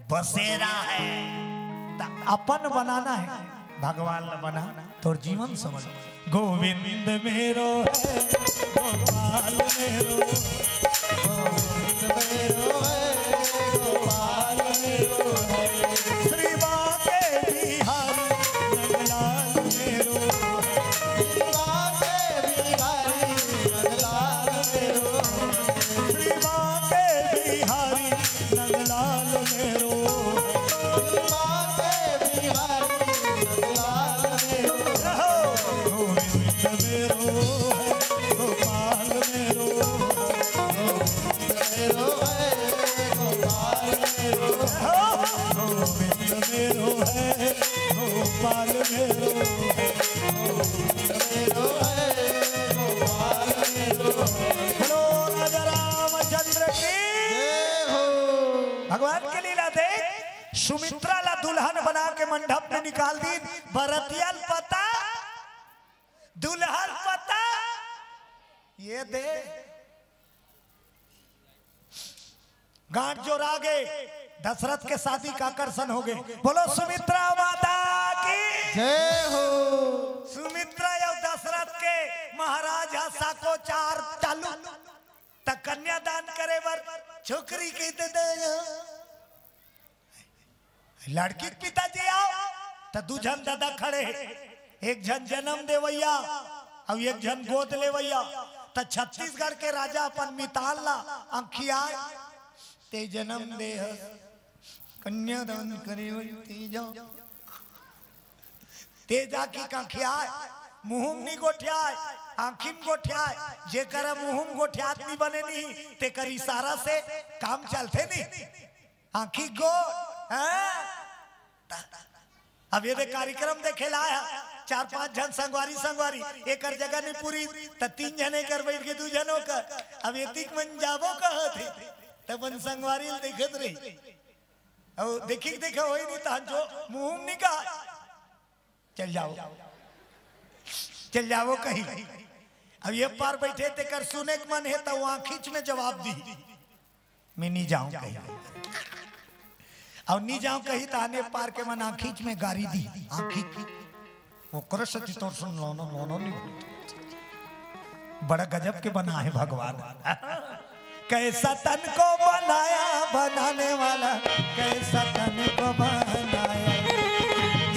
बसेरा है। त अपन बनाना है, भगवान ल बना, तोर जीवन समझ। गोविंद मेरो है, गोपाल मेरो, गोविंद मेरो है, गोपाल मेरो है। श्री बांके बिहारी नंदलाल मेरो है। श्री बांके बिहारी नंदलाल मेरो है। श्री बांके बिहारी नंदलाल मेरो है। श्री बांके बिहारी नंदलाल मेरो है। गोविंद मेरो है, गोपाल मेरो है। गोविंद मेरो है, गोपाल मेरो है। गोविंद मेरो है, गोपाल मेरो है। गोविंद मेरो है, गोपाल मेरो है। बोलो राजा रामचंद्र की। जय हो। भगवान के लीला देख, सुमित्रा ला दुल्हन बना के मंडप में निकाल दी। बरतिया ल पता, दुल्हन पता, ये दे गांठ जोरा गे, दशरथ के शादी का आकर्षण हो गे। बोलो सुमित्रा माता की। जय हो। सुमित्रा अउ दशरथ के महाराज हा साको चार चालू, त कन्यादान करे बर छोकरी के दे दे। लड़की के पिताजी आओ, त दू झन दादा खड़े हे, एक झन जन्म देवैया अउ एक झन गोद लेवैया। त छत्तीसगढ़ के राजा अपन मितान ला अंखियाए, ते जन्म दे हस, कन्यादान करे बर ते जा। ते जाके अंखियाए, मुंह म नी गोठियाए, आंखी म गोठियाए। जेकर मुंह म गोठियात नी बने नी, तेकर इशारा से काम चलथे नी। आंखी गो, हाँ? अब ये दे कार्यक्रम देखे ला आया, चार पांच झन संगवारी, संगवारी, एकर जगह नहीं पूरी, त तीन झन एकर बैठ के दू झन ओकर। अब एतिक मन जाबो कहत हे, त अपन संगवारी ल देखत रही। अब देखी के देखा होई नहीं, तहन जो मुंह म निकाल, चल जाओ, चल जाओ कहीं। अब ये पार बैठे तेकर सुने के मन हे, त वो आंखीच में जवाब दी। मैं नी जाऊं कही। अउ नी जाऊं कही त आने पार के मन आंखीच में गारी दी। आंखीच। ओकरे सेती तोर सुन लोनो, लोनो नी। बड़ा गजब के बना हे भगवान। कैसा तन को बनाया बनाने वाला, कैसा तन को बनाया।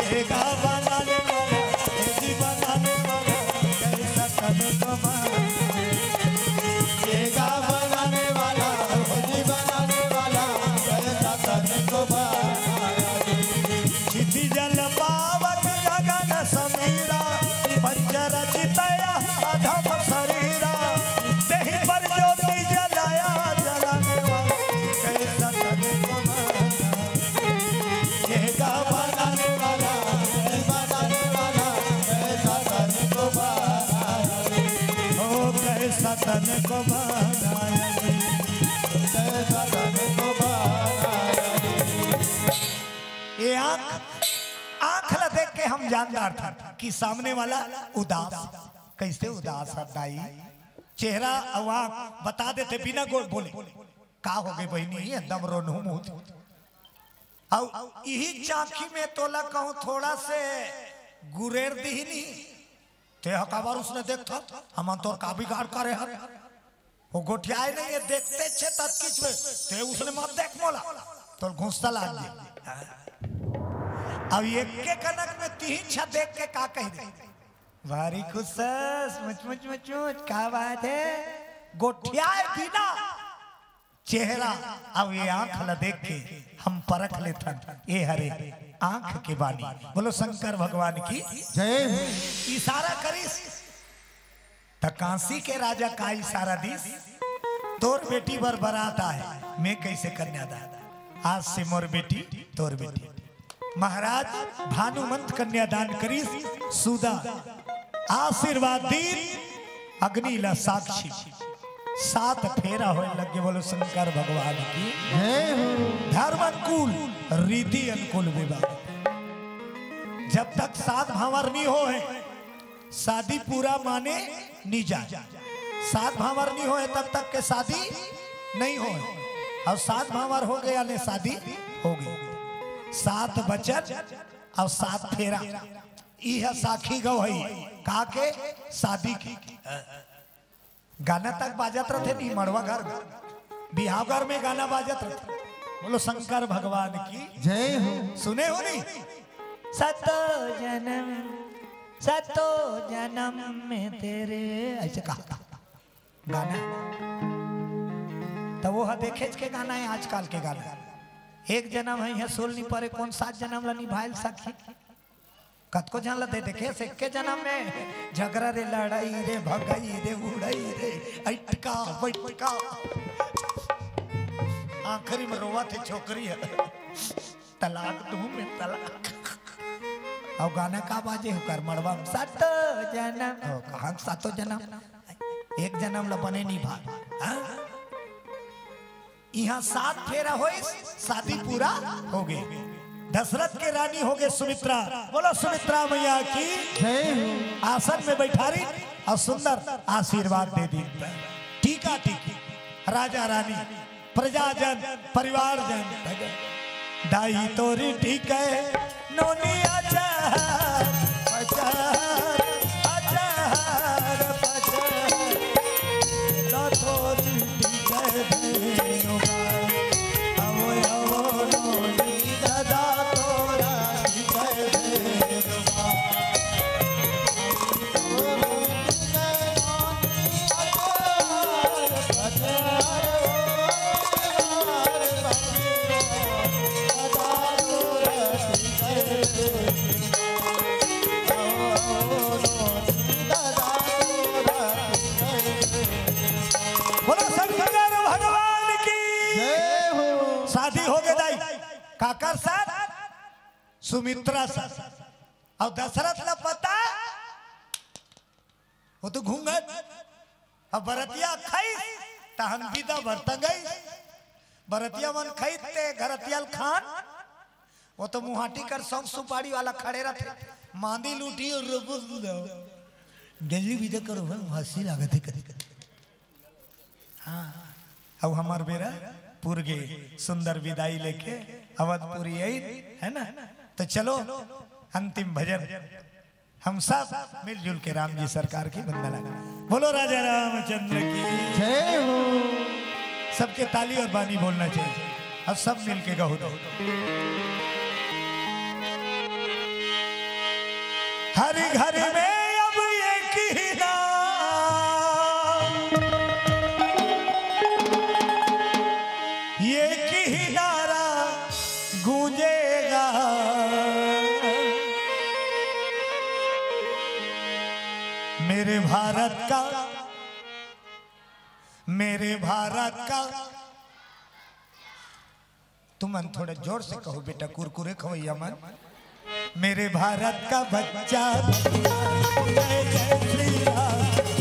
ये गा बनाने वाला, ये जी बनाने वाला, कैसा तन को बनाया। ये गा बनाने वाला, ये जी बनाने वाला, कैसा तन को बनाया। क्षिति जल पावक को बनाया रे, जय सतन को बनाया रे। ये आंख, आंख ला देख के हम जान डारथन कि सामने वाला उदास। कैसे उदास है दाई? चेहरा अउ आंख बता देथे बिना गो-, बोले, "का हो गे बहिनी, एकदम रोनहू मुंह।" अउ इही चांखी में तोला कहूं थोड़ा से गुरेर दिही नी, ते ह काबर उसने देखथस, हमन तोर का बिगाड़ करे हन? वो गोठियाए नहीं है, देखते छे ततकिच में, ते उसने मत देख मोला, तोर गुस्सा लाग गे। अब एक के कनक में तीन छा देख के का कह दे, "भारी खुश हस, मुच मुच मुच मुच, का बात है?" गोठियाए बिना चेहरा अउ ये आंख ला देख के हम परख लेथन, ये हरे आंख के बानी। बोलो शंकर भगवान की जय हो। इशारा करिस त काशी के राजा का इशारा दिस, "तोर बेटी बर बरात आहे, मैं कैसे कन्यादान? आज से मोर बेटी तोर बेटी।" महाराज भानुमंत कन्यादान करिस, सुदा आशीर्वाद दीन, अग्नि ला साक्षी, सात फेरा होए लगे। बोलो शंकर भगवान की जय हो। धर्म अनुकूल, रीति अनुकूल विवाह। जब तक सात भांवर नहीं होए, शादी पूरा माने नहीं जाए। सात भांवर नहीं होए तब तक के शादी नहीं होए, अउ सात भांवर हो गया ने शादी हो गई। सात बचन अउ सात फेरा, इह साखी गवाही का के शादी की। गाना तक बाजत रथे नहीं, मड़वा घर में, बिहाव घर में गाना बाजत रथे। बोलो शंकर भगवान की जय हो। सुने हो नहीं? "सतो जन्म, सतो जन्म में तेरे", ऐसे कहा था गाना। तो वो ह देखेच के गाना है, आजकल के गाना। एक जन्म है, है सोल नहीं परे, कौन सात जन्म ला निभाए ल सकही? कतको झन ल दे देखे से, एके जन्म में झगरा रे, लड़ाई रे, भगाई रे, उड़ाई रे, अटका बैठका। आखिरी में रोवत हे छोकरी ह, "तलाक दूं मैं, तलाक।" अउ गाना का बाजे, ओकर मड़वा में, "सातो जन्म।" ओ, कहाँ सातो जन्म? एक जन्म ला बने नहीं भाग, हाँ? इहाँ सात फेरा होइस, शादी पूरा हो गे। दशरथ के रानी हो गे सुमित्रा। बोलो सुमित्रा मैया की जय हो। आसन में बैठारी अउ सुंदर आशीर्वाद दे दी। टीका टीकी, राजा रानी, प्रजाजन, परिवारजन, दाई तोरी टीके नोनी अचार, अचार, अचार, अचार। ना तोरी टीके भेनुबा, आवो, आवो, नोनी दादा तोरा टीके भेनुबा। बोलो शंकर भगवान की जय हो। शादी हो गे दाई, काकर साथ? सुमित्रा साथ। अउ दशरथ ला पता, वो तो घूंघट। अब बरतिया खाइस, तहन बिदा बर टंगाइस। बरतिया मन खाइस ते घरतिया ल खान, वो तो मुहाटी कर सौंफ सुपारी वाला खड़े रथे। मांदी लूटी अउ रबुल बुलाओ। जल्दी बिदा करो, हम हंसी लागत हे कभी कभी। हाँ, अब हमार बेरा पुर गे, सुंदर विदाई लेके अवधपुरी आई, है ना? तो चलो अंतिम भजन हम सब मिलजुल के राम जी सरकार की वंदना। बोलो राजा रामचंद्र की जय हो। सबके ताली और बानी बोलना चाहिए। अब सब मिलके गाओ दो। हर घर में अब एक ही नारा, एक ही नारा गूंजेगा, मेरे भारत का, मेरे भारत का। तुमन थोड़ा जोर से कहो बेटा, कुरकुरे खवैया मन। मेरे भारत का बच्चा, जय जय श्री राम।